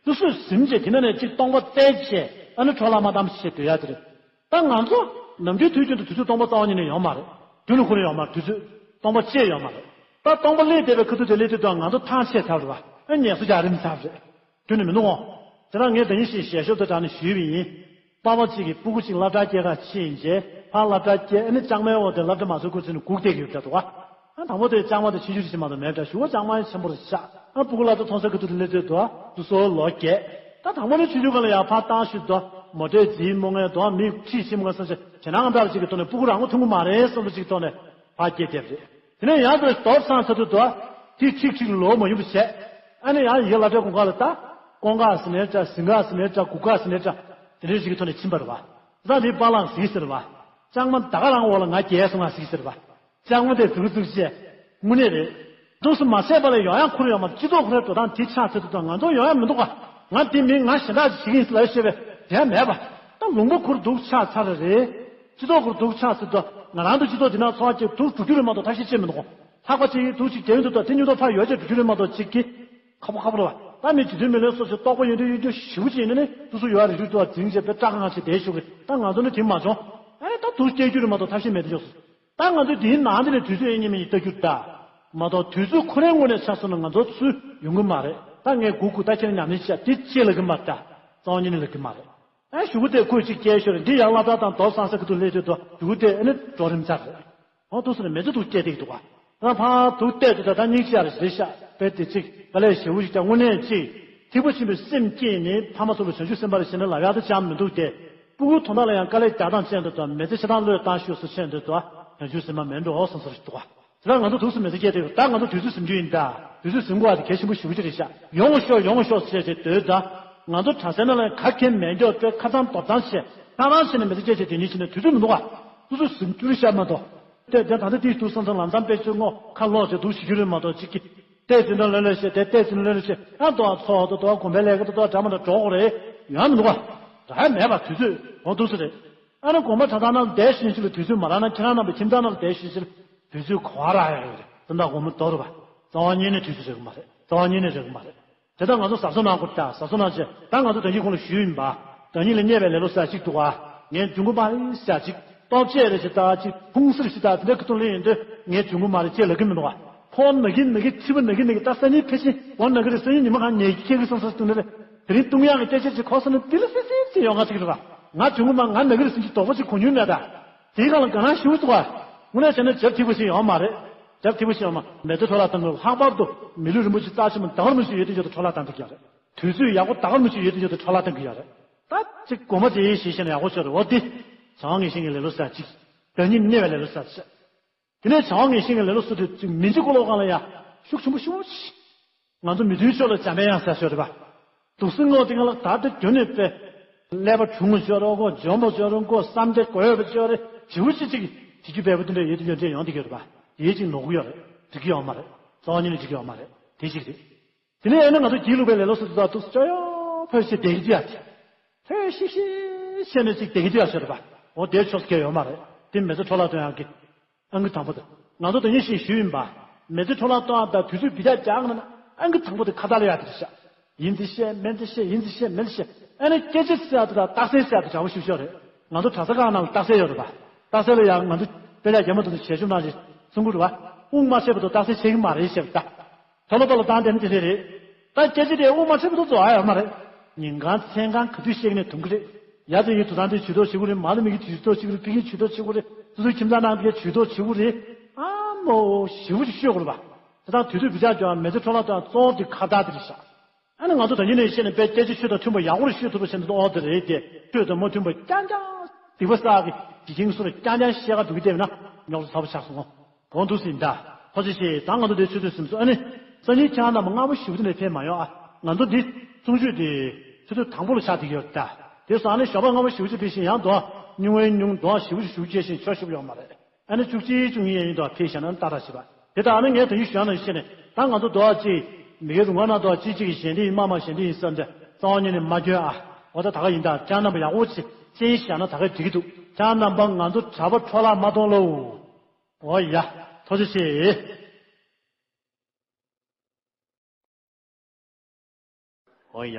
སོ་སོས་ཟིན་བྱས་དེ་ནང་ནས་གཅིག་སྟོང་པ་བཙལ་བྱས་ཨ་ནི་འཕྲོ་བརླག་མ་བཏང་བྱས་སྡོད་ཡ་དེ་རེད། ད་ང་ཚོ་ནམ་རྒྱུན་དུས་རྒྱུན་དུ་དུས་ཚོད་སྟོང་པ་རྩ་བ་ཉིད་ནས་ཡོད་མ་རེད། རྒྱུན་ནས་ཁོ་རང་ཡོད་མ་རེད། དུས་ཚོད་སྟོང་པ་བཅས་ཡོད་མ་རེད། ད་སྟོང་པ་སླེབས་བསྡད་པའི་ཁ་ཐུག་དེ་སླེབས་དུས་ད་ང་ཚོ་ཐང་ཆད་ཚར་རེད་བ། ཨ་ངལ་གསོ་རྒྱག་རིམ་ཚར་རེད། རྒྱུན་ནས་མི་འདུག་འོང་། དེ་ན་ངས་ད་ཡིན་ཞེས་ཞལ་ཤོབ་དང་སྦྲགས་ནས་ཞུས་པ་ཡིན། པ་ཕ་གཅིག་གིས་སྤུ་གུ་གཅིག་སློབ་གྲྭ་སྐྱེལ་ག་ཕྱིན་རྗེས་ཕར་སློབ་གྲྭ་སྐྱེལ་ཨ་ནི་ལྕང་མའི་འོག་དེ་སློབ་གྲྭ་མ་ཚུགས་ཁུལ་ཚུན་ནས་སྒུག་བསྡད་ཀྱི་ཡོད་འདྲ་འདུག་ག་ཨ་དང་པོ་དེ་ལྕང་མ་དེ་ཆུང་ཆུང་ཞིག་མ་གཏོགས་མེད་འདྲ། གཞུག་གུ་ལྕང་མ་ཆེན་པོ་རུ་ཆགས། ཨ་སྤུ་གུ་སློབ་གྲྭ་ཐོན་སའི་ཁ་ཐུག་ཏུ་སླེབས་དུས་དུ་སོ་སོ་ལོ་བརྒྱད། ད་དང་པོ་ནས་ཆུང་ཆུང་སྒང་ལ་ཡར་ཕར་བཏང་ཞུས་དུ་མོ་ཊའི་རྫིས་མོ་ངན་དུ་མི་ཁྲིད་ཤི་མོ་ངན་བསམ་ཞིག་ཇེ་ནང་འདྲ་ཅིག་གི་ཐོག་ནས་སྤུ་གུ་རང་ངོ་མཐོང་གི་མ་རེད་བསམ་བློ་ཅིག་ཐོག་ནས་ཕར་སྐྱེལ་བསྡད་པ་རེད། དེ་ནས་ཡང་དུ་དོབ་སང་ས་དུ་དུ་དེ་ཁྲིག་ཁྲིག་ལོ་མ་ཡིན་པ་བྱས། ཨ་ནི་ཡང་ཡི་གེ་སློབ་གྲྭའི་གོང་ཁ་ལ་ད་ཀོང་ཀ་ཟེར་ནའི་འདྲ། ཟིང་ག་ཟེར་ནའི་འདྲ། གུ་ག་ཟེར་ནའི་འདྲ། དེ་འདྲའི་ཞིག་གི་ཐོག་ནས་ཕྱིན་པ་རེད་བ། ད་དེའི་པཱ་ལགས་གཟིགས་ཟེར་བ། ལྕང་མ་ད་ག་རང་འོག་ལ་ང་རྒྱལ་སོང་ང་གཟིགས་ཟེར་བ། ལྕང་མ་དེ་ཟུག་ཟུག་བྱས། དངོས་གནས་རེད། འདུག་སེ་མ་བྱས་པ་ལས་ཡོང་ཡ་ཁོ་རང་ཡོད་མ་རེད། སྤྱི་ཚོགས་ཁོ་རའི་འགྲོ་སྟངས་དེ་ཆགས་ཚར་དུས་ད་ང་ཚོ་ཡོང་ཡ་མི་འདུག་ག་ང་དེ་མིན་ང་གཞན་དག་ཅིག་བྱེད་ཀྱི་ཡིན་ལབ་བཤད་པས་དེ་ཡང་མེད་པ། ད་ལུང་པ་ཁོར་འདུག་ཆགས་ཚར་རེད། སྤྱི་ཚོགས་ཁོར་འདུག་ཆགས་ཚར་དུས་ང་རང་ཚོ་སྤྱི་ཚོགས་འདི་ན་འཚོ་བ་སྐྱེལ་འདུག་འགྲོ་རྒྱུ་རེད་མ་གཏོགས་ཐབས་ཤེས་བྱེད་མི་འདུག་ག་ལྷག་པ་ཅིག་འདུག་ཅིག་རྒྱབ་ཡོང་དུས་ད་དེ་སྙིང་སྟོབས་ཕར་ཡོད་ཅེས་འགྲོ་རྒྱུ་རེད་མ་གཏོགས་ཅིག་གི་ཁ་པོ་ཁ་པོ་རེད་བ། ད་མི་རྗེ་བཙུན་མི་ལའི་སོགས་ཀྱི་རྟོགས་པ་ཡོད་འདོད་ཡོད་རྒྱུ་ཞེ་པོ་ཅིག་ཡིན་ན་ནི་དུས་སུ་ཡོད་རེ་རེ་འདུག་བ་འཛིང་བྱས་པའི་སྐྲག་དངངས་བྱས་བསྡད་ཞུ་གི། ད་ང་ཚོ་ནི་དེ་མ་བྱུང་། ཨེ་ད་དུས་སྐྱེལ་རྒྱུ་རེད་མ་གཏོགས་ཐབས་ཤེས་མེད་དེ་ཆོག་སོང་། ད་ང་ཚོས་འདིའི་ནང་འདི་ནས་དུས་ཚོད་ཨེ་ཉི་མ་ཡིན་ལྟ་རྒྱུ་ད། མ་གཏོགས་དུས་ཚོད་ཁོ་རའི་ངོས་ནས་ཆ་བཞག་ན་ང་ཚོ་ཚུར་ཡོང་གི་མ་རེད། ད་ངས་སྒུག་སྒུག་ད་ཁྱེད་རང་ཉམས་ལེན་བྱས་དེ་ཅེས་ལབ་གི་མ་རེད་ད། རྩ་བ་ཉིད་ནས་ལབ་གི་མ་རེད། ཨ་གཞུག་གུ་དེ་ཁོས་ཅིག་སྐྱེལ་ཤོར་འདི་ཡང་སློབ་གྲྭ་དང་རྡོ་སང་ས་གི་དུ་སླེབས་དུས་དུ་གཞུག་གུ་དེ་ཨ་ནི་འགྲོ་རིམ་ཚར་རེད། ཨོ་དུས་སུ་ནས་མེ་ཚེ་དུ་སྐྱེལ་བསྡད་ཀྱི་འདུག་ག་ང་ཕར་དུ་བལྟས་དུས་ད་ད་སྙིང་རྗེ་རེ་རེ་ཤ་དཔེ་དེ་ཅིག་དཀའ་ལས་ཞེ་པོ་ཞིག་ཀྱང་དངོས་གནས་ཅིག་ཐིགས་པ་ཆེན་པོའི་སེམས་བསྐྱེད་ནས་ཕ་མ་ཚོ་ལ་བྱང་ཆུབ་སེམས་དཔའ་རེ་བྱས་ན་ལབ་ཡག་ད་ཅང་མི་འདུག་སྟེ། སྤུ་གུ་དོན་དག་ལ་ཡང་དཀའ་ལས་རྒྱག་སྟངས་ཅན་དུ་དང་མེ་ཚེ་ཆ་ཚང་བློས་བཏང་ཤོས་སུ་ཆེན་དུ་དང་བྱང་ཆུབ་སེམས་དཔའ་མེད་འགྲོ་བསམ་ས་རེ་འདུག་ག་དེ་ལ་ང་ཚོ་དུས་སུ་མེ་ཚེ་སྐྱེལ་དུས་ད་ང་ཚོ་དུས་ཚོད་ཟིན་རྒྱུ་ཡིན་ད། དུས་ཚོད་ཟིན་དགོས་པ་དེ་གལ་ཆེན་པོ་ཞེ་པོ་ཅིག་རེད་ཤག་ཡོང་ཤོག་ཡོང་ཤོག་ཟེར་བྱས་སྡོད་ད། ང་ཚོ་གྲྭ་སའི་ནང་ལ་ག་གེ་མེད་མགྱོགས་སྤྲོད་ཁ་ཚང་རྡོབ་ཚང་བྱས་ཁ་རང་བྱས་ནས་མེ་ཚེ་སྐྱེལ་བྱས་དེ་ཉིད་བྱས་ནས་དུས་ཚོད་མི་འདུག་ག་དུས་ཚོད་ཟིན་རྒྱུ་རེད་ཤག་མ་གཏོགས། དེ་དེ་ད་ལྟ་དེའི་དུས་སང་སང་ལམ་སང་དཔེ་ཚོས་སྔོ་ཁ་ལོག་བྱས་འདུག་ཞུ་རྒྱུ་རེད་མ་གཏོགས་ཅིག་གི་ལྟས་ཟིན་འདྲ་ལོས་ལོས་བྱས་དེ་ལྟས་ཟིན་ལོས་ལོས་བྱས་ཨ་དོ་ཚོགས་དོ་དོ་དགོན་པའི་ལས་ཀ་དོ་དོ་འདྲ་མ་འདྲ་འགྲོ་དགོས་རེད་ཡོང་མི་འདུག་ག་ད་མེད་པ་དུས་ཚོད་འོང་འདུག་སེ་རེད། ཨ་ནི་དགོན་པ་གྲྭ་ཚང་ནང་བསྡད་ཤེས་ཤིག་ལ་དུས་ཚོད་མ་རག་ན་ཁྱེད་རང་རྣམ་པ་ཁྱིམ་ཚང་ནང་ལ་བསྡད་ཤེས་ཤིག་ལ་དུས་ཚོད་ག་བ་རག་ཡ་ཡོད་རེད། དེ་འདྲ་དགོང་མོ་དོ་རུ་བ་རྩ་བ་ཉིད་ནས་དུས་ཚོད་རག་གི་མ་རེད། རྩ་བ་ཉིད་ནས་རག་གི་མ་རེད། དེ་ལྟར་ང་ཚོ་གཟབ་གཟབ་གནང་དགོས་ད། གཟབ་གཟབ་གནང་བྱས་ད་ང་ཚོ་ད་གིན་གོང་ལ་ཞུས་ཡིན་པ། ད་གིན་ལ་བསྙད་པའི་ལེ་ལོ་ཟེར་ཅིག་འདུག་ག་ངས་འཇུང་གི་མ་རེད་ཟེར་ཅིག་ལྟོ་ཆས་རེད་ཅིག་ད་ཅིག་ཕུང་སྲིར་ཅིག་ད་དེ་འདྲ་གི་ཐོག་ལ་ཡིན་དུས་ངས་འཇུང་གི་མ་རེད་ཅེས་ལབ་གི་མི་འདུག་ག་ཕོ་ན་གི་ན་གི་མཆིལ་པ་ན་གི་ན་གི་ད་སང་ཉིན་ཕལ་ཆེར་འོ་ན་གི་རེད། སང་ཉིན་ཉི་མ་གང་ཉལ་གི་སྐྱེ་གི་བསམ་བསམ་བཏུང་ནི་རེད། དེ་རིང་བཏུང་ཡག་གི་སྐད་ཆ་ཅིག་གོ་སོང་ན་དེ་ལ་སི་སི་སི་ཡོང་ང་ཅིག་རེད་པ། ང་འཇུང་གི་མ་ང་ན་གི་རེད་ཟེར་གྱི་དོགས་པ་ཅིག་གོ་མྱོང་མེད་ད། དེའི་སྒང་ལ་དགའ་སྣང་ཞེ་པོ་འདུག་ག་དངོས་གནས་བྱས་ན་རྒྱབ་ཐིག་པོ་ཞིག་ཡོད་མ་རེད། རྒྱབ་ཐིག་པོ་ཞིག་ཡོད་མ་མེ་ཏོག་འཕྲོ་བརླག་བཏང་གི་ལྷག་པར་དུ་མི་ལུས་རིན་པོ་ཆེ་རྩ་ཆེན་པོ་དང་རིན་པོ་ཆེ་ཡོད་དེ་ཡོད་དུ་འཕྲོ་བརླག་བཏང་ཐུབ་ཀྱི་ཡོད་རེད། དུས་ཚོད་ཡག་པོ་ད་ག་མི་ཆོད་ཡོད་དུ་ཡོད་དུ་འཕྲོ་བརླག་གཏོང་གི་ཡོད་རེད། ད་ཅིག་གོ་མ་དེ་ཞེས་བཤད་ན་ཡག་པོ་ཤོར་རེད། འོ་དེ་བྱ་བ་ངན་ཞེན་གྱི་ལེ་ལོ་ཟེར་ཅིག་བདག་ཉིད་དམྱལ་བའི་ལེ་ལོ་ཟེར་ཅིག་དེ་ནས་བྱ་བ་ངན་ཞེན་གྱི་ལེ་ལོ་ཟེར་དུས་ཅིག་མི་འཇིགས་ཀོ་ལོ་གང་ལ་ཡ་ཤུགས་ཆེན་པོ་ཞུ། ང་ཚོ་མི་མཐུན་ཕྱོགས་ལ་འཇམ་པའི་དབྱངས་ཟེར་ཤོར་རེད་པ། དུག་སེལ་སྔོ་དེ་གང་ལ་ད་དུ་རྒྱུན་ནས་པས། ཀླད་པ་གྲུང་ངུ་ཤོར་རོགས་གོ། འཇོན་པོ་ཤོར་རོགས་གོ། བསམ་སྟེ་དགོས་པ་ཤོར་རེ་བྱིའུ་ཅི་ཅིག་བྱེད་རྒྱུ་འབེལ་པོ་དེ་འདྲ་ཡོད་དེ་ཡོད་འདྲ་ཡོང་དེ་གི་རེད་པ། དེའི་ཅིག་ནོར་གི་ཡོད་རེད། འགྲིག་གི་ཡོད་མ་རེད། རྩ་བ་ཉིད་ནས་འགྲིག་གི་ཡོད་མ་རེད། དེ་ཅིག་རེད། དེ་ནས་ཨ་ནི་ང་ཚོ་སྒྱིད་ལུག་པའི་ལེ་ལོ་སོ་སོ་དང་ཏོག་ཙམ་ཅོ་ཡོ་ཕོད་ཤི་བསྡད་ཀྱི་འདུག་ཡ། ཕོད་ཤི་ཤི་བྱས་ནས་ཅིག་བསྡད་ཀྱི་འདུག་ཡ་ཟེར་བ། འོ་དེའི་ཕྱོགས་སུ་འགལ་ཡོད་མ་རེད། དེ་མི་ཚེ་འཕྲོ་བརླག་གཏོང་ཡག་གི་ཨང་ཀི་དང་པོ་དེ། ང་ཚོ་དེ་ཉིད་བཞིན་ཞུས་ཡིན་པ། མི་ཚེ་འཕྲོ་བརླག་གཏོང་ཡག་དང་དུས་ཚོད་བི་ཅག་རྒྱག་ན་ན་ཨང་ཀི་དང་པོ་དེ་ཁ་བརྡ་ལ་ཡག་དེ་རེད་ཤག་ཡིན་ཙི་བཤད་མིན་ཙི་བཤད་ཡིན་ཙི་བཤད་མིན་ཙི་བཤད། ཨ་ནི་སྐད་ཆ་ཟེར་ཡག་དེ་དང་རྟགས་གསལ་ཟེར་ཡག་དེ་འདྲ་པོ་ཞིག་ཤོག་རེད། ང་ཚོ་གྲྭ་ས་ཁག་ནང་ལ་རྟགས་གསལ་ཡོད་རེད་པ། རྟགས་གསལ་ལ་ཡང་ང་ཚོ་དཔེ་ཆ་རྒྱ་མ་དུ་ཞལ་ཆུང་ནང་བཞིན་གསུང་གི་རེད་པ། དབུགས་མ་ཆད་བར་དུ་རྟགས་གསལ་ཆགས་ཀྱི་མ་རེད་ཞེས་པ་ད། ཐོ་ལོ་པ་ལ་བཏང་དེ་ནི་དེ་འདྲ་རེད། ད་སྐད་ཆ་དེ་དབུ་མ་ཆེན་པོ་དུ་རྫོགས་ཡོད་མ་རེད། ཉིན་གང་མཚན་གང་ག་དུས་བཤད་ནས་དུང་གི་རེད། ཡ་ཚོ་ཡི་དུ་ཚང་དེ་ཇུས་གཏོགས་བྱེད་དགོས་རེད། མ་ལ་མི་གི་ཇུས་གཏོགས་བྱེད་དགོས་རེད། ཕི་གི་ཇུས་གཏོགས་བྱེད་དགོས་རེད། སོ་སོའི་ཁྱིམ་ཚང་ནང་གི་ཇུས་གཏོགས་བྱེད་དགོས་རེད། ཨ་མོ་ཞེ་པོ་ཅིག་ཤོད་དགོས་རེད་པ། དེ་དང་དུས་ཚོད་བི་ཅག་ཀྱང་མི་ཚེ་འཕྲོ་བརླག་དང་གཙོ་བོ་དེ་ཁ་བརྡ་དེ་རེད་ཤག་ཨ་ནི་ང་ཚོ་ད་ཉིན་ནས་བཤད་ནས་དཔེ་སྐད་ཆ་ཆོས་དང་མཐུན་པ་ཡག་པོ་རེ་ཤོད་ཐུབ་པ་བྱས་ནས་ཨོ་དེ་རེད་དེ། ཆོས་དང་མ་མཐུན་པ་རྐྱང་རྐྱང་སྡིག་པ་བསགས་ཀྱི་འཇིག་རྟེན་སུ་ལ་རྐྱང་རྐྱང་བཤད་ག་འདུག་གི་བལྟས་ན་རྙོག་དྲ་ཚ་པོ་ཆགས་སོང་ངོ་། གོང་དུ་ཟིན་ད། ཐུགས་རྗེ་ཆེ། ད་ང་ཚོ་འདིར་ཆུ་ཚོད་ཟིན་སོང་། ཨ་ནི། སང་ཉིན་ཁྱེད་རྣམ་པ་སྔ་པོ་ཞེ་པོ་དེ་ནས་ཕེབས་མ་ཡོང་ཨ། ང་ཚོ་འདི་གསུང་ཆོས་དེ་ཆུ་ཚོད་དང་པོ་ལ་ཆགས་བསྡད་ཀྱི་ཡོད་ད། དེ་སོང་ཨ་ནི་ཞོགས་པ་སྔ་པོ་ཞེ་པོ་ཅིག་ཕེབས་ཤིང་ཡང་དོ། ཉུང་བའི་ཉུང་དོ་ཞེ་པོ་ཅིག་ཞུ་སྐྱེལ་ཞིང་ཆོག་ཞུ་ཡོད་མ་རེད། ཨ་ནི་བཅུ་གཅིག་བཅུ་གཉིས་ཡན་ཡིན་དོ་ཕེབས་བཞག་ན་ཏག་ཏག་ཞིག་པ། དེ་ལྟར་ཨ་ནི་ངས་དོན་ཞུ་ཡང་ན་ཤེས་ནས་ད་ང་ཚོ་དོ་ཨ་ཅིག་མི་སྒེར་རུ་ང་ན་དོ་ཨ་ཅིག་ཅིག་གི་གཞན་དེ་ཡིན་མ་མ་གཞན་དེ་ཡིན་བསམ་སྟེ་རྩ་བ་ཉིད་ནས་མ་སྐྱོན་ཨ། འོ་ད་ད་ག་ཡིན་ད་ཅང་རྣམ་པ་ཡག་པོ་ཅིག་ཅན་བཞག་ན་ད་ག་འགྲིག་གི་འདུག་ཅང་རྣམ་པ་ང་ཚོ་གྲྭ་པ་འཕྲོ་བརླག་མ་གཏོང་ལོ། འོ་ཡ། ཐུགས་རྗེ་ཆེ། འོ་ཡ།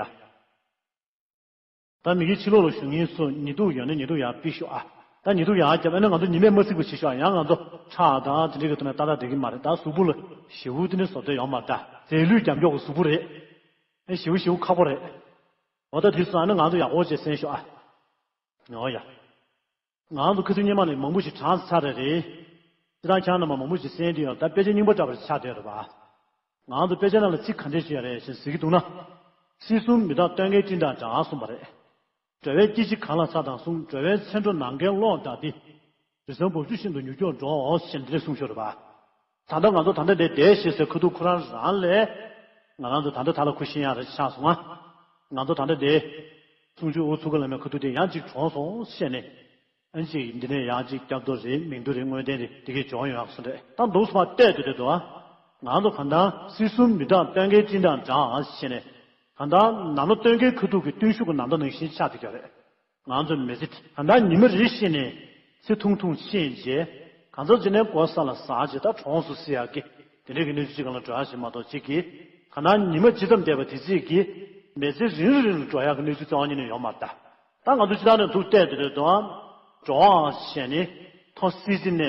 ད་མི་གི་ཕྱི་ལོགས་ལ་བཞུགས་མཁན་ཚོ་ཉི་གདུགས་ཡོད་ན་ཉི་གདུགས་ཡར་ཕུད་ཤོག་ཨ། ད་ཉི་གདུགས་ཡར་བརྒྱབ་ཨ་ནི་ང་ཚོ་ཉི་མས་མ་བརྩིགས་པ་བྱེད་ཤོག་ཨ། ཡང་ང་ཚོ་ཁྲག་དང་དེ་འདྲའི་གི་ཐོག་ནས་ཏག་ཏག་བསྡད་ཀྱི་མ་རེད། ད་གཟུགས་པོ་ལ་ཞེ་པོ་དེ་ནས་བཟོ་བསྡད་ཡོད་མ་རེད། ད་རྫས་ལུད་རྒྱབ་འཇོག་གི་གཟུགས་པོ་རེད། ཨེ་ཞེ་པོ་ཞེ་པོ་ཁག་པོ་རེད། འོ་ད་དེ་སོང་ཨ་ནི་ང་ཚོ་ཡག་པོ་བྱས་གསན་ཤོག་ཨ། འོ་ཡ། ང་རང་ཚོ་ཁ་སང་སྔོན་མ་ནས་མང་པོ་ཞིག་དྲངས་ཚར་རེད་རེད། སྤྱིར་བཏང་ཁྱེད་རང་རྣམ་པ་མང་པོ་ཞིག་གསན་དུས་ཡང་ད་དཔེ་ཆ་རྙིང་པ་འདྲ་པོ་ཞིག་ཆགས་བསྡད་ཡོད་རེད་པ། ང་རང་ཚོ་དཔེ་ཆ་ནང་ལ་ཚིག་ག་འདྲས་ཞིག་ཡོད་རེད་ཞེས་ཟེར་གྱི་འདུག་ན། སྲིད་གསུམ་མི་རྟག་སྟོན་ཀའི་སྤྲིན་དང་འདྲ་གསུངས་པ་རེད། འགྲོ་བའི་སྐྱེ་འཆི་གང་ལ་ཚ་དང་གསུམ། འགྲོ་བའི་ཚེ་འགྲོ་ནམ་མཁའི་གློག་ལྟར་ཏེ། རི་བསམ་འབབ་ཆུ་བཞིན་དུ་མྱུར་མགྱོགས་འགྲོ་ཞེས་འདི་འདྲས་གསུངས་ཤོར་བ། ད་ལྟ་ང་ཚོ་ད་ལྟ་འདིར་བསྡད་ཞེས་ཟེར་ཁ་ཐུག་ཁོ་རང་རང་ལས། ང་རང་ཚོ་ད་ལྟ་ད་ལ་ཁུ་ཤེས་ཡག་རེ་ཆགས་སོང་ང་། ང་ཚོ་ད་ལྟ་འདིར། གསུང་ཆོས་ཨུ་ཚུགས་ཀ་ལ་མེད་ཁ་ཐུག་དེ་ཡང་གཅིག་གྲོངས་སོང་ཞེས་ནས། ཨན་ཅིག་འདི་ནས་ཡང་གཅིག་སྐྱབས་འགྲོ་རེད་མིང་འདོན་རེད་དངོས་བསྟན་རེད་དེ་གས་འབྱོར་ཡོང་ཡག་སོང་རེད། ད་འདུག་སོང་བ་བལྟས་དུས་དེ་དུ་ཨ། ང་ཚོ་གང་ལྟར་སྲིད་གསུམ་མི་རྟག་སྟོན་ཀའི་སྤྲིན་དང་འདྲ་ཞེས་ནས། གང་ལྟར་ནམ་ལ་སྟོན་ཀའི་ཁ་ཐུག་གི་བརྟུལ་ཞུགས་ཀྱི་ནམ་ཟླ་ནང་བཞིན་ཆགས་བསྡད་ཀྱི་རེད། ང་ཚོ་མི་ཚེ་གང་ལྟར་ཉི་མ་རེ་བཞིན་ནས་ཚེ་ཐུང་ཐུང་ཕྱིན་རྗེས་གང་ཚོད་ཅི་ནས་སྒོ་ས་ལ་ཟག་རྗེས་ད་གྲོངས་སུ་སྲིད་ཡག་གི་དེ་འདྲའི་གི་གནས་ཚུལ་ཅིག་སྒང་ལ་འགྲོ་ཡག་ཞིག་མ་གཏོགས་གཅིག་གིས་གང་ལྟར་ཉི་མ་ཇི་ཙམ་འདས་པ་དེ་ཚིག་གིས་མི་ཚེ་རིང་རུ་རིང་རུ་འགྲོ་ཡག་གི་གནས་ཚུལ་རྩ་བ་ཉིད་ནས་ཡོད་མ་རེད་ད། ད་ང་ཚོ་ཅི་ཐག་ནས་འདུག་བལྟས་དེ་རེད་དོ། འགྲོ་བ་ཞེས་ནི་ཐོ་སི་སི་ནས་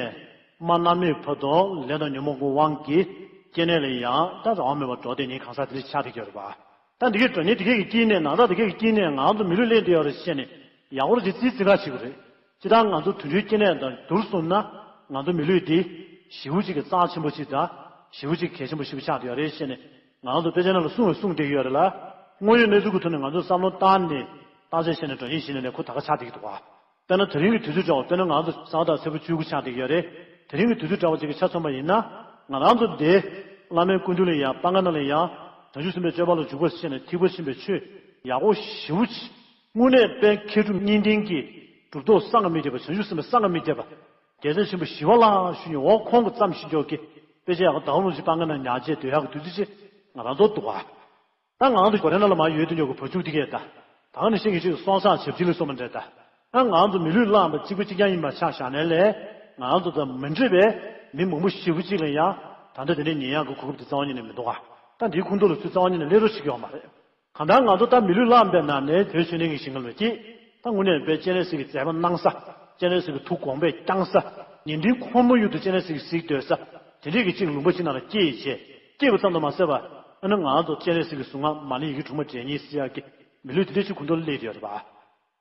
མ་ནམ་མེད་བར་དུ་ལས་དང་ཉོན་མོངས་ཀྱི་དབང་གིས་སྐྱེ་གནས་ལ་ཡང་ད་རང་དབང་མེད་པར་འགྲོ་བསྡད་ནི་གང་ཟག་དེ་འདྲ་ཆགས་བསྡད་ཀྱི་ཡོད་རེད་པ། ད་འདི་གའི་དྲ་ཉིན་འདི་གའི་ཀྱི་དཀྱིལ་ནས་ནང་ཟླ་འདི་གའི་ཀྱི་དཀྱིལ་ནས་ང་ཚོ་མི་ལུས་ལེན་བསྡད་ཡོད་རེད་ཟེར་ནས་ཡག་པོ་རེད་ཅེས་རྩིས་རྩིས་ཁ་བྱེད་དགོས་རེད། སྤྱིར་བཏང་ང་ཚོ་དུད་འགྲོའི་སྐྱེ་གནས་དང་བསྡུར་སོང་ན་ང་ཚོ་མི་ལུས་འདི་ཞེ་པོ་ཅིག་གི་རྩ་ཆེན་པོ་ཅིག་དང་ཞེ་པོ་ཅིག་གལ་ཆེན་པོ་ཞེ་པོ་ཆགས་བསྡད་ཡོད་རེད་ཟེར་ནས་ང་ཚོ་དཔེ་ཆ་ནང་ལ་གསུངས་བས་གསུངས་བསྡད་ཀྱི་ཡོད་རེད་ལ། དངོས་ཡོད་གནས་ཚུལ་གྱི་ཐོག་ནས་ང་ཚོས་བསམ་བློ་བཏང་ནས་བརྟག་དཔྱད་བྱས་ནས་སྒྲ་སྙན་ཞིག་ནས་ཁོ་ད་ག་ཆགས་བསྡད་ཀྱི་འདུག་ག། དཔེར་ན་དེ་རིང་གི་དུས་ཚོད་འདྲ་བ་དཔེར་ན་ང་ཚོ་གཟའ་དང་ཚེས་པ་བཅུ་དགུ་ཆགས་བསྡད་ཀྱི་ཡོད་རེད། དེ་རིང་གི་དུས་ཚོད་འདྲ་བ་ཅིག་གི་ཆ་མཚོན་པ་ཡིན་ན། ང་རང་ཚོ་འདི་བླ་མའི་སྐུ་མདུན་ལ་ཡང་སྤང་ཁ་ནང་ལ་ཡང་། བྱང་ཆུབ་སེམས་དཔའི་སྤྱོད་པ་ལ་འཇུག་པར་ཤེས་ནས་ཐེག་པ་ཆེན་པོའི་ཆོས་ཡག་པོ་ཞེ་པོ་ཅིག་དངོས་གནས་དཔལ་མཁས་གྲུབ་གཉིས་ལྡན་གྱི་གྲུབ་ཐོབ་སངས་རྒྱས་མི་འདས་པ་བྱང་ཆུབ་སེམས་དཔའ་སངས་རྒྱས་མི་འདས་པ། རྒྱལ་སྲས་ཆེན་པོ་ཞི་བ་ལྷ་ཞུ་མཁན་འོ་ཁོང་གི་བརྩམས་ཤིང་འཇོག་གི་དཔེ་ཆ་ཡག་པོ་ཟླ་བ་ལོ་ཅིག་སྤང་ཁ་ནང་ཉར་བྱས་སྡོད་ཡག་གི་དུས་ཚོད་ཅིག་ང་རང་ཚོར་འདུག་ག། ད་ང་རང་ཚོ་གོ་རེ་ནང་ལ་མར་ཡོད་དུ་ཉོ་གི་བ་ཕྱུགས་དེ་གས་ད། ད་ནི་ཤིང་གི་ཅིག་སོང་སང་བྱབ་ཅི་ལ་སོང་མ་འདྲ་ད། ཨ་ང་རང་ཚོ་མི་ལུས་བླངས་པ་གཅིག་པ་གཅིག་རྐྱང་ཡིན་པ་ཆ་བཞག་ནའི་ལས། ང་རང་ཚོ་དང་མི་འདྲ་བའི་མི་མང་པོ་ཞེ་པོ་ཅིག་ལ་ཡང་ད་ལྟ་དེ་འདྲའི་ཉེན་ཡག་གི་གོ་སྐབས་དེ་རྩ་བ་ཉིད་ནས་མི་འདུག་ག། ད་འདིའི་ཁུངས་གཏུགས་ལ་ཚུར་རྩ་བ་ཉིད་ནས་སླེབས་རོགས་བྱེད་ཀྱི་ཡོད་མ་རེད། གང་ལྟར་ང་ཚོ་ད་མི་ལུས་བླངས་པའི་ནང་ནས་བོད་ཆོས་ལྡན་གྱི་ཞིང་ཁམས་ལ་སྐྱེས། ད་དངོས་གནས་དཔེ་སྤྱན་རས་གཟིགས་ཀྱི་མཛད་པ་གནང་ས། སྤྱན་རས་གཟིགས་ཀྱི་ཐུགས་དགོངས་པས་བསྐྱངས་ས། ཉིན་རེའི་འཁོར་མོ་ཡུལ་དུ་སྤྱན་རས་གཟིགས་གཟིགས་སྡོད་ས། དེ་འདྲས་ཀྱི་གཅིག་ལུང་པ་གཅིག་ནང་ལ་སྐྱེས་བྱས། སྐྱེས་པ་ཙམ་དུ་མ་ཟད་པར། ཨ་ནི་ང་ཚོ་སྤྱན་རས་གཟིགས་ཀྱི་གཟུངས་སྔགས་མ་ཎི་ཡི་གེ་དྲུག་མ་འདྲེན་ཉིན་ཟེར་ཡག་གི་མི་ལུས་དེ་འདྲས་ཅིག་གོང་དུ་སླེབས་ཡོད་རེད་པ།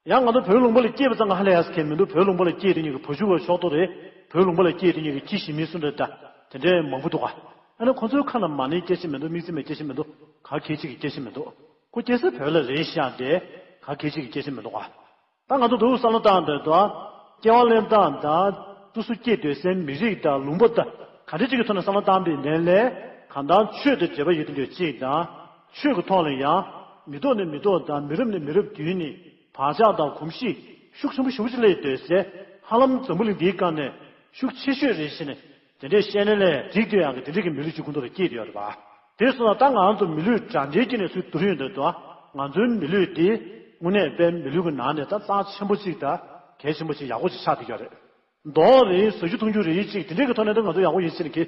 ཡང་ང་ཚོ་བོད་ལུང་པ་ལ་སྐྱེས་པ་ཙམ་གྱིས་ཧ་ལས་ཡག་ཟེར་མཁན་མི་འདུག་བོད་ལུང་པ་ལ་སྐྱེས་དེ་ཉིད་ཀྱི་བ་ཕྱུགས་པ་ཤོག་ཐོ་རེད། བོད་ལུང་པ་ལ་སྐྱེས་དེ་ཉིད་ཀྱི་ཁྱི་ཞིག་མི་སུ་འདྲ་ད། དེ་འདྲས་མང་པོ་འདུག་ག། ཨ་ནི་ཁོ་ཚོའི་ཁ་ལ་མ་ཎི་སྐྱེ་ཤི་མི་འདུག་དམིགས་བརྩེ་མེད་སྐྱེ་ཤི་མི་འདུག་ག་གལ་ཆེ་གི་སྐྱེ་ཤི་མི་འདུག་ཁོ་སྐྱེ་ས་བོད་ལ་རེད་ཤག་དེ་ག་གེ་ཅིག་གི་སྐད་ཆ་མི་འདུག་ག་ད་ང་ཚོ་འདུག་བསམ་བློ་བཏང་དུས་དོ། སྐྱེ་བ་ལེན་སྟངས་དང་སོ་སོ་སྐྱེས་སྡོད་སའི་མི་རིགས་དང་ལུང་པ་དང་ག་འདྲ་ཅིག་གི་ཐོག་ནས་བསམ་བློ་བཏང་པའི་ནང་ལས་གང་ལྟར་ཆོས་དང་འབྲེལ་བ་ཡོད་དེ་འདྲ་ཅིག་དང་། ཆོས་ཀྱི་ཐོག་ལ་ཡང་མི་ཐོག་ནས་མི་ཐོག་དང་མི་རབས་ནས་མི་རབས་བརྒྱུད་ནས་བག་ཆགས་དང་གོམས་གཤིས་ཤུགས་ཆེན་པོ་ཞེ་པོ་ཅིག་སླེབས་སྡོད་སའི་ཧ་ལམ་འཛམ་བུ་གླིང་འདིའི་སྒང་ནས་ཤུགས་ཆེ་ཤོས་རེད་ཟེར་ནས་དེ་འདྲས་བཤད་ན་ལས་འགྲིག་སྡོད་ཡག་གི་དེ་འདྲས་ཀྱི་མི་ལུས་ཅིག་ཁོང་ཚོ་ལ་སྐྱེས་བསྡད་ཡོད་རེད་པ། དེ་སོང་ཙང་ད་ང་ཚོ་མི་ལུས་འདྲ་འདྲའི་སྐྱེས་ནས་ཚུར་བསྡུར་ཡོང་དུས་དོ། ང་ཚོའི་མི་ལུས་འདི་དངོས་གནས་དཔེ་མི་ལུས་ཀྱི་ནང་ནས་ད་རྩ་ཆེན་པོ་ཅིག་དང་གལ་ཆེན་པོ་ཅིག་ཡག་པོ་ཅིག་ཆགས་བསྡད་ཡོད་རེད། མདོག་རེད། བཟོ་རྒྱུ་མཐོང་རྒྱུ་རེད་ཅིག་དེ་འདྲས་ཀྱི་ཐོག་ནས་ད་ང་ཚོ་ཡག་པོ་ཡིན་ཟེར་ནས་གི་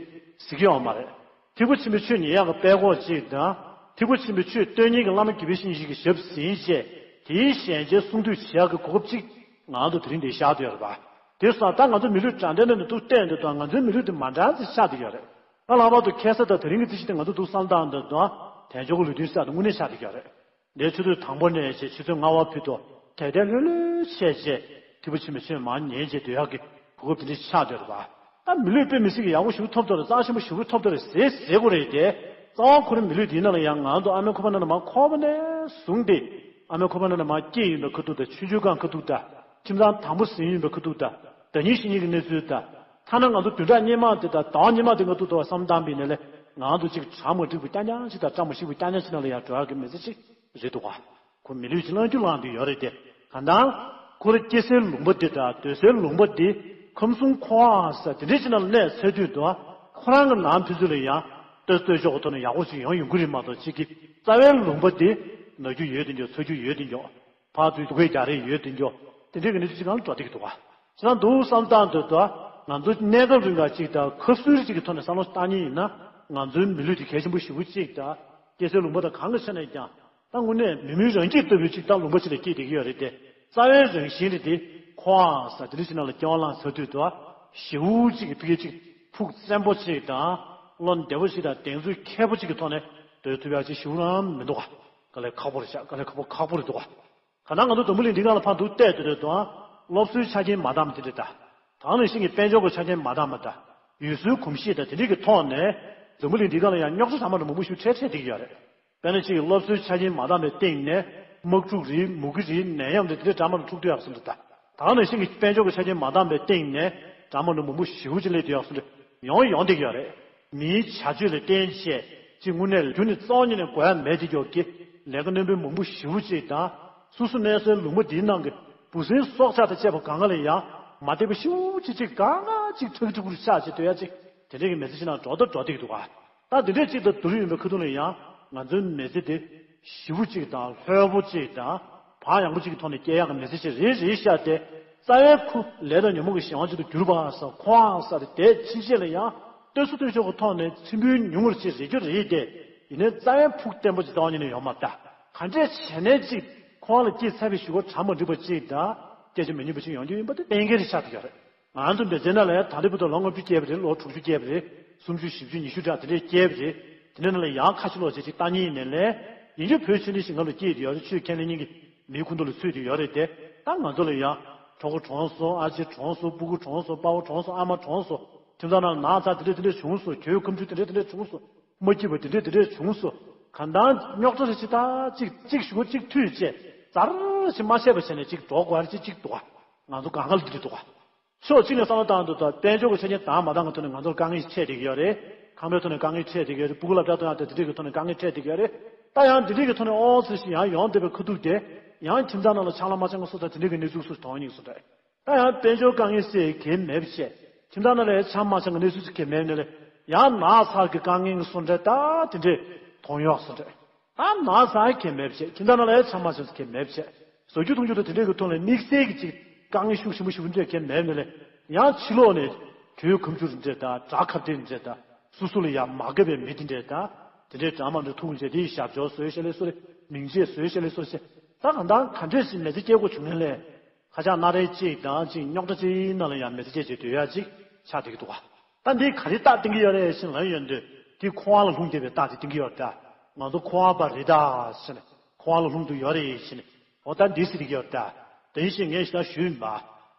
ཟེར་གི་ཡོད་མ་རེད། ཐེག་པ་ཆེན་པོའི་ཆོས་ཉན་ཡག་གི་དཔེ་ཁོག་ཅིག་དང་། ཐེག་པ་ཆེན་པོའི་ཆོས་སྟོན་མཁན་གྱི་བླ་མ་དགེ་བའི་བཤེས་གཉེན་ཞིག་གི་ཞབས་ཟིན་བྱས་དེའི་ཞལ་མཇལ་གསུང་ཐོས་བྱེད་ཡག་གི་གོ་སྐབས་ཅིག་ང་ཚོ་དེ་རིང་འདིར་བཞག་བསྡད་ཡོད་རེད་པ། དེ་སོང་ཙང་ད་ང་ཚོ་མི་ལུས་འདྲ་འདྲ་ནས་འདུག་བལྟས་འདུག་དང་ང་ཚོའི་མི་ལུས་དེ་མ་འདྲ་ཅིག་ཆགས་བསྡད་ཡོད་རེད། ད་ལྷག་པར་དུ་ཁ་སང་དང་དེ་རིང་གི་རྩིས་གཞི་དེ་ང་ཚོ་འདུག་བསམ་བཏང་འདུག་དང་དལ་འབྱོར་གྱི་ལུས་རྟེན་ཟེར་ཡག་དེ་དངོས་གནས་ཆགས་བསྡད་ཡོད་རེད། འདས་ཆུ་ཚོད་དང་པོ་ནས་བྱས་ཆུ་ཚོད་ལྔ་པ་བར་དུ་དལ་དལ་ལྷོད་ལྷོད་བྱས་བྱས་ཐེག་པ་ཆེན་པོའི་ཆོས་མར་ཉན་བྱས་སྡོད་ཡག་གི་གོ་སྐབས་དེ་འདྲ་ཆགས་བསྡད་ཡོད་རེད་པ། ད་མི་ལུས་དཔེ་མི་སྲིད་ཀྱི་ཡག་པོ་ཞེ་པོ་ཐོབ་ཐུབ་རེད། རྩ་ཆེན་པོ་ཞེ་པོ་ཐོབ་ཐུབ་རེད་ཟེར་ཟེར་དགོས་རེད་དེ། རྩ་བ་ཁོ་རང་མི་ལུས་འདིའི་ནང་ལ་ཡང་ང་ཚོ་ཨ་མའི་ཁོག་པ་ནང་ལ་མར་འཁོར་བ་ནས་བཟུང་སྟེ་ཨ་མའི་ཁོག་པ་ནང་ལ་མར་སྐྱེས་ཡིན་པའི་ཁ་ཐུག་དང་ཆུང་ཆུང་སྒང་ཁ་ཐུག་དང་ཁྱིམ་ཚང་དང་པོ་ཟིན་ཡིན་པའི་ཁ་ཐུག་དང་ཟླ་ཉིན་ཕྱི་ཉིན་གྱི་གནས་ཚུལ་དང་། ཐ་ན་ང་ཚོ་བདུན་ཕྲག་སྔོན་མ་དེ་དང་ཟླ་བ་སྔོན་མ་དེ་ང་ཚོ་དུ་བ་བསམ་བཏང་པའི་ནང་ལས་ང་ཚོ་གཅིག་གྲ་མ་འགྲིག་པ་རྐྱང་རྐྱང་ཅིག་དང་བཀྲ་མ་ཤིས་པ་རྐྱང་རྐྱང་ཅིག་ནང་ལ་ཡང་འགྲོ་ཡག་གི་མི་ཚེ་ཅིག་རེད་འདུག་ག་ཁོ་མི་ལུས་ཅིག་བླང་རྒྱུ་བླངས་བསྡད་ཡོད་རེད་དེ། གང་ལྟར་ཁོ་རང་སྐྱེ་སའི་ལུང་པ་འདི་དང་སྡོད་སའི་ལུང་པ་འདི་ཁམས་གསུམ་འཁོར་བ་ཟེར་དེ་འདྲའི་ཅིག་ནང་ལ་གནས་ཚར་དུས་དུ་ཁོ་རང་གི་ནང་ཕན་ཚུན་ལ་ཡང་ལྟོས་ལྟོས་ཕྱོགས་ཀྱི་ཐོག་ནས་ཡག་པོ་ཅིག་ཡོང་ཡོང་གི་རེད་མ་གཏོགས་གཅིག་གི་རྩ་བའི་ལུང་པ་འདི་ན་རྒྱུ་ཡོད་དེ་འཇོག་ཚ་རྒྱུ་ཡོད་དེ་འཇོག་ཕར་ཚུར་སྡུག་སྐད་རྒྱག་རེས་ཡོད་དེ་འཇོག་དེ་འདྲའི་གི་གནས་ཚུལ་ཅིག་གང་ལ་འགྲོ་བསྡད་ཀྱི་འདུག་ག་ཅི་ལྟར་འདུག་བསམ་སྟངས་འདོད་དོ། ང་ཚོ་གནས་སྐབས་རིང་ག་ཅིག་དང་ཁ་སུལ་ཅིག་གི་ཐོག་ནས་བསམ་བློ་བཏང་མཁན་ཡིན་ན་ང་ཚོའི་མི་ལུས་དེ་གལ་ཆེན་པོ་ཞེ་པོ་ཅིག་དང་སྐྱེ་སའི་ལུང་པ་དང་གང་གི་ཆ་ནས་ཀྱང་ད་དངོས་གནས་མི་མིན་རང་སྐྱིད་ལྟ་བུའི་ཅིག་ད་ལུང་པ་ཅིག་ལ་སྐྱེས་བསྡད་ཀྱི་ཡོད་རེད་དེ། རྩ་བའི་རང་བཞིན་རེད་དེ། འཁོར་བ་ཟེར་དེ་འདྲ་ཅིག་ནང་ལ་སྐྱེ་བ་བླངས་ཚར་དུས་དུ་ཞེ་པོ་ཅིག་གི་ཕ་གི་ཅིག་ཕུགས་བཙན་པོ་ཅིག་དང་བློ་བདེ་པོ་ཅིག་དང་གདེང་ཚོད་མཁས་པོ་ཅིག་གི་ཐོག་ནས་སྡོད་ཐུབ་ཡག་ཅིག་ཞེ་པོ་རང་མི་འདུག་ག་དཀའ་ལས་ཁག་པོ་རེད་ཤག་དཀའ་ལས་ཁག་པོ་ཁག་པོ་རེད་འདུག་ག་ག་ན་ང་ཚོ་འཛམ་བུ་གླིང་འདི་སྒང་ལ་ཕར་འདུག་བལྟས་དུས་དུས་དང་སློབ་གསོའི་ཆ་རྐྱེན་མ་འདང་བ་དེ་འདྲ་དང་། དེ་ནང་བཞིན་གྱི་དཔལ་འབྱོར་གྱི་ཆ་རྐྱེན་མ་འདང་བ་དང་། ཡུལ་སྲོལ་གོམས་གཤིས་དང་དེ་འདྲའི་གི་ཐོག་ནས་འཛམ་བུ་གླིང་འདི་སྒང་ལ་ཡང་རྙོག་དྲ་གྲ་མ་འགྲོ་མང་པོ་ཞིག་འཕྲད་འཕྲད་བསྡད་ཀྱི་ཡོད་རེད། དཔེར་ན་ཅིག་སློབ་གསོའི་ཆ་རྐྱེན་མ་འདང་བའི་སྟེང་ནས་དམག་འཁྲུག་རེད། མུ་གེ་རེད། ནད་ཡམས་རེད། དེ་འདྲའི་གྲ་མ་འགྲོ་འཁྲུག་སྡོད་ཡག་སོང་འདུག་ད། དེ་ནང་བཞིན་གྱི་དཔལ་འབྱོར་གྱི་ཆ་རྐྱེན་མ་འདང་བའི་སྟེང་ནས་གྲ་མ་འགྲོ་མང་པོ་ཞེ་པོ་ཅིག་སླེབས་བསྡད་ཡག་སོང་འདུག་ཡོང་ཡོང་བསྡད་ཀྱི་ཡོད་རེད། མིའི་བྱ་སྤྱོད་ལ་བརྟེན་བྱས་ཅིག་དངོས་གནས་རྒྱུ་ནི་རྩ་བ་ཉིད་ནས་དགོས་ཡ་མེད་དེ་ཀྱོག་གི་ལས་ཀ་རྣོན་པོའི་མང་པོ་ཞེ་པོ་ཅིག་དང་། སོ་སོ་གནས་སའི་ལུང་པ་འདིའི་ནང་གི་འབུ་སྲིན་སྲོག་ཆགས་དང་བཅས་པ་གང་ག་ལ་ཡང་མ་བདེ་བ་ཞེ་པོ་ཅིག་ཅིག་གང་ག་ཅིག་ཁྲག་ཁྲིག་པོ་ཆགས་བྱས་སྡོད་ཡ་ཅིག་དེ་འདྲའི་གི་མི་ཚེ་ཞིག་ནང་འགྲོ་ད་འགྲོ་བསྡད་ཀྱི་འདུག་ག་ད་དེ་འདྲས་ཅིག་དང་བསྡུར་ཡོང་བའི་ཁ་ཐུག་ལ་ཡང་ང་ཚོའི་མི་ཚེ་དེ་ཞེ་པོ་ཅིག་དང་ལྷོད་པོ་ཅིག་དང་བག་ཡངས་པོ་ཅིག་གི་ཐོག་ནས་སྐྱེལ་ཡག་གི་མི་ཚེ་ཅིག་རེད་རེད་ཤག་སྟེ། རྩ་བའི་ཁུ་ལས་དང་ཉོན་མོངས་ཀྱི་གཞན་དབང་ཅིག་ཏུ་གྱུར་པ་ས་ཁོའང་ས་རེད་དེ་ཕྱིན་ཆད་ལ་ཡང་ལྟོས་ས་ལྟོས་ཕྱོགས་ཀྱི་ཐོག་ནས་ཚེ་འབུལ་ཉུང་ངུར་ཅིག་རེད་རྒྱུ་རེད་དེ། ཡིན་ནའི་རྩ་བའི་ཕུགས་བརྟན་པོ་ཅིག་རྩ་བ་ཉིད་ནས་ཡོད་མ་རེད་ད། ག་འདྲས་བྱས་ནས་ཅིག་ཁོ་རང་ལ་སྐྱེས་ཚར་བའི་གཞུག་གུ་གྲ་མ་འགྲིག་པ་ཅིག་དང་སྐད་ཆ་མི་སྙན་པ་ཅིག་ཡོང་རྒྱུ་ཡིན་པ་དེ་གཏན་འཁེལ་རེད་ཤག་བསྡད་ཡོད་རེད། ང་ཚོ་མི་ཚེ་ནང་ལ་ཡང་ད་ལྟ་བར་དུ་ལོ་ལྔ་བཅུ་སྐྱེས་པ་རེད། ལོ་དྲུག་ཅུ་སྐྱེས་པ་རེད། སུམ་ཅུ་བཞི་བཅུ་ཉི་ཤུ་འདྲ་དེ་འདྲས་སྐྱེས་པ་རེད། དེ་འདྲའི་ནང་ལ་ཡང་ཁ་ཕྱི་ལོགས་བྱས་ཅིག་ལྟ་མཁན་ཡིན་ནའི་ལས་ཡིན་རྒྱུ་བོད་ཆོས་ལུགས་ཞིང་ཁམས་ལ་སྐྱེས་བསྡད་ཡོད་རེད། ཆོས་ཁས་ལེན་མཁན་གྱི་མིའི་ཁོངས་གཏོགས་ལ་ཚུད་བསྡད་ཡོད་རེད་དེ། ད་ང་ཚོ་ལ་ཡང་གྲོགས་པོ་གྲོངས་སོང་། ཨ་ཅེ་གྲོངས་སོང་། སྤུ་གུ་གྲོངས་སོང་། དཔའ་བོ་གྲོངས་སོང་། ཨ་མ་གྲོངས་སོང་། ཁྱིམ་ཚང་ནང་ལ་ན་ཚ་དེ་འདྲས་དེ་འདྲས་བྱུང་སོང་། གྱོད་ཁ་མཆུ་དེ་འདྲས་དེ་འདྲས་བྱུང་སོང་། མ་སྐྱིད་པ་དེ་འདྲས་དེ་འདྲས་བྱུང་སོང་། གང་ལྟར་རྙོག་དྲ་རེ་ཅིག་ད་ཅིག་ཅིག་ཞུ་གོ་ཅིག་མཐུད་བྱས་ཛར་ཞིག་མ་བཤད་པ་བྱས་ནས་ཅིག་འགྲོ་དགོས་རེད། ཅིག་ཅིག་འདུག་ག་ང་ཚོ་གང་ག་ལ་དེ་འདྲས་འདུག་ག་ཕྱོགས་གཅིག་ནས་བསམ་བློ་བཏང་དུས་ད་དཔལ་འབྱོར་གྱི་ཆ་རྐྱེན་དང་མ་འདང་གི་ཐོག་ནས་ང་ཚོར་དཀའ་ངལ་འཕྲད་བསྡད་ཀྱི་ཡོད་རེད། ཁང་པའི་ཐོག་ནས་དཀའ་ངལ་འཕྲད་བསྡད་ཀྱི་ཡོད་རེད། སྤུ་གུ་སློབ་གྲྭ་གཏོང་ཡག་དང་དེ་འདྲས་ཀྱི་ཐོག་ནས་དཀའ་ངལ་འཕྲད་བསྡད་ཀྱི་ཡོད་རེད། ད་ཡང་དེ་འདྲས་ཀྱི་ཐོག་ནས་ཨོ་ཙི་ཞིག་ཡང་ཡོང་བསྡད་པའི་ཁ་ཐུག་དེ་ཡང་ཁྱིམ་ཚང་ནང་ལ་ཆང་ལ་མ་ཆང་གི་སོ་ད་དེ་འདྲས་ཀྱི་གནས་ཚུལ་སོ་དོན་ཡིན་སོ་འདྲ། ད་ཡང་དཔལ་འབྱོར་དཀའ་ངལ་སེལ་གྱི་མེད་པ་བྱས། ཁྱིམ་ཚང་ནང་ལ་ཡང་ཆང་མ་ཆང་གི་གནས་ཚུལ་གྱི་མེད་ནས་ལས་ཡང་ན་ཚ་གི་དཀའ་ངལ་སོ་འདྲ་ད་དེ་འདྲས་མཐོང་ཡོད་སོ་འདྲ། ད་ན་ཚ་གི་མེད་པ་བྱས། ཁྱིམ་ཚང་ནང་ལ་ཡང་ཆང་མ་ཆང་གི་མེད་པ་བྱས། བཟོ་རྒྱུ་འཐུང་རྒྱུ་དང་དེ་འདྲའི་གི་ཐོག་ལ་དམིགས་བསལ་གྱི་ཅིག་དཀའ་ངལ་ཤུགས་ཆེན་པོ་ཞིག་འདྲ་གང་མེད་ནས་ལས་ཡང་ཕྱི་ལོགས་ནས་གྱོད་ཁ་མཆུ་འདྲ་དང་དགྲ་ཁ་གཏད་འདྲ་དང་སོ་སོ་ལ་ཡང་མ་དགའ་བའི་མི་དེ་འདྲ་དང་དེ་འདྲའི་དགྲ་མ་འདྲ་ཐུག་འདྲ་དེའི་ཞབས་ཕྱོགས་བཟོས་ཤ་ལས་སོ་རེད། མིང་ཆད་བཟོས་ཤ་ལས་སོ་ཞེས་ད་གང་ལྟར་ག་འདྲས་ཞིག་མི་ཚེ་སྐྱེལ་དགོས་བྱུང་ནས་ལས། ཁ་ཆག་སྣ་རལ་གཅིག་དང་གཅིག་རྙོག་དྲ་གཅིག་ནང་ལ་ཡང་མི་ཚེ་སྐྱེལ་བྱེད་སྡོད་ཡ་གཅིག་ཆགས་བསྡད་ཀྱི་འདུག་ག་ད་འདི་ག་རེ་རྟགས་བསྟན་གྱི་ཡོད་རེད་ཟེར་ལབ་ཡོང་དུས་དེ་འཁོར་བ་ལ་ལྷུང་བསྡད་པའི་རྟགས་དེ་བསྟན་གྱི་ཡོད་རེད་ད། ང་ཚོ་འཁོར་བ་པ་རེད་ད་ཟེར་ནས་འཁོར་བ་ལ་ལྷུང་དུ་ཡོད་རེད་ཟེར་ནས་འོ་ད་འདི་ཟེར་གྱི་ཡོད་རེད་ད། དེ་བཞིན་ངས་ཞེ་དྲག་ཞུས་མིན་པ།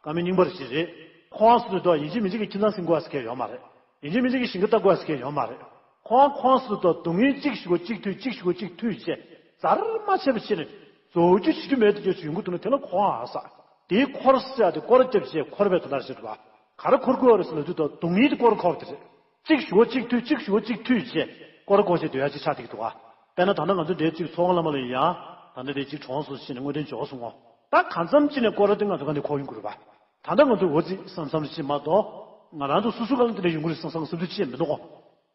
བཀའ་མོལ་རྙིང་པ་རེ་ཞིག་རེད། འཁོར་བ་ཟེར་དུས་ཡིན་གཅིག་མིན་གཅིག་གི་ཁྱིམ་ཚང་ཟིན་དགོས་ཟེར་མཁན་ཡོད་མ་རེད། ཡིན་གཅིག་མིན་གཅིག་གི་ཞིང་ཁ་ལྟ་དགོས་ཟེར་མཁན་ཡོད་མ་རེད། ཁོང་ཁོང་སུ་དང་སྡུག་བསྔལ་གཅིག་ཞུ་གཅིག་ཐུས་གཅིག་ཞུ་གཅིག་ཐུས་བྱས། རྫར་མ་བྱས་པ་བྱས་ནས་རྫོགས་རྒྱུ་བྱེད་རྒྱུ་མེད་དུ་ཡོད་ཡོང་གི་འདུག་ན། དེ་ལ་གོ་ཨ་ས། དེའི་འཁོར་ཟེར་ཡ་དེ་སྐོར་རྒྱབ་བྱས་འཁོར་བའི་དོན་དག་ཞིག་རེད་པ། ག་རེ་འཁོར་དགོས་རེད་ཟེར་ལབ་དུས་དོ་སྡུག་བསྔལ་དེ་སྐོར་འཁོར་བ་དེ་རེད། གཅིག་ཞུ་བ་གཅིག་མཐུད་གཅིག་ཞུ་བ་གཅིག་མཐུད་བྱས་སྐོར་འཁོར་བྱས་སྡོད་ཡ་གཅིག་ཆགས་བསྡད་ཀྱི་འདུག་ཨ། དཔེར་ན་ད་ལྟ་ང་ཚོ་འདིར་གཅིག་ཚོགས་ཁང་བླ་མ་ལ་ཡ། ད་ལྟ་དེ་གཅིག་གྲོངས་སོང་ཟེར་ནས་བསྔོ་རྟེན་འབྱོར་སོང་ངོ་། ད་གང་འཚམ་གཅིག་ནས་སྐོར་ར་དེ་ང་ཚོ་ག་ནས་འཁོར་ཡོང་གི་རེད་པ། ད་ལྟ་ང་ཚོ་འོ་ཙི་བསམ་བསམ་ཞིག་མ་གཏོགས། ང་རང་ཚོ་སོ་སོ་ག་ལ་དེ་འདྲ་ཡོང་གི་རེད་བསམ་བསམ་བསམ་ཚུལ་ཅི་ཡང་མི་འདུག་གོ།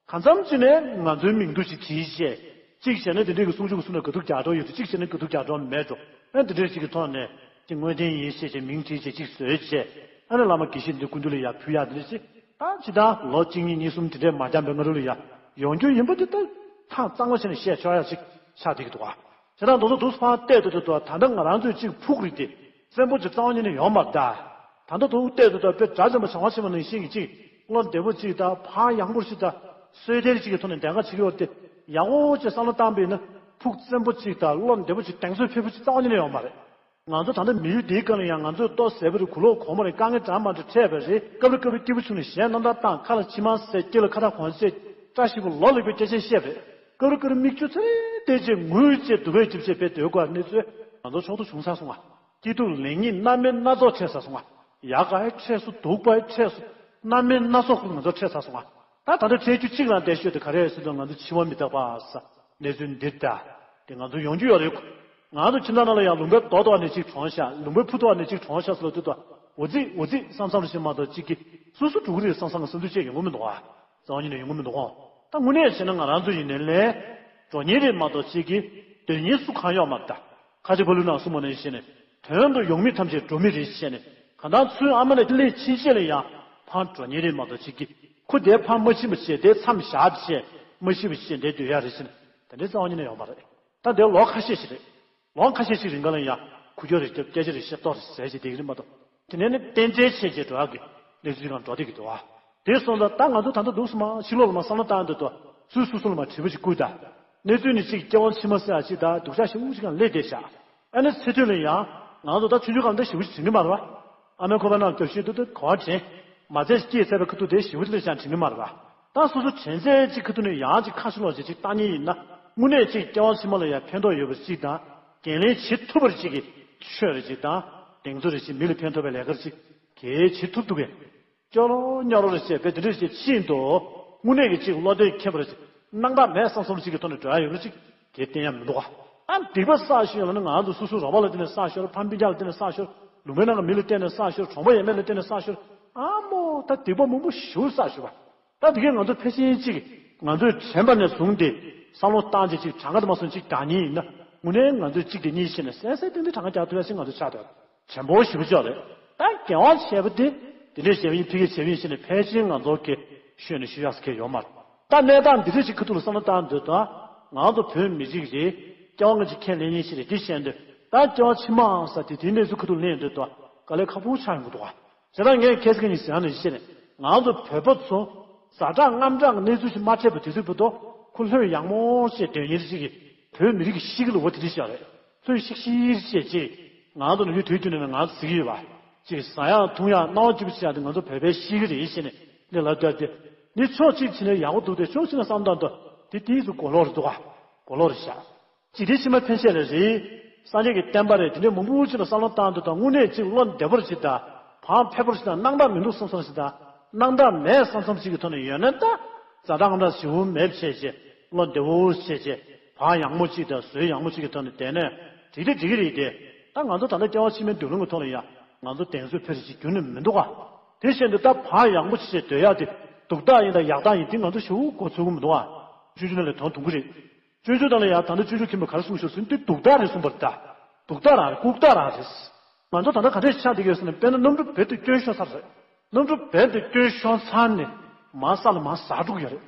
གང་འཚམ་ཅིག་ནས་ང་ཚོའི་མིང་འདུག་ཅིག་བྲིས་བྱས། གཅིག་བྱས་ན་དེ་འདྲའི་གི་གསུང་ཆོས་ཀྱི་གསུང་ན་དགའ་སྡུག་རྒྱག་འགྲོ་ཡོད་དེ། གཅིག་བྱས་ན་དགའ་སྡུག་རྒྱག་འགྲོ་མེད་འགྲོ། ཨ་འདི་འདྲའི་ཅིག་གི་ཐོག་ནས་ཅིག་བསྔོ་རྟེན་ཡིན་ཞེས་བྱས་མིང་བྲིས་བྱས་གཅིག་བཟོས་བྱས། ཨ་ནི་བླ་མ་དགེ་བཤེས་འདི་སྐུ་མདུན་ལ་ཡར་ཕུལ་ཡག་འདི་འདྲ་ཅིག་ད་ཇི་ལྟར་ལོ་གཅིག་གཉིས་གཉིས་གསུམ་དེ་འདྲའི་མ་འགྱངས་པའི་སྔ་དྲོ་ལ་ཡར་ཡོང་རྒྱུ་ཡིན་པ་དེ་ད་ཐག་གཙང་མ་བྱས་ནས་བཤད་ཆོག་ཡག་ཅིག་ཆགས་བསྡད་ཀྱི་འདུག་ག། བྱས་ཙང་དེ་ཚོ་དུས་སུ་ཕར་བལྟས་དུས་དུས་དུ་ད་ལྟ་ང་རང་ཚོའི་གཅིག་ཕུག་རེད་དེ། བཙན་པོ་གཅིག་རྩ་བ་ཉིད་ནས་ཡོང་མ་རེད་ད། ད་ལྟ་དུ་བལྟས་དུས་ད་དཔེ་དགྲ་བཅོམ་པ་བྱང་བ་ཆེན་པོ་ནང་བཞིན་གྱི་གཅིག་བློ་བདེ་པོ་གཅིག་དང་བག་ཡངས་པོ་ཞིག་དང་། སོས་དལ་གཅིག་གི་ཐོག་ནས་གདེང་ཁ་བྱེད་ཀྱི་ཡོད་དེ། ཡག་པོ་བྱས་བསམ་བློ་བཏང་པས་ན་ཕུག་བཙན་པོ་གཅིག་དང་བློ་བདེ་པོ་གཅིག་གདེང་ཚོད་འཕེར་པོ་གཅིག་རྩ་བ་ཉིད་ནས་ཡོང་མ་རེད། ང་ཚོ་ད་ལྟ་མི་ཡུལ་འདིའི་སྒང་ལ་ཡང་ང་ཚོས་ལྟོ་ཟས་པ་རེད། གོས་ལོག་གོན་པ་རེད། དཀའ་ངལ་འདྲ་མ་འདྲ་འཕྲད་པ་རེད། སྐབས་རེ་སྐབས་རེ་སྐྱིད་པོ་བྱུང་ནས་གཞས་རྣམ་ཐར་བཏང་། ཁ་ལ་མཆིལ་མ་བསྲེས། སྐེ་ལ་ཁ་བཏགས་གོན་ཆས། བཀྲ་ཤིས་པ་ལོ་ལེགས་པའི་སྐད་ཆ་བཤད་པ་རེད། སྐབས་རེ་སྐབས་རེ་མིག་ཆུ་ཚེ་རིང་བལྟས་བྱས་ངུས་བྱས་སྡུག་སྐད་རྒྱབ་བྱས་དཔེ་སྡོད་དགོས་པའི་གནས་ཚུལ་ང་ཚོ་ཕྱོགས་བསྡུ་བྱུང་ཚར་སོང་ང་། སྐྱིད་སྡུག་ལེགས་ཉེས་སྣ་མིན་སྣ་ཚོགས་འཕྲད་ཚར་སོང་ང་། ཡག་པ་ཡང་འཕྲད་སོང་། སྡུག་པ་ཡང་འཕྲད་སོང་། སྣ་མིན་སྣ་ཚོགས་ཁོ་ང་ཚོ་འཕྲད་ཚར་སོང་ང་། ད་ད་ལྟ་འཕྲད་རྒྱུ་གཅིག་རང་བསྡད་ཤོད་དེ་ག་རེ་ཟེར་དུས་ང་ཚོ་འཆི་བ་མི་རྟག་པ་ཟེར་གནས་ཚུལ་འདིར་ད། དེ་ང་ཚོ་ཡོང་རྒྱུ་ཡོད་རེད། ང་ཚོ་ཁྱིམ་ཚང་ནང་ལ་ཡང་ལུང་པའི་རྡོ་ཐོག་ནས་གཅིག་གྲོངས་ཤག་ལུང་པའི་ཕུ་ཐོག་ནས་གཅིག་གྲོངས་ཤག་ཟེར་ལབ་དུས་ད། འོ་ཙི་འོ་ཙི་བསམ་བསམ་རེ་བྱེད་མ་གཏོགས་གཅིག་གིས་སོ་སོ་འགྲོ་གི་རེད་བསམ་བསམ་གི་བསམ་ཚུལ་བཅས་ཡོང་གི་མི་འདུག་ཨ། རྩ་བ་ཉིད་ནས་ཡོང་གི་མི་འདུག་ཨ། ད་དངོས་གནས་བྱས་ན་ང་རང་ཚོ་ཡིན་ནའི་ལས། འགྲོ་མཁན་རེད་མ་གཏོགས་གཅིག་གིས་སྡོད་མཁན་སུ་གང་ཡོད་མ་རེད་ད། ཁ་ཆེ་ཕ་ལུའི་ནང་གསུངས་པ་ནང་བཞིན་ནས། དོན་དུ་ཡོང་མི་ཐམས་ཅད་འགྲོ་མི་རེད་ཅེས་ནས། གང་ལྟར་ཚུར་ཨ་མ་ལ་སླེབས་ཕྱིན་ཆད་ལ་ཡང་ཕར་འགྲོ་མཁན་རེད་མ་གཏོགས་གཅིག་གིས་ཁོ་དེ་ཕར་མ་ཕྱིན་པ་བྱས། དེ་མཚམས་བཞག་བྱས་མ་ཤི་བ་བྱས་འདིར་སྡོད་ཡག་རེད་ཅེས་ནས། དེ་འདྲའི་རྩ་བ་ཉིད་ནས་ཡོང་མ་རེད། ད་འདིར་ལོ་ཁ་ཤས་ཤིག་རེད། ལོ་ཁ་ཤས་ཤིག་རིང་ག་ལ་ཡང་ཁུ་སྐྱོ་རེ་རྒྱབ། སྐད་ཆ་རེ་བཤད། ལྟོ་རེ་ཟས་བྱས་བསྡད་ཀྱི་རེད་མ་གཏོགས། དེ་ནས་ནི་རྟེན་འབྲེལ་བྱས་བྱས་འགྲོ་ཡག་གི་གནས་ཚུལ་ཅིག་ལ་འགྲོ་བསྡད་ཀྱི་འདུག་ཨ། དེ་སོང་ཙང་ད་ང་ཚོ་ད་ལྟ་འདུག་སེ་མར་ཕྱི་ལོགས་ལ་མར་བསམ་བློ་བཏང་དུས་ད། ཚུར་སོ་སོ་ལ་མར་དྲི་བ་ཞིག་བསྐུར་ད། གནས་ཚུལ་ནི་གཅིག་སྐྱེ་བ་ཕྱི་མ་ཟེར་ཡག་ཅིག་དང་སྡུག་ཅག་ཞེ་པོ་ཅིག་གང་སླེབས་བསྡད་ཤག་ཨ་ནི་ཚེ་སྟོད་ལ་ཡང་ང་ཚོ་ད་ཆུང་ཆུང་སྒང་ལ་ཞེ་པོ་ཅིག་དྲན་གྱི་མ་རེད་པ། ཨ་མའི་ཁོག་པའི་ནང་སྐྱོབ་ཤེས་དུས་ད་ག་པར་དྲན། མ་ཚད་སྐྱེས་ཚར་བའི་ཁ་ཐུག་དེ་ཞེ་པོ་ཅིག་ལ་ཡང་དྲན་གྱི་མ་རེད་པ། ད་སོ་སོ་དྲན་ཚད་ཅིག་ཁ་ཐུག་ནས་ཡང་ཅིག་ཁ་ཕྱིར་ལོག་བྱས་ཅིག་བལྟ་མཁན་ཡིན་ན། དངོས་གནས་ཅིག་སྐྱེ་བ་ཕྱི་མ་ལ་ཡང་ཕན་ཐོགས་ཡོད་པ་ཅིག་དང་། འགན་ལེན་བྱེད་ཐུབ་པ་ཅིག་གི་ཆོས་རེ་ཅིག་དང་། གདེང་ཚོད་རེ་ཅིག་མི་ལ་ཕན་ཐོགས་པའི་ལས་ཀ་རེ་ཅིག་གལ་བྱེད་ཐུབ་འདུག་གས། སྐྱོ་རོ་སྙོ་རོ་རེ་བྱས་པས་དེ་འདྲ་བྱས་ཕྱིན་ཏོ། དངོས་གནས་ཀྱི་ཅིག་བློ་གཏད་འཁེལ་པ་རེ་ཅིག་སྣང་དག་མེད་བསམ་བསམ་ཅིག་གི་ཐོག་ནས་འགྲོ་ཡག་ཡོད་རེད་ཅིག་དེ་བསྟན་ཡག་མི་འདུག་ག། ཨ་སྡིག་པ་བསགས་ཤོར་ཡོད་ན་ང་ཚོ་སོ་སོའི་རོགས་པ་ལ་བརྟེན་ནས་བསགས་ཤོར། ཕ་སྤུན་ཀྱག་ལ་བརྟེན་ནས་བསགས་ཤོར། ལུང་པའི་ནང་གི་མི་ལ་བརྟེན་ནས་བསགས་ཤོར། གྲོང་པ་ཡས་མས་ལ་བརྟེན་ནས་བསགས་ཤོར། ཨ་མོ་ད་སྡིག་པ་མང་པོ་ཞེ་པོ་བསགས་ཤོར་བ། ད་དེ་གས་ང་ཚོ་ཕལ་ཆེར་ཅིག་ང་ཚོས་དྲན་པ་ནས་བཟུང་སྟེ་བསམ་བློ་བཏང་བྱས་ཅིག་གྲངས་ཀ་དུ་མ་སོང་ཅིག་བདག་ཉིད་ཡིན་ན། དངོས་གནས་ང་ཚོས་གཅིག་དེ་གཉིས་བྱས་ནས་གསལ་གསལ་ཏན་ཏན་གྲངས་ཀ་རྒྱག་ཐུབ་ཡག་ཅིག་ང་ཚོ་ཆགས་འདུག་དྲན་པོ་ཞེ་པོ་ཅིག་རེད། ད་དགེ་བ་བྱས་པ་དེ་དེ་འདྲས་བྱས་པ་ཡིན། ཕ་གིར་བྱས་པ་ཡིན་ཞེས་ནས་ཕལ་ཆེར་ང་ཚོ་གིས་ཤོད་ནས་ཞུ་ཡག་ས་གང་ཡང་ཡོད་མ་རེད། ད་གནས་སྟངས་འདི་འདྲས་ཅིག་ཁ་ཐུག་ལ་བསམ་བློ་བཏང་དུས་ད། ང་ཚོ་བོད་མི་རིགས་རེད། སྐྱེ་བ་སྔ་ཕྱི་ཁས་ལེན་མཁན་ཞིག་རེད། འདི་བཤད་དུས་ད་སྐྱེ་བ་ཕྱི་མའང་ས་དེ་དེའི་གནས་ཚུལ་ཁ་ཐུག་ལེན་དུས་ད་དཀའ་ལས་ཁག་པོ་ཆགས་ཡོང་གི་འདུག་ག། བྱས་ཙང་ངས་ཁ་སང་ཉིན་ཟེར་ཡག་ནང་བཞིན་བྱས་ནས་ང་ཚོ་བོད་པ་ཚོ་ཛ་དྲག་དངངས་སྐྲག་གི་གནས་ཚུལ་ཞིག་མ་འཕྲད་པ་དུས་ཚོད་བར་དུ་ཁོ་ལྷོད་ཡངས་མོ་བྱས་སྡོད་མཁན་ཞིག་གིས་བོད་མི་རིགས་ཀྱི་གཤིས་ཀ་ལ་འོ་དེ་འདྲ་ཞིག་རེད། ལྷོད་ཤིག་ཤིག་བྱས་ཅིག་ང་ཚོ་ནམ་རྒྱུན་དུས་རྒྱུན་ནས་ང་ཚོ་ཟེར་གྱི་ཡོད་པ། ཅིག་ཟ་ཡག་འཐུང་ཡག་སྣང་བ་སྐྱིད་པོ་བྱེད་ཡག་དེ་ང་ཚོ་བོད་པའི་གཤིས་ཀ་རེད་ཞེས་ནས་ནི་ལབ་བསྡད་དེ། ནི་ཕྱོགས་གཅིག་བྱས་ན་ཡག་པོ་འདུག་སྟེ་ཕྱོགས་གཅིག་ནས་བསམ་བཏང་དུས་དེ་དེའི་ཚོ་གོ་ལོག་རེད་འདུག་ག། གོ་ལོག་རེད་ཤག། འཇིག་རྟེན་ཕྱི་མ་ཕན་ཆད་ལ་རེད། སངས་རྒྱས་ཀྱི་བསྟན་པ་རེད། དེ་འདྲའི་མང་པོ་ཅིག་ལ་བསམ་བློ་བཏང་དུས་དང་དངོས་གནས་ཅིག་བློ་བདེ་པོ་ཅིག་དང་། བག་ཕེབས་པོ་ཅིག་དང་། སྣང་དག་མི་འདུག་བསམ་བསམ་ཞིག་དང་། སྣང་དག་མེད་བསམ་བསམ་ཅིག་གི་ཐོག་ནས་ཡོད་ན་ད། ཛ་དྲག་དངངས་སྐྲག་ཞེ་པོ་མེད་བྱས་བྱས། བློ་བདེ་པོ་བྱས་བྱས། བག་ཡངས་པོ་ཅིག་དང་བཟོད་ཡངས་པོ་ཅིག་གི་ཐོག་ནས་བསྡད་ན་འགྲིག་དེ་འགྲིག་གི་རེད་དེ། ད་ང་ཚོ་ད་ལྟ་སྐྱེ་བ་ཕྱི་མའི་མདུན་ལམ་གྱི་ཐོག་ལ་ཡང་ང་ཚོ་གདེང་ཚོད་འཕེར་ཅིག་རྒྱུན་ནས་མི་འདུག་ག། དེ་བཞིན་དུ་ད་བག་ཡངས་པོ་བྱས་བྱས་སྡོད་ཡག་དེ་སྡུག་རྟགས་ཡིན་དང་ཡག་རྟགས་ཡིན་དེ་ང་ཚོ་ཞེ་པོ་གོ་ཚོད་ཀྱི་མི་འདུག་ག། ཆུང་ཆུང་ནས་ལས་དོན་ཐུང་གི་རེད། ཆུང་ཆུང་དང་ལ་ཡང་ད་ལྟ་ཆུང་ཆུང་ཁྱིམ་པ་ག་རེ་གསུངས་ཤོག་ཟེར་དུས་སྡུག་རྟགས་རེད་གསུངས་པ་རེད་ད། སྡུག་རྟགས་རང་རེད། ལྐུགས་རྟགས་རང་རེད། ང་ཚོ་ད་ལྟ་ག་འདྲས་ཆགས་བསྡད་ཡོད་ཟེར་ན། དཔེར་ན་གནམ་གྲུ་རྦད་དེ་སྐྱོན་ཤོར་ཚར་རེད། གནམ་གྲུ་རྦད་དེ་སྐྱོན་ཤོར་ཚར་ནས་མར་ས་ལ་མར་ཟག་འགྲོ་གི་ཡོད་རེད།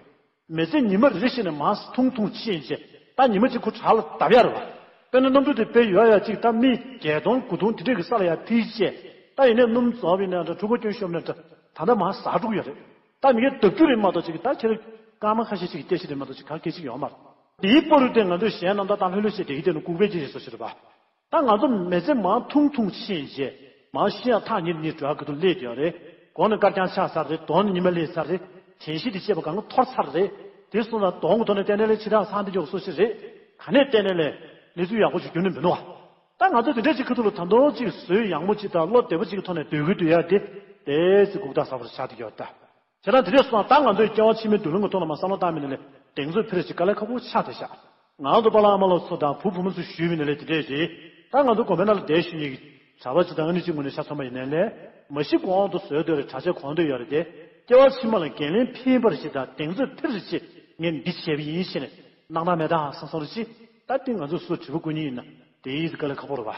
མི་ཚེ་ཉི་མ་རེ་རེ་བཞིན་ནས་མར་ཐུང་ཐུང་ཕྱིན་བྱས། ད་ཉི་མ་གཅིག་ཁོ་བྲག་ལ་བརྡབ་ཡག་རེད་བ། དཔེར་ན་གནམ་གྲུ་དེ་དཔེ་ཡོད་ཡག་ཅིག་ད་མི་བརྒྱད་སྟོང་དགུ་སྟོང་དེ་འདྲས་ཀྱི་ས་ལ་ཡར་འཕུར་བྱས། ད་ཡིན་ནའི་སྣུམ་རྫོགས་པ་ཡིན་ན་འདྲ། འཕྲུལ་འཁོར་སྐྱོན་ཤོར་ན་འདྲ། ད་ལྟ་མར་ཟག་འགྲོ་གི་ཡོད་རེད། ད་མི་གིས་བརྡབ་རྒྱུ་རེད་མ་གཏོགས་ཅིག་ད་ཁྱེད་རང་སྐར་མ་ཁ་ཤས་ཤིག་གི་སྐད་ཆ་རེད་མ་གཏོགས་ཅིག་གང་སྐད་ཆ་ཡོད་མ་རེད། དེའི་པོ་རུ་དེ་ང་ཚོས་གཞས་རྣམ་ཐར་བཏང་ལྷོད་ལྷོད་བྱས་བསྡད་ཀྱི་བསྡད་ན་ལྐུགས་པའི་ཅིག་རེད་བཟོ་ཞིག་རེད་པ། ད་ང་ཚོ་མི་ཚེ་མར་ཐུང་ཐུང་ཕྱིན་བྱས། མར་ཤི་ཡག་ཐག་ཉེ་ཉེ་འགྲོ་ཡག་གི་དུ་སླེབས་ཡོད་རེད། མགོ་ནས་སྐར་རྐྱང་ཆག་ཚར་རེད། གདོང་ནས་ཉི་མ་སླེབས་ཚར་རེད། དྲན་ཤེས་དེ་བཤད་པ་གང་ག་འཐོར་ཚར་རེད། དེ་སོང་ཙང་གདོང་གི་ཐོག་ནས་བལྟས་ན་ལས་ཕྱི་ཐག་སང་སྟེ་མགྱོགས་སོ་ཞིག་རེད། ག་ནས་བལྟས་ན་ལས། གནས་ཚུལ་ཡག་པོ་ཞིག་རྒྱུན་ནས་མི་འདུག་བ། ད་ང་ཚོ་དེ་འདྲ་ཅིག་ཁ་ཐུག་ལ་ད་དུང་ཅིག་བཟོས་ཡག་མོ་ཅིག་དང་བློ་བདེ་པོ་ཅིག་གི་ཐོག་ནས་སྡོད་དགོས་འདུག་ཡ་དེ་དེ་ཚེ་གུག་རྟགས་གསར་པ་ཞིག་ཆགས་བསྡད་ཡོད་ད། བྱས་ཙང་དེ་འདྲ་སོང་ཙང་ད་ང་ཚོའི་སྐྱེ་བ་ཕྱི་མའི་མདུན་ལམ་གྱི་ཐོག་ལ་མར་བསམ་བློ་བཏང་བ་ཡིན་ན་ལས་གདེང་ཚོད་འཕེར་ཞིག་དཀའ་ལས་ཁག་པོ་ཆགས་བསྡད་ཤག་ང་ཚོ་པཱ་ལགས་ཨ་མ་ལགས་ཚོ་དང་བུ་བུ་མོ་ཚོས་ཞུས་པ་ཡིན་ན་ལས་དེ་འདྲས་རེད། ད་ང་ཚོ་དགོན་པའི་ནང་ལ་བསྡད་བཞུགས་མཁན་གྱི་གྲྭ་པ་ཅིག་དང་ཨ་ནེ་གཅིག་ངོས་ནས་ཆ་མཚོན་པ་ཡིན་ན་ལས་མ་གཞི་གོང་དུ་བཟོས་འདོད་རེད། གྲྭ་ཆས་གོན་འདོད་ཡོད་རེད་དེ། སྐྱེ་བ་ཕྱི་མ་ལ་འགན་ལེན་ཕན་པར་ཞིག་དང་གདེང་ཚོད་འཕེར་ཞིག་ངས་འདི་བྱས་པ་ཡིན་ཞེས་ནས་སྣང་དག་མེད་དག་བསམ་བསམ་རེ་ཅི། ད་འདི་ང་ཚོ་སུ་དྲི་བ་བཀོད་མཁན་ཡིན་ན་དེ་ཡིན་དཀའ་ལས་ཁག་པོ་རེད་བ།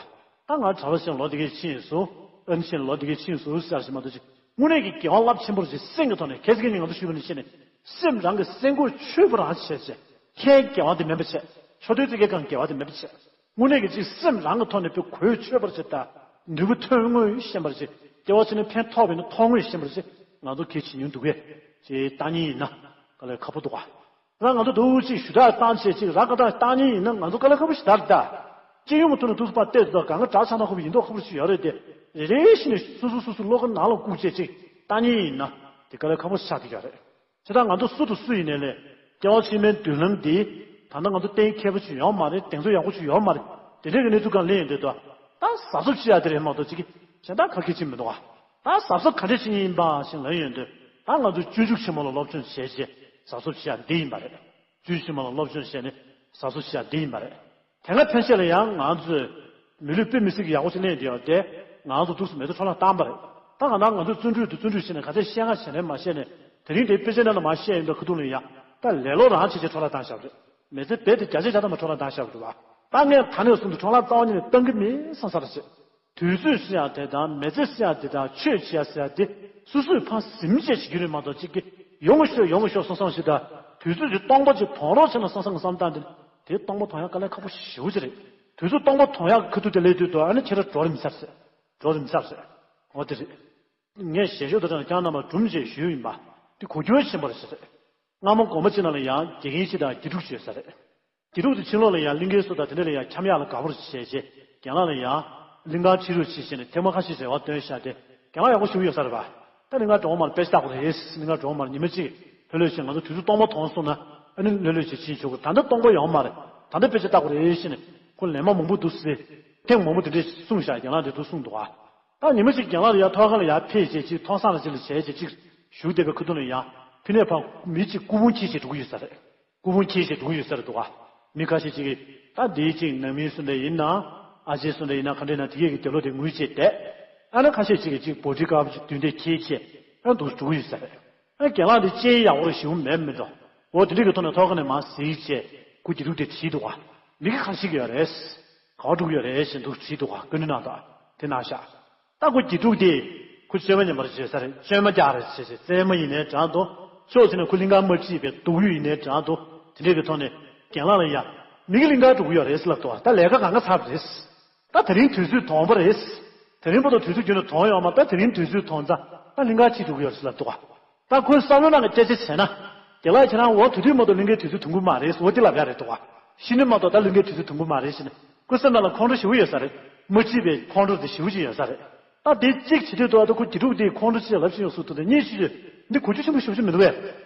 ད་ང་གྲྭ་པ་ཞིག་ལོ་འདི་གའི་ཕྱིན་སོང་། ཨ་ནེ་ཞིག་ལོ་འདི་གའི་ཕྱིན་སོང་ཟེར་ཞིག་མ་གཏོགས་ཅིག་དངོས་གནས་ཀྱི་དགེ་བ་རླབས་ཆེན་པོ་རེ་ཅིག་སེམས་ཀྱི་ཐོག་ནས་ཁྱེད་ཀྱིས་ང་ཚོ་ཞུས་པ་ནི་ཤེས་ནས་སེམས་རང་གི་སེམས་གོས་ཆོད་པ་རང་བྱས་བྱས་ཁྱེད་དགེ་བ་འདི་མེད་པ་བྱས། ཆོ་འཕྲུལ་ཙི་གེ་གང་དགེ་བ་འདི་མེད་པ་བྱས། དངོས་གནས་ཀྱི་ཅིག་སེམས་རང་གི་ཐོག་ནས་དཔེ་གོས་ཆོད་པར་བྱེད་དང་། འབྲས་བུ་ཐོན་དངོས་ཤེས་པར་བྱེད། སྐྱེ་བ་ཕྱི་ནས་ཕན་ཐོགས་པའི་ནི་ཐོག་དངོས་ཤེས་པར་བྱེད། ང་ཚོ་གལ་ཆེ་ཉུང་འདུག་གས། ཅེས་བཏང་ཉིན་ཡིན་ན་དཀའ་ལས་ཁག་པོ་འདུག་ག་རང་ང་ཚོ་འདུག་ཅིག་ཞུ་དག་བཏང་བྱས་ཅིག་ར་ཁ་བཏང་བཏང་ཉིན་ཡིན་ན་ང་ཚོ་དཀའ་ལས་ཁག་པོ་ཞིག་དར་ད། སྤྱི་ཡོངས་ཀྱི་ཐོག་ནས་འདུག་སེ་ཕར་བལྟས་ཚོད་གང་ག་གྲགས་ཆགས་ན་ཁག་པོ་ཡིན་མདོག་ཁག་པོ་ཞིག་ཡོད་རེད་དེ། རེ་རེ་བཞིན་ནས་སོ་སོ་སོ་སོ་བློ་ཁ་ནང་ལ་བཀུག་བྱས་ཅིག་བཏང་ཉིན་ཡིན་ན་དེ་དཀའ་ལས་ཁག་པོ་ཆགས་ཀྱི་ཡོད་རེད། བྱས་ཙང་ང་ཚོ་སུ་དང་སུ་ཡིན་ནའི་ལས་སྐྱེ་བ་ཕྱི་མའི་མདུན་ལམ་འདི་ད་ལྟ་ང་ཚོ་གཏན་མཁས་པོ་ཅིག་ཡོད་མ་རེད། གདེང་ཚོད་ཡག་པོ་ཅིག་ཡོད་མ་རེད། དེ་འདྲའི་གི་གནས་ཚུལ་སྒང་སླེབས་ཡོང་དུས་ད་ད་གཟབ་གཟབ་བྱེད་ཡ་དེ་རེད་མ་གཏོགས་ཅིག་གཞན་དག་ག་གེ་ཅིག་མི་འདུག་ག་ད་གཟབ་གཟབ་ག་འདྲས་བྱེད་ཀྱི་ཡིན་པ་ཞིག་ལབ་ཡོང་དུས་ད་ང་ཚོ་སྤྱོད་འཇུག་ཆེན་མོ་ལ་སློབ་སྦྱོང་བྱས་རྗེས་གཟབ་གཟབ་བྱེད་ཡ་འདི་ཡིན་པ་རེད། སྤྱོད་འཇུག་ཆེན་མོ་ལ་སློབ་སྦྱོང་བྱས་ནས་གཟབ་གཟབ་བྱེད་ཡ་འདི་ཡིན་པ་རེད། དེ་སྔ་ཕན་ཆད་ལ་ཡང་ང་ཚོས་མི་ལུས་དཔེ་མི་སྲིད་ཀྱི་ཡག་པོ་ཞིག་ལེན་བསྡད་ཡོད་དེ། ང་ཚོ་འདུག་སེ་མེ་ཏོག་འཕྲོ་བརླག་བཏང་པ་རེད། ད་གང་ལྟར་ང་ཚོས་བརྩོན་འགྲུས་དང་བརྩོན་འགྲུས་བྱས་ནས་ག་ཚད་བཤད་ན་བྱས་ནས་མ་བཤད་ནས་དེ་རིང་དེའི་དཔེ་ཆ་ནང་ལ་མ་བཤད་ཡོང་དུས་ཁ་ཐུག་ལ་ཡ། ད་ལེ་ལོ་རང་བྱས་བྱས་འཕྲོ་བརླག་བཏང་བཞག་པ་རེད། མི་ཚེ་རྦད་དེ་བརྒྱ་ཆ་བརྒྱ་ཐམ་པ་འཕྲོ་བརླག་བཏང་བཞག་པ་རེད་བ། ད་ངས་ད་ནས་བཟུང་སྟེ་འཕྲོ་བརླག་རྩ་བ་ཉིད་ནས་བཏང་གི་མིན་བསམ་ས་རེད་ཅེ། དུས་ཚོད་ཟེར་ཡ་དེ་དང་མི་ཚེ་ཟེར་ཡ་དེ་དང་ཆོས་བྱེད་ཡ་ཟེར་ཡ་དེ་སོ་སོས་ཕར་ཟིན་བྱས་བྱེད་རྒྱུ་རེད་མ་གཏོགས་གཅིག་གིས་ཡོང་ཤོག་ཡོང་ཤོག་བསམ་བསམ་ཞིག་དང་དུས་ཚོད་ཀྱི་སྟོང་པ་ཅིག་ཐོན་རོགས་བྱས་ན་བསམ་བསམ་གྱི་བསམ་སྟངས་དེ་དེ་སྟོང་པ་ཐོན་ཡ་དཀའ་ལས་ཁག་པོ་ཞེ་པོ་ཅིག་རེད། དུས་ཚོད་སྟོང་པ་ཐོན་ཡག་གི་ཁ་ཐུག་དེ་སླེབས་དུས་དུ་ཨ་ནི་ཁྱེད་རང་འགྲོ་རིམ་ཚར་ཟེར། འགྲོ་རིམ་ཚར་ཟེར། འོ་དེ་རེད། ངས་ཞལ་ཤོག་དང་ཁྱེད་རྣམ་པར་སྒྲུང་ཅིག་ཞུས་ཡིན་པ། དེ་གོ་རྒྱུ་ཞིམ་པ་རེད་ཟེར། སྔ་མོ་དགོན་པ་ཅིག་ནང་ལ་ཡང་དགེ་རྒན་ཞིག་དང་དགེ་ཕྲུག་ཅིག་ཡོད་ས་རེད། དགེ་ཕྲུག་དེ་ཕྱི་ལོགས་ལ་ཡང་གླིང་གའི་སོ་དང་དེ་འདྲ་ལ་ཡང་འཁྱམ་ཡག་ལ་དགའ་པོ་རེ་བྱས་རྗེས་རྒན་ལགས་ལ་ཡང་གླིང་ག་ཁྲིད་རོགས་བྱེད་ཞེས་ནས་ཐེངས་མ་ཁ་ཤས་རེ་བ་བཏོན་བཞག་སྟེ་རྒན་ལགས་ཡག་པོ་ཞུ་གི་ཡོད་ས་རེད་པ། ད་གླིང་ག་འགྲོ་བ་མར་དཔེ་ཆ་ལྟ་དགོས་རེད། གླིང་ག་འགྲོ་བ་མར་ཉི་མ་གཅིག་ལྷོད་ལྷོད་བྱས་ང་ཚོ་དུས་ཚོད་སྟོང་པ་ཐོན་སོང་ན་ཨ་ནི་ལྷོད་ལྷོད་བྱས་ཕྱིན་ཆོག་གི། ད་ལྟ་སྟོང་པ་ཡོང་མ་རེད། ད་ལྟ་དཔེ་ཆ་ལྟ་དགོས་རེད་ཞེས་ནས་ཁོ་ལན་མ་མང་པོ་འདུག་ཟེར། ཐེངས་མང་པོ་དེ་འདྲས་གསུངས་བཞག་རྒན་ལགས་འདི་འདུག་གསུངས་འདུག་ཨ། ད་ཉི་མ་གཅིག་རྒན་ལགས་ལ་ཡར་ཐོག་ཁ་ལ་ཡར་ཕེབས་བྱས་ཅིག་མཐོང་སང་ལ་ཅིག་ལ་བྱས་བྱས་ཅིག་བཞུགས་བསྡད་པའི་ཁ་ཐུག་ལ་ཡང་ཕི་ནས་ཕར་མི་གཅིག་སྐུ་ཕུང་འཁྱེར་བྱས་འགྲོ་གི་ཡོད་ས་རེད། སྐུ་ཕུང་འཁྱེར་བྱས་འགྲོ་གི་ཡོད་ས་རེད་འདུག་ག་མི་ཁ་ཤས་ཅིག་གིས་ད་འདིའི་ཅིག་ནང་མི་སུ་འདྲ་ཡིན་ན་ཨ་ཅེ་སུ་འདྲ་ཡིན་ན་ག་འདྲ་ཡིན་ན་དེ་གས་ཀྱི་དེབ་ལོ་དེ་ངུས་བྱས་བསྡད། ཨ་ནི་ཁ་ཤས་ཅིག་གིས་ཅིག་བོ་ཊི་དཀར་པོ་ཅིག་མདུན་དེ་འཁྱེར་བྱས་ཨ་འདུག་འགྲོ་གི་ཡོད་ས་རེད། ཨ་རྒན་ལགས་འདི་ལྕེ་ཡག་པོ་རེད་ཞེ་པོ་མེད་མི་འགྲོ། འོ་དེ་འདྲ་གི་ཐོག་ནས་ཐོག་ཁ་ནས་མར་གཟིགས་བྱས་སྐུ་དགེ་ཕྲུག་དེ་བྲིས་འདུག་ག་མི་གི་ཁ་ཤས་ཀྱི་ཡོད་རེད། ག་པར་འགྲོ་གི་ཡོད་རེད་ཞེས་འདུག་བྲིས་འདུག་ག་བཀའ་འདྲི་གནང་དང་དེ་གནང་ཤག་ད་ཁོ་དགེ་ཕྲུག་དེ་ཁོ་བཅོས་མ་ཉམས་པར་བྱས་ས་རེད། བཅོས་མ་རྒྱག་རེད་བྱས་བྱས་རྩེད་མོ་ཡིན་ནའི་འདྲ་འདུག་ཕྱོགས་གཅིག་ནས་ཁོ་གླིང་ག་མ་ཁྲིད་པའི་སྡུག་ཡུས་ཡིན་ནའི་འདྲ་འདུག་དེ་འདྲའི་གི་ཐོག་ནས་རྒན་ལགས་ལ་ཡ། མི་གི་གླིང་ག་འགྲོ་གི་ཡོད་རེད་ཟེར་ལབ་འདུག་ད་ལས་ཀ་གང་ག་ཚར་རེད། ད་དེ་རིང་དུས་ཚོད་དོང་པོ་རེད། དེ་རིང་བར་དུ་དུས་ཚོད་རྒྱུན་ནས་དོང་ཡོད་མ་ད་དེ་རིང་དུས་ཚོད་དོང་ཙང་ད་གླིང་ག་ཁྲིད་འགྲོ་གི་ཡོད་རེད་ཟེར་ལབ་འདུག་ག་ད་ཁོས་བསམ་བློ་ནང་གི་སྐད་ཆ་བྱས་ན། རྒན་ལགས་ཁྱེད་རང་འོ་དེ་དུས་མ་གཏོགས་གླིང་གའི་དུས་ཚོད་ཐུང་གི་མ་རེད་འོ་དེ་ལབ་ཡ་རེད་འདུག་ག་ཤི་ནས་མ་གཏོགས་ད་གླིང་གའི་དུས་ཚོད་ཐུང་གི་མ་རེད་ཟེར་ནས་ཁོའི་སེམས་ནང་ལ་ཁོང་ཁྲོ་ཞེ་པོ་ཡོད་ས་རེད། མ་ཁྲིད་པའི་ཁོང་ཁྲོ་དེ་ཞེ་པོ་ཅིག་ཡོད་ས་རེད། ད་དེ་གཅིག་བྱེད་དུས་དུ་ཨ་ད་ཁོ་དགེ་ཕྲུག་དེས་ཁོང་ཁྲོ་ཅི་ལབ་བཞིན་ཡོད་སུ་དུ་དེ་གཉིས་ཤི་ཆོས་འདི་གོ་རྒྱུ་ཆེན་པོ་ཞེ་པོ་ཅིག་མི་འདུག་བས།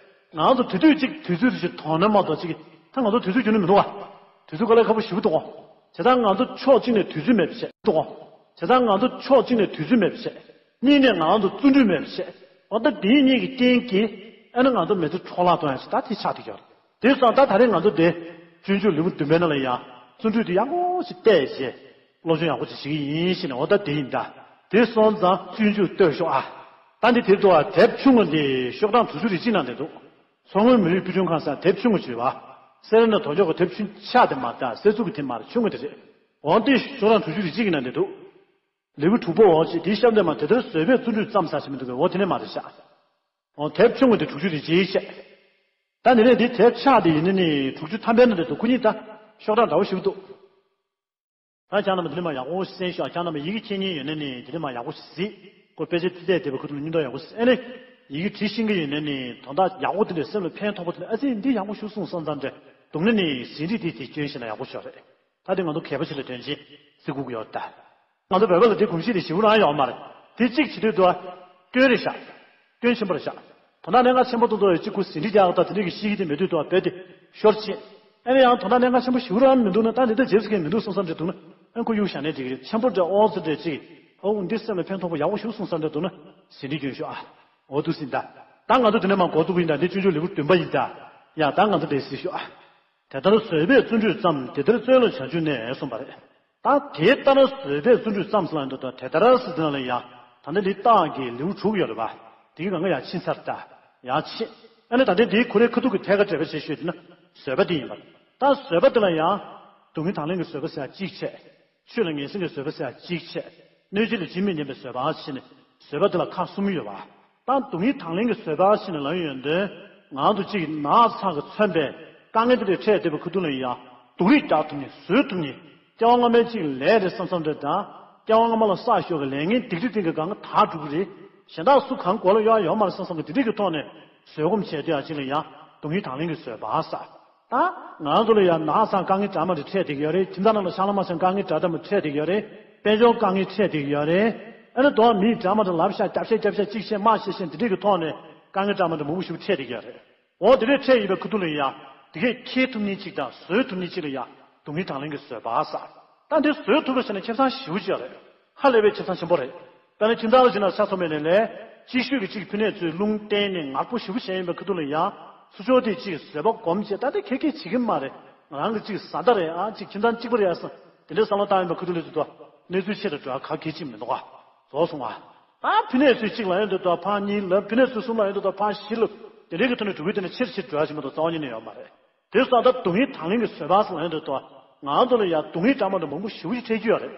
ང་ཚོ་དེ་དུས་གཅིག་དུས་ཚོད་དུ་ཞིག་དོང་ན་མ་གཏོགས་གཅིག་ད་ང་ཚོ་དུས་ཚོད་རྒྱུན་ནས་མི་འདུག་ག་དུས་ཚོད་དཀའ་ལས་ཁག་པོ་ཞེ་པོ་འདུག་ག་བྱས་ཙང་ང་ཚོ་ཕྱོགས་གཅིག་ནས་དུས་ཚོད་མེད་པ་བྱས་འདུག་ག་བྱས་ཙང་ང་ཚོ་ཕྱོགས་གཅིག་ནས་དུས་ཚོད་མེད་པ་བྱས། གཉིས་ནས་ང་ཚོ་བརྩོན་འགྲུས་མེད་པ་བྱས། འོ་ད་དེ་གཉིས་ཀྱི་རྐྱེན་གྱིས་ཨ་ནི་ང་ཚོ་མི་ཚེ་འཕྲོ་བརླག་གཏོང་ཡ་ཞིག་ད་དེ་ཆགས་བསྡད་ཡོད་རེད། དེ་སོང་ད་ད་རེས་ང་ཚོ་འདི་སྤྱོད་འཇུག་ལེའུ་བདུན་པའི་ནང་ལ་ཡང་བརྩོན་འགྲུས་དེ་ཡག་པོ་ཞིག་བལྟས་བྱས་སློབ་སྦྱོང་ཡག་པོ་ཞིག་བྱེད་ཀྱི་ཡིན་ཞེས་ནས་འོ་ད་དེ་ཡིན་ད། དེ་སོང་ཙང་བརྩོན་འགྲུས་གཏོད་ཤོག་ཨ། ད་འདི་དེབ་ཏུ་ཨ་དེབ་ཆུང་ངུ་འདི་ཤོག་གྲངས་དྲུག་ཅུ་རེ་གཅིག་ནང་འདི་འདུག་མཚོ་སྔོན་མི་རིགས་དཔེ་སྐྲུན་ཁང་ཟེར་དེབ་ཆུང་ངུ་ཅིག་རེད་བ། སེ་ར་ནས་དོལ་འཇོག་གི་དེབ་ཆུང་ཆགས་དེ་མ་རེད་ད་གསེར་གཙུག་གི་དེ་མ་རེད་ཆུང་ངུ་དེ་རེད། འོ་འདི་ཤོག་གྲངས་དྲུག་ཅུ་རེ་གཅིག་གི་ནང་འདི་འདུག་ལེའུ་དྲུག་པ་འོག་ཅིག་དེའི་ཤམ་སྟོན་མ་དེ་ལྟར་བཟོད་པས་བརྩོན་འགྲུས་བརྩམས་ཟེར་ཞིག་མི་འདུག་གས། འོ་དེ་ནས་མ་རེད་ཤག་འོ་དེབ་ཆུང་ངུ་དེ་དྲུག་ཅུ་རེ་གཅིག་བཤད། ད་ནི་རེད་འདི་དེབ་ཆགས་དེ་ཡིན་ནི་ནི་དྲུག་ཅུ་ཐམ་པའི་ནང་དེ་འདུག་ཁོ་གཉིས་ད་ཤོག་གྲངས་འདྲ་བོ་ཞིག་འདུག་ད་ཁྱེད་རྣམས་དེ་ནས་མ་ཡག་པོ་གསན་ཤོག་ཁྱེད་རྣམས་ཡི་གེ་མཁྱེན་མཁན་ཡོད་ན་ནི་དེ་ནས་མ་ཡག་པོ་ཞིག་གཟིགས། ཁོ་དཔེ་ཆ་ཏི་ཏའི་དེབ་པའི་ཁུ་ཐུ་ལ་སྙིང་སྟོབས་ཡག་པོ་ཞིག་ཨེ་ནི། ཡི་གེ་བྲིས་ཤེས་ཀྱི་ཡོད་ན་ནི་དོན་དག་ཡག་པོ་དེ་འདྲའི་སེམས་ལ་ཕན་ཐོགས་པོ་དེ་འདྲ་ཨ་ཙི་འདི་ཡག་པོ་ཞིག་གསུངས་སོང་ཙང་འདྲ་འདུག་ན་ནི་ཟིན་བྲིས་དེ་དེ་སྐྱོན་ཞིག་ན་ཡག་པོ་ཞིག་རེད། ད་དེ་ང་ཚོ་གད་པ་ཆེ་ལ་དོན་ཆེན་བརྩི་དགོས་ཀྱི་ཡོད་ད། ང་ཚོ་བོད་པ་ལ་དེ་གོམས་གཤིས་དེ་ཞེ་པོ་རང་ཡོད་མ་རེད། དེ་གཅིག་བྱེད་དུས་དུ་སྐྱོན་རེད་ཤག་སྐྱོན་ཆེན་པོ་རེད་ཤག་དོན་དག་གནད་འགག་ཆེན་པོ་ཏོག་ཏོག་ཡོད་གཅིག་ཁུ་ཟིན་བྲིས་རྒྱག་ད་དེ་འདྲ་གི་ཤེས་ཀྱི་དེ་མེད་དུས་དུ་བོད་དེ་ཤོར་ཕྱིན། ཨ་ནི་ཡང་དོན་དག་གནད་འགག་ཆེན་པོ་ཞིག་རང་མི་འདུག་ན། ད་འདི་ལྟར་བྱེད་ཟེར་མཁན་མི་འདུག་བསམ་བསམ་འདྲ་འདུག་ན། ཨ་ཁོ་གཡུག་བཞག་ནས་འགྲིག་གི་རེད། ཆེན་པོ་འདྲ་ཨོ་ཙི་འདྲ་ཅིག་ཨོ་འདི་སེམས་ལ་ཕན་ཐོགས་པ་ཡག་པོ་ཞིག་གསུངས་བསམ་འདྲ་འདུག་ན་ཟིན་བྲིས་སྐྱོན་ཤོག་ཨ། འོ་འདུག་ཟིན་ད། ད་ང་ཚོ་འདི་ནས་མར་འགོ་བཙུགས་ཡིན་ད། འདི་སྤྱོད་འཇུག་ལེའུ་བདུན་པ་ཡིན་ད། ཡ་ད་ང་ཚོ་འདིར་གཟིགས་ཤོག་ཨ། དེ་ལྟར་བཟོད་པས་བརྩོན་འགྲུས་བརྩམས། དེ་ལྟར་བརྩོན་ལ་བྱང་ཆུབ་གནས། གསུངས་པ་རེད། ད་དེ་ལྟར་བཟོད་པས་བརྩོན་འགྲུས་བརྩམས་ཟེར་ལབ་ཡོང་དུས་ད་དེ་ལྟར་ཟེར་དེ་ནང་ལ་ཡང་ད་ལྟ་འདི་རྟགས་ཀྱི་ལེའུ་དྲུག་ཡོད་རེད་པ། དེ་གི་གང་ག་ཡང་ཕྱིན་ཚར་ད། ཡང་ཕྱིན། ཨ་ནི་ད་ལྟ་འདིའི་ཁོ་རའི་ཁ་ཐུག་གི་ཐད་ཀར་འགྲེལ་པ་བྱེད་ཤོད་དེ་ན་བཟོད་པ་དེ་ཡིན་པ། ད་བཟོད་པ་དེ་ལ་ཡང་སྡུག་བསྔལ་དང་ལེན་གྱི་བཟོད་པ་ཟེར་ཡ་གཅིག་བྱས། ཆོས་ལ་ངེས་འཛིན་གྱི་བཟོད་པ་ཟེར་ཡ་གཅིག་བྱས། གནོད་བྱེད་ལ་ཇི་མི་སྙམ་པའི་བཟོད་པ་བྱས་ནས་བཟོད་པ་དེ་ལ་ཁག་གསུམ་ཡོད་པ། ད་སྡུག་བསྔལ་དང་ལེན་གྱི་བཟོད་པ་ཟེར་ནས་ལབ་ཡོང་དུས་ང་ཚོ་གཅིག་ནགས་ཚལ་གྱིས་མཚོན་པའི་དཀའ་ངལ་དེ་འདྲ་འཕྲད་བསྡད་པའི་ཁ་ཐུག་ལ་ཡང་སྡུག་རུས་རྒྱག་ཐུབ་མཁན་བཟོད་ཐུབ་མཁན་སྐྱེ་བ་སྔ་མའི་གཅིག་ལས་རེད་བསམ་བསམ་འདྲ་དང་། སྐྱེ་བ་སྔ་མ་ལ་བསགས་ཞོག་གི་ལས་ངན་སྡིག་སྒྲིབ་སྟེང་གི་གང་ག་དག་འགྲོ་གི་རེད། གཞན་དག་སུ་གང་གོ་ལ་གཡོག་ཡོད་མ་རེད་བསམ་བསམ་གི་དེ་འདྲ་གི་ཐོག་ནས་བཟོད་སྒོམ་བྱས་དུས་ཡ་གཅིག་ལ་ཡང་སྡུག་བསྔལ་དང་ལེན་གྱི་བཟོད་པ་ཟེར། ད་ང་ཚོ་ལ་ཡང་ནགས་ཚལ་དཀའ་ངལ་འདྲ་མི་འདྲ་འཕྲད་བསྡད་ཀྱི་ཡོད་རེད། ཁྱིམ་ཚང་ནང་ལ་ཤག་ལ་མ་ཤག་དཀའ་ངལ་འདྲ་མི་འདྲ་འཕྲད་བསྡད་ཀྱི་ཡོད་རེད། དཔལ་འབྱོར་དཀའ་ངལ་འཕྲད་བསྡད་ཀྱི་ཡོད་རེད། ཨ་ནི་དོ་བ་མིས་འདྲ་མི་འདྲ་ལབ་ཤག་རྒྱབ་ཤག་རྒྱབ་ཤག་གཅིག་བཤད་མ་བཤད་བཤད་འདི་འདྲས་ཀྱི་ཐོག་ནས་དཀའ་ངལ་འདྲ་མི་འདྲ་མང་པོ་ཞིག་འཕྲད་བསྡད་ཀྱི་ཡོད་རེད། འོ་དེ་འདྲས་འཕྲད་ཡོད་པའི་ཁ་ཐུག་ལ་ཡང་དེ་གས་འཁྱེར་ཐུབ་མཁན་གཅིག་དང་བཟོད་ཐུབ་མཁན་གཅིག་ལ་ཡང་སྡུག་བསྔལ་དང་ལེན་གྱི་བཟོད་པ་ཟེར། ད་འདི་བཟོད་ཐུབ་པ་ཟེར་ན་ཁེ་བཟང་ཞེ་པོ་ཅིག་རེད། ཧ་ལས་པའི་ཁེ་བཟང་ཆེན་པོ་རེད། དཔེར་ན་ཁྱིམ་ཚང་ལ་ཕྱིན་ན་ཆ་མཚོན་པ་ཡིན་ནའི་ལས་གཅིག་ཤོས་ཀྱི་གཅིག་ཕུ་ནས་ཚུར་རླུང་བསྟན་ནས་ངར་པོ་ཞེ་པོ་བྱས་ཡིན་པའི་ཁ་ཐུག་ལ་ཡང་ཚུར་ཕྱོགས་དེ་གཅིག་བཟོད་པ་སྒོམ་བྱས། ད་དེ་ཁེ་ཁེ་བྱེད་ཀྱི་མ་རེད། ང་རང་གི་གཅིག་བཟའ་ཟླ་རེད་ཨ། གཅིག་ཁྱིམ་ཚང་གཅིག་པ་རེད་ཨ་བསམ་དེ་འདྲའི་བསམ་བློ་བཏང་ཡིན་པའི་ཁ་ཐུག་ལ་ཚུར་དུ་གནས་ཚུལ་ཆེ་རུ་འགྲོ་བ་ག་གེ་གཅིག་མི་འདུག་ག་རྫོགས་སོང་ཨ། ད་ཕུ་ནས་ཚུར་གཅིག་ལབ་ཡོང་དུས་ད་ཕར་གཉིས་ལབ། ཕུ་ནས་ཚུར་གསུམ་ལབ་ཡོང་དུས་ད་ཕར་བཞི་ལབ། དེ་འདྲའི་གི་ཐོག་ནས་འགྲོ་གི། དེ་ནས་ཆེ་རུ་ཆེ་རུ་འགྲོ་ཡ་ཞིག་མ་གཏོགས་རྩ་བ་ཉིད་ནས་ཡོད་མ་རེད། དེ་སོང་ཙང་ད་སྡུག་བསྔལ་དང་ལེན་གྱི་བཟོད་པ་ཟེར་ལབ་ཡོང་དུས་ད་ང་ཚོ་ལ་ཡང་སྡུག་བསྔལ་འདྲ་མི་འདྲ་མང་པོ་ཞེ་པོ་ཅིག་འཕྲད་ཀྱི་ཡོད་རེད།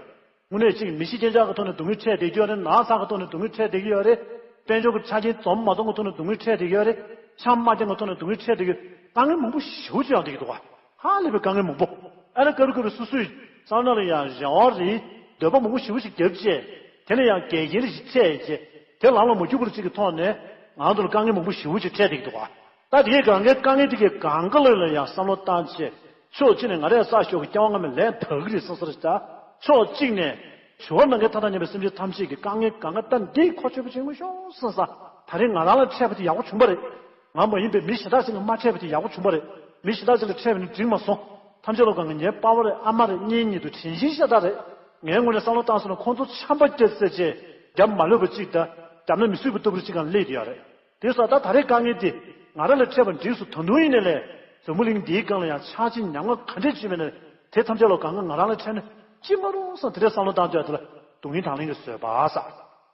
དངོས་གནས་གཅིག་མི་ཤི་རྐྱེན་ཆག་གི་ཐོག་ནས་སྡུག་བསྔལ་འཕྲད་བསྡད་ཀྱི་ཡོད་རེད། ནགས་ཚལ་གྱི་ཐོག་ནས་སྡུག་བསྔལ་འཕྲད་བསྡད་ཀྱི་ཡོད་རེད། དཔལ་འབྱོར་གྱི་ཆ་རྐྱེན་འཛོམས་མ་འཛོམས་ཀྱི་ཐོག་ནས་སྡུག་བསྔལ་འཕྲད་བསྡད་ཀྱི་ཡོད་རེད། ཆམ་དམག་རྐྱེན་གྱི་ཐོག་ནས་སྡུག་བསྔལ་འཕྲད་བསྡད་ཀྱི་ཡོད། དཀའ་ངལ་མང་པོ་ཞེ་པོ་ཅིག་ཡོང་བསྡད་ཀྱི་འདུག་ག་ཧ་ལས་པའི་དཀའ་ངལ་མང་པོ། ཨ་ནི་སྐབས་རེ་སྐབས་རེ་སོ་སོའི་བསམ་བློ་ལ་ཡང་རེ་བ་རེད། འདོད་པ་མང་པོ་ཞེ་པོ་ཅིག་བརྒྱབ་བྱས། དེ་ལ་ཡང་འགལ་རྐྱེན་རེ་ཞིག་འཕྲད་བྱས། དེ་ལམ་ལ་མ་འཇུག་པར་ཅིག་གི་ཐོག་ནས་ང་ཚོ་ལ་དཀའ་ངལ་མང་པོ་ཞེ་པོ་ཅིག་འཕྲད་བསྡད་ཀྱི་འདུག་ག་ད་དེ་གའི་གང་གའི་དཀའ་ངལ་དེ་གའི་གང་ག་ལ་ལ་ཡང་བསམ་བློ་བཏང་བྱས། ཕྱོགས་གཅིག་ནས་ང་རས་བསགས་ཞོག་གི་སྐྱེ་བ་སྔ་མའི་ལས་དག་གི་རེད་བསམ་བསམ་རེད་ད། ཕྱོགས་གཅིག་ནས་ཞི་བ་ལྷ་གིས་མཐའ་དག་མཉམ་པའི་སེམས་ཅན་ཐམས་ཅད་ཀྱི་དཀའ་ངལ་གང་ག་ད་འདི་ཁོ་ཆོད་པོ་བྱེད་དགོས་ཤོག་བསམ་བསམ། ད་རེས་ང་རང་ལ་འཕྲད་པ་དེ་ཡག་པོ་བྱུང་པ་རེད། ང་མ་ཡིན་པའི་མི་གཞན་དག་ཅིག་ལ་མ་འཕྲད་པ་དེ་ཡག་པོ་བྱུང་པ་རེད། མི་གཞན་དག་ཅིག་ལ་འཕྲད་པ་ནི་འགྲིག་མ་སོང་། ཐམས་ཅད་ལ་གང་ག་ངའི་པ་ཕ་རེད། ཨ་མ་རེད། གཉེན་ཉེ་དུ་དྲིན་ཆེན་ཤ་སྟག་རེད། ངའི་ངོས་ནས་བསམ་བློ་བཏང་སོང་ན་ཁོང་ཚོ་ཆམ་པ་བརྒྱབ་ཟེར་བྱས་རྒྱབ་མ་ལོས་པ་ཅིག་དང་རྒྱབ་ན་མི་བཟོད་པ་ལྟ་བུ་ཅིག་གང་སླེབས་བསྡད་ཡོད་རེད། དེ་སོང་ད་ད་རེས་དཀའ་ངལ་འདི་ང་རང་ལ་འཕྲད་པ་འགྲིགས་སོང་། ད་དུང་ཡིན་ནའི་ལས་འཛམ་བུ་གླིང་འདིའི་སྒང་ལ་ཡང་ཆགས་ཞེན་ཉམ་ང་ག་འདྲས་བྱུང་མེད་ན་དེ་ཐམས་ཅད་ལ་གང་ག་ང་རང་ལ་འཕྲད་ན་ཅི་མ་རུང་བསམ་དེ་འདྲས་བསམ་བློ་བཏང་དུས་དེ་ལ་སྡུག་བསྔལ་དང་ལེན་གྱི་བཟོད་པ་ཟེར།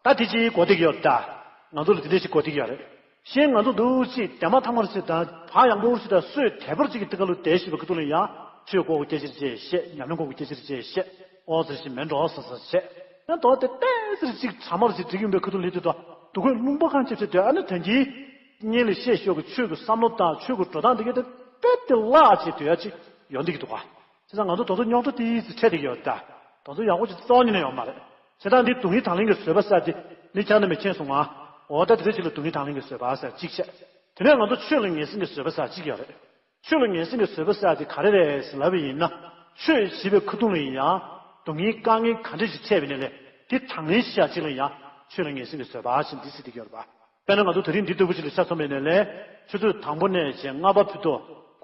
ད་དེ་ཅིག་གོ་བསྡད་ཀྱི་ཡོད་ད། ང་ཚོ་ལ་དེ་འདྲས་ཅིག་གོ་བསྡད་ཀྱི་ཡོད་རེད། གཞན་ང་ཚོ་འདུག་ཅིག་དེ་མ་ཐག་མར་ཅིག་དང་བག་ཡངས་པོ་ཅིག་དང་སོས་དལ་བར་ཅིག་གི་ཐུགས་ཀ་ལུ་བསྡད་བཞིན་པའི་ཁ་ཐུག་ལ་ཡང་ཆོས་གོ་དགོས་སྐད་ཆ་རེ་བཤད། ཉམས་ལེན་གོ་དགོས་སྐད་ཆ་རེ་བཤད། ཨོ་ཟེར་བཞིན་མེད་འགྲོ་ཟེར་ཟེར་བཤད། ཡང་དོ་དེ་ཏོག་ཙམ་ཅིག་གྲ་མར་ཅིག་འགྲིག་ཡོང་པའི་ཁ་ཐུག་ལ་དེ་དང་སྡུག་ཁོས་རླུང་པ་གང་ཆེ་ཆེ་དོད། ཨ་ནི་ད་གིན་སྔོན་ལ་བཤད་ཞོག་གི་ཆོས་ཀྱི་བསམ་བློ་དང་ཆོས་ཀྱི་འགྲོ་སྟངས་དེ་གའི་དེ་དཔེ་དེ་བརླག་ཅིག་དོད་ཡ་ཅིག་ཡོང་བསྡད་ཀྱི་འདུག་ག་བྱས་ཙང་ང་ཚོ་དེ་ཚོ་རྙོག་དྲ་ཏོག་ཙམ་འཕྲད་བསྡད་ཀྱི་ཡོད་ད། དེ་ཚོ་ཡག་པོ་ཅིག་རྩ་བ་ཉིད་ནས་ཡོད་མ་རེད། བྱས་ཙང་འདི་སྡུག་བསྔལ་དང་ལེན་གྱི་བཟོད་པ་ཟེར་དེ་ནི་ཁྱེད་རྣམས་མཁྱེན་སོང་ང་། འོ་ད་དེ་འདྲ་ཅིག་ལ་སྡུག་བསྔལ་དང་ལེན་གྱི་བཟོད་པ་ཟེར་གཅིག་བཤད། དེ་ནས་ང་ཚོ་ཆོས་ལ་ངེས་འཛིན་གྱི་བཟོད་པ་ཟེར་གཅིག་ཡོད་རེད། ཆོས་ལ་ངེས་འཛིན་གྱི་བཟོད་པ་ཟེར་དེ་ག་རེ་རེད་ཟེར་ལབ་པ་ཡིན་ན། ཆོས་བྱེད་པའི་ཁ་ཐུག་ལ་ཡིན་ཡང་སྡུག་བསྔལ་དཀའ་ངལ་ག་འདྲ་ཞིག་འཕྲད་པ་ཡིན་ནའི་ལས་དེ་དང་ལེན་བྱེད་ཡ་ཅིག་ལ་ཡང་ཆོས་ལ་ངེས་འཛིན་གྱི་བཟོད་པ་ཞེས་འདི་ཟེར་བསྡད་ཀྱི་ཡོད་རེད་པ། དཔེར་ན་ང་ཚོ་དེ་རིང་འདི་ལྟ་བུ་ཞིག་ལ་ཆ་མཚོན་པ་ཡིན་ནའི་ལས་ཆུ་ཚོད་དང་པོ་ནས་བྱས་ལྔ་པ་བར་དུ་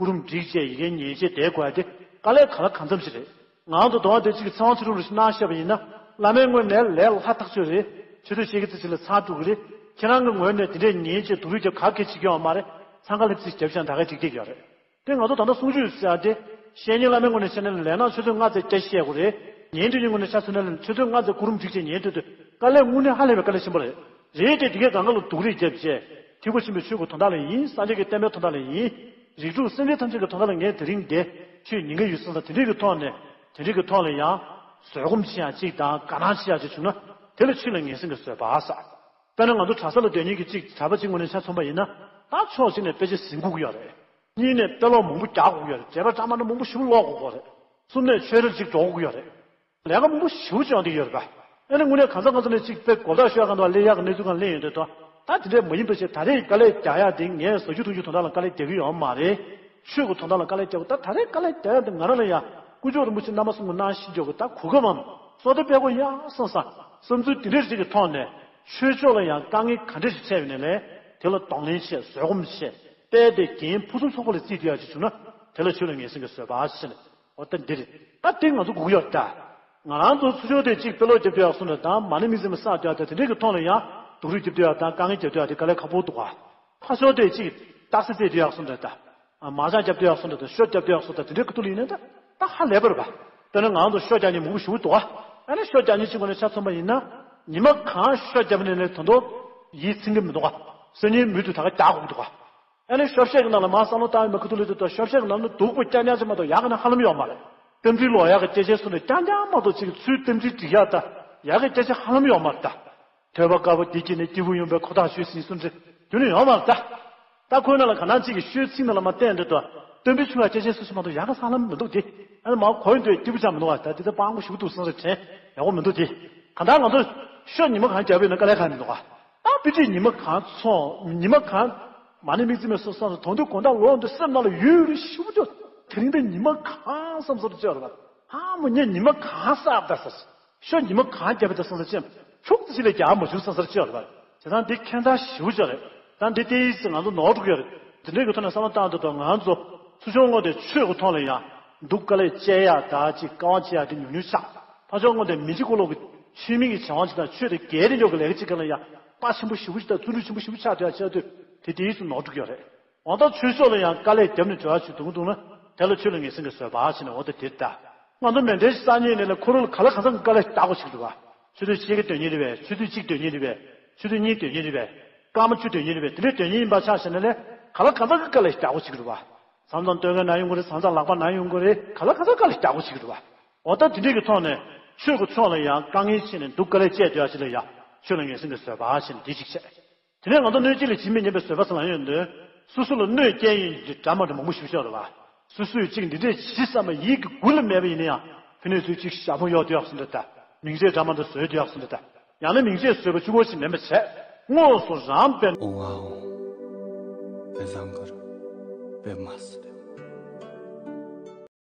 སྐུ་རུམ་བསྒྲིགས་བྱས་ཡི་གེ་ཉན་བྱས་བསྡད་དགོས་ཡ་དེ་དཀའ་ལས་ག་ལ་གང་འཚམ་ཞིག་རེད། ང་ཚོ་དོ་བ་དེ་གཅིག་གི་ཚེ་དབང་ཕྱི་རུ་རུ་ཞིག་གནང་བཤད་པ་ཡིན་ན། བླ་མའི་ངོས་ནས་ལས་སླ་ཐག་ཆོད་རེད། ཆུ་ཚོད་ཕྱེད་ཀ་ཙམ་ཞིག་ལ་ཚར་འགྲོ་གི་རེད། ཁྱེད་རང་གི་ངོས་ནས་དེ་འདྲས་ཉན་བྱས་སྡུག་རུས་རྒྱབ་ག་གེ་བྱེད་ཀྱི་ཡོད་མ་རེད། འཚང་ཁ་ལྷབ་ཙིག་རྒྱབ་ཤག་ད་ག་འགྲིག་བསྡད་ཀྱི་ཡོད་རེད། དེ་ང་ཚོ་ད་ལྟ་གསུང་ཆོས་ཟེར་ཡ་དེ། བཤེས་གཉེན་བླ་མའི་ངོས་ནས་བཤད་ན་ལས་སྣ་ཆུ་ཚོད་ལྔ་ཙམ་བརྒྱབ་བཤད་དགོས་རེད། ཉན་ཐོས་ཀྱི་ངོས་ནས་ཆ་མཚོན་ན་ཆུ་ཚོད་ལྔ་ཙམ་སྐུ་རུམ་བསྒྲིགས་བྱས་ཉན་ཐོས་དེ་དཀའ་ལས་དངོས་གནས་ཧ་ལས་པའི་དཀའ་ལས་ཆེན་པོ་རེད། རེད་དེ་དེ་གས་གང་ག་ལ་སྡུག་རུས་རྒྱབ་བྱས། ཐེག་པ་ཆེན་པོའི་ཆོས་ཀྱི་དོན་དག་ལ་ཡིན། སངས་རྒྱས་ཀྱི་བསྟན་པའི་དོན་དག་ལ་ཡིན། རིགས་དྲུག་སེམས་ཅན་ཐམས་ཅད་ཀྱི་དོན་དག་ལ་ངས་དེ་རིང་འདི་ཆོས་ཉན་གྱི་ཡོད་བསམ་ཙང་དེ་འདྲའི་གི་ཐོག་ནས་དེ་འདྲའི་གི་ཐོག་ལ་ཡང་བཟོད་སྒོམ་བྱེད་ཡ་གཅིག་དང་། དགའ་སྣང་བྱེད་ཡ་གཅིག་བྱུང་ན་དེ་ལ་ཆོས་ལ་ངེས་འཛིན་གྱི་བཟོད་པ་ཟེར། དཔེར་ན་ང་ཚོ་གྲྭ་ས་ལ་སྡོད་མཁན་གྱི་གཅིག་གྲྭ་པ་གཅིག་ངོས་ནས་ཆ་མཚོན་པ་ཡིན་ན། ད་ཕྱོགས་གཅིག་ནས་དཔེ་ཆ་ཟིན་དགོས་ཀྱི་ཡོད་རེད། གཉིས་ནས་དཔེ་ཀློག་མང་པོ་རྒྱག་དགོས་ཀྱི་ཡོད་རེད། འགྲེལ་པ་འདྲ་མི་འདྲ་མང་པོ་ཞིག་ཀློག་དགོས་ཀྱི་ཡོད་རེད། གསུམ་ནས་ཆོས་ར་གཅིག་འགྲོ་དགོས་ཀྱི་ཡོད་རེད། ལས་ཀ་མང་པོ་ཞེ་པོ་ཅིག་ཡོང་གི་ཡོད་རེད་པ། ཨ་ནི་དངོས་གནས་གང་ཟག་གང་ཟག་ནས་གཅིག་དཔེ་གོ་བརྡ་ཤོད་ཡག་གང་འདུག་ག་སླེབས་ཡག་གི་གནས་ཚུལ་གང་སླེབས་ཡོང་དུས་དོ། ད་དེ་འདྲས་མ་ཡིན་པ་ཞིག་ད་རེས་དཀའ་ལས་རྒྱག་ཡག་དེ་ངས་བཟོ་རྒྱུ་འཐུང་རྒྱུ་དོན་དག་ལ་དཀའ་ལས་རྒྱག་གི་ཡོད་མ་རེད། ཆོས་ཀྱི་དོན་དག་ལ་དཀའ་ལས་རྒྱག་དགོས། ད་ད་རེས་དཀའ་ལས་རྒྱག་ཡག་དེ་ང་རང་ལ་ཡང་དཀོན་མཆོག་རིན་པོ་ཆེ་རྣམ་པ་གསུམ་གྱི་གནང་བཞིན་འཇོག་དགོས། ད་གོ་སྐབས་མམ་བསོད་བདེ་དཔལ་དགོས་ཡག་བསམ་བསམ་བསམ་ཚུལ་དེ་འདྲས་ཅིག་གི་ཐོག་ནས་ཆོས་ཕྱོགས་ལ་ཡང་དཀའ་ངལ་ག་འདྲས་ཞིག་འཕྲད་ཡོད་ནའི་ལས་དེ་ལ་གདོང་ལེན་བྱས། བཟོད་སྒོམ་བྱས། དཔལ་དེ་འགན་ཕུན་སུམ་ཚོགས་པ་ལ་བརྩིས་བསྡད་ཡག་ཅིག་བྱུང་ན། དེ་ལ་ཆོས་ལ་ངེས་འཛིན་གྱི་བཟོད་པ་ཟེར་ནས། འོ་ད་འདི་རེད། ད་འདི་ང་ཚོ་སྒུག་ཡོད་ད། ང་རང་ཚོ་ཚུར་ཕྱོགས་དེ་གཅིག་དཔེ་ཀློག་རྒྱབ་དུས་ཡག་སོང་འདྲ་དང་མ་ཎི་དམིགས་བརྩེ་མ་བསགས་དུས་ཡག་དང་དེ་འདྲས་ཀྱི་ཐོག་ལ་ཡང་སྡུག་རུས་རྒྱབ་དུས་ཡག་དང་དཀའ་ངལ་རྒྱབ་དུས་ཡག་དེ་དཀའ་ལས་ཁག་པོ་འདུག་ག། ཕར་ཕྱོགས་དེ་གཅིག་རྟགས་གསལ་རྩེད་དུས་ཡག་སོང་འདྲ་དང་། མར་ཆང་རྒྱབ་དུས་ཡག་སོང་འདྲ་དང་ཤོ་རྒྱབ་དུས་ཡག་སོང་དང་དེ་འདྲས་ཀྱི་ཐོག་ལ་ཡིན་ན་ད་ད་ཧ་ལས་པ་རེད་པ། དཔེར་ན་ང་རང་ཚོ་ཤོ་རྒྱག་མཁན་མང་པོ་ཞེ་པོ་འདུག་ག། ཨ་ནི་ཤོ་རྒྱག་མཁན་གཅིག་ངོས་ནས་ཆ་མཚོན་པ་ཡིན་ན་ཉི་མ་གང་ཤོ་རྒྱབ་ནས་ནས་ད་དུང་ཡིད་ཚིམ་གི་མི་འདུག་ག། སང་ཉིན་མུ་མཐུད་ད་ག་རྒྱག་དགོས་ཀྱི་འདུག་ག། ཨ་ནི་ཤོ་བཤད་ཀྱི་ནང་ལ་མར་བསམ་བློ་བཏང་ཡོད་མེད་ཁ་ཐུག་ལ་དེ་དང་ཤོ་བཤད་ཀྱི་ནང་ལ་སྡུག་པོ་རྐྱང་རྐྱང་ཅིག་མ་གཏོགས་ཡག་གི་ན་ཧ་ལམ་ཡོད་མ་རེད། རྟེན་འབྲེལ་ལོག་ཡག་གི་སྐད་ཆ་གསུངས་ནས་རྐྱང་རྐྱང་མ་གཏོགས་ཅིག་ཚུལ་རྟེན་འབྲེལ་འགྲིག་ཡག་ད་ཡག་གི་སྐད་ཆ་ཧ་ལམ་ཡོད་མ་རེད་ད། ཐོས་པ་དཀར་པོ་འདི་སྐྱེས་ནས་སྐྱེས་བུ་ཡོང་བའི་ཁོ་ཐག་ཆོད་ཟིན་གསུངས་ཚེ་རྒྱུན་ནས་ཡོད་མ་རེད་ད། ད་ཁོའི་ནང་ལ་ག་ནང་ཅིག་གི་ཤོའི་ཚིག་ནང་ལ་མ་བསྟན་འདྲ་དང་རྟེན་འབྲེལ་ཆུང་ཡག་སྐད་ཆ་སུ་སུ་མ་གཏོགས་ཡག་གི་ཧ་ལམ་མི་འདུག་དེ། ཨ་ནི་མ་གོ་ཡོང་དུས་སྐྱིད་པོ་ཅང་མི་འདུག་བ། ད་དེ་ད་སྤང་པོ་ཞིག་འདུག་བསམ་རེ་དྲན་ཡག་པོ་མི་འདུག་དེ། གང་ལྟར་ང་ཚོ་ཤོ་ཉི་མ་གང་རྒྱབ་ཡོད་ན་དཀའ་ལས་ཁག་མི་འདུག་ག། ད་དཔེ་ཁྲིད་ཉི་མ་གང་ཚོང་ཉི་མ་གང་མ་ཎི་དམིགས་བརྩེ་མའི་སོ་སོ་དང་དུང་དགོང་དག་ལོག་འདི་སེམས་ནང་ལ་ཡུན་རིང་ཞིག་འདུག་དེ་རིང་འདི་ཉི་མ་གང་བསམ་སོར་བཅོས་ར་བ། ཨ་མོ་ངས་ཉི་མ་གང་བསགས་ད་ཟེར། ཤོ་ཉི་མ་གང་བརྒྱབ་པ་དང་སོང་ཙང་ཅེམ། ཕྱུགས་ཅི་ལས་རྒྱག་མ་བྱུང་སོང་ཟེར་ཅེས་རེད་པ། བྱས་ཙང་འདི་ཁྱད་མཚར་ཞེ་པོ་ཅིག་རེད། ད་འདི་ཏོག་ཙམ་ང་ཚོ་ནོར་འགྲོ་གི་རེད། འདི་འདྲའི་གི་ཐོག་ནས་བསམ་བློ་བཏང་དུས་ད་ང་ཚོ་ཚུར་ཕྱོགས་ངོས་དེ་ཆོས་ཀྱི་ཐོག་ལ་ཡང་སྡུག་དཀའ་ལས་སྤྱད་ཡག་ད་ཅིག་དཀའ་བ་སྤྱད་ཡག་དེ་ཉུང་ཉུང་ཆགས། ཕར་ཕྱོགས་ངོས་དེ་མི་འཇིགས་གོ་ལོག་གི་ཆོས་མིན་གྱི་བྱ་བ་ཅིག་དང་ཆོས་དེ་སྒེར་དེ་འཇོག་གི་ལས་ཀ་ཅིག་ག་ལ་ཡང་དཔའ་ཆེན་པོ་ཞེ་པོ་ཅིག་དང་བརྩོན་འགྲུས་ཆེན་པོ་ཞེ་པོ་ཆགས་དུས་ཡག་ཆགས་དུས་དེ་ཏོག་ཙམ་ནོར་འགྲོ་གི་ཡོད་རེད། འོ་ད་ཆོས་ཕྱོགས་ལ་ཡང་དཀའ་ལས་བརྒྱབ་ནས་འགྲོ་ཡག་ཅིག་འདུག་འདུག་ན་དེ་ལ་ཆོས་ལ་ངེས་འཛིན་གྱི་བཟོད་པ་ཞེས་ནས་འོ་ད་དེ་ལྟ། ང་ཚོ་མེ་མདའི་སང་ཉིན་ནས་ལ་ཁོ་རང་ལ་ག་ལ་གང་འཚམ་དཀའ་ལས་རྒྱག་དགོས་ཞིག་རེད་བ། ཆུ་ཚོད་ཕྱེད་ཀ་སྡོད་མཁན་རེད་བས། ཆུ་ཚོད་གཅིག་སྡོད་མཁན་རེད་བས། ཆུ་ཚོད་གཉིས་སྡོད་མཁན་རེད་བས། སྐར་མ་བཅུ་སྡོད་མཁན་རེད་བས། དེ་འདྲའི་སྡོད་མཁན་ཡིན་པ་ཆ་བཞག་ན་ལས་ག་ལ་གང་འཚམ་གྱི་དཀའ་ལས་རྒྱག་དགོས་ཞིག་རེད་བ། མཚམས་མཚམས་སྟོད་གོས་ན་ཡོང་གི་རེད། མཚམས་མཚམས་ལག་པ་ན་ཡོང་གི་རེད། ག་ལ་གང་འཚམ་དཀའ་ལས་རྒྱག་དགོས་ཞིག་རེད་བ། འོ་ད་དེ་འདྲའི་གི་ཐོག་ནས་ཆོས་ཀྱི་ཕྱོགས་ལ་ཡང་དཀའ་ངལ་ཕྱིན་ནས་སྡུག་དཀའ་ལས་སྤྱད་སྡོད་ཡག་ཅིག་ལ་ཡང་ཆོས་ལ་ངེས་འཛིན་གྱི་བཟོད་པ་ཞེས་ནས་འདི་ཞིག་བཤད། དེ་ནས་ང་ཚོ་གནོད་བྱེད་ལ་ཇི་མི་སྙམ་པའི་བཟོད་པ་ཟེར་ལ་ཡོད་འདོད། སོ་སོ་ལ་གནོད་སྐྱེལ་ཡོང་གི་འདྲ་མ་འདྲ་མང་པོ་ཞིག་ཤོར་རེད་བ། སོ་སོས་གཅིག་འདི་འདྲས་བྱེད་བསམ་པ་ཡིད་ཀྱི་གུ་ལ་མེད་པ་ཡིན་ན་ཡང་ཕི་ནས་ཚུར་གཅིག་ཞྭ་མོ་གཡོག་སྡོད་ཡག་སོང་འདྲ་ད། མིང་ཚིག་འདྲ་མ་འདྲ་བཟོས་སྡོད་ཡག་སོང་འདྲ་ད། ཡང་ན་མིང་ཚིག་བཟོས་པ་གཅིག་པོ་ཞིག་མིན་པ་བྱས་དངོས་སུ་རང་དཔེ། ཨོ་ཨའོ། དཔེ་བཟང་གོ་ར། དཔེ་མ་སྲིད།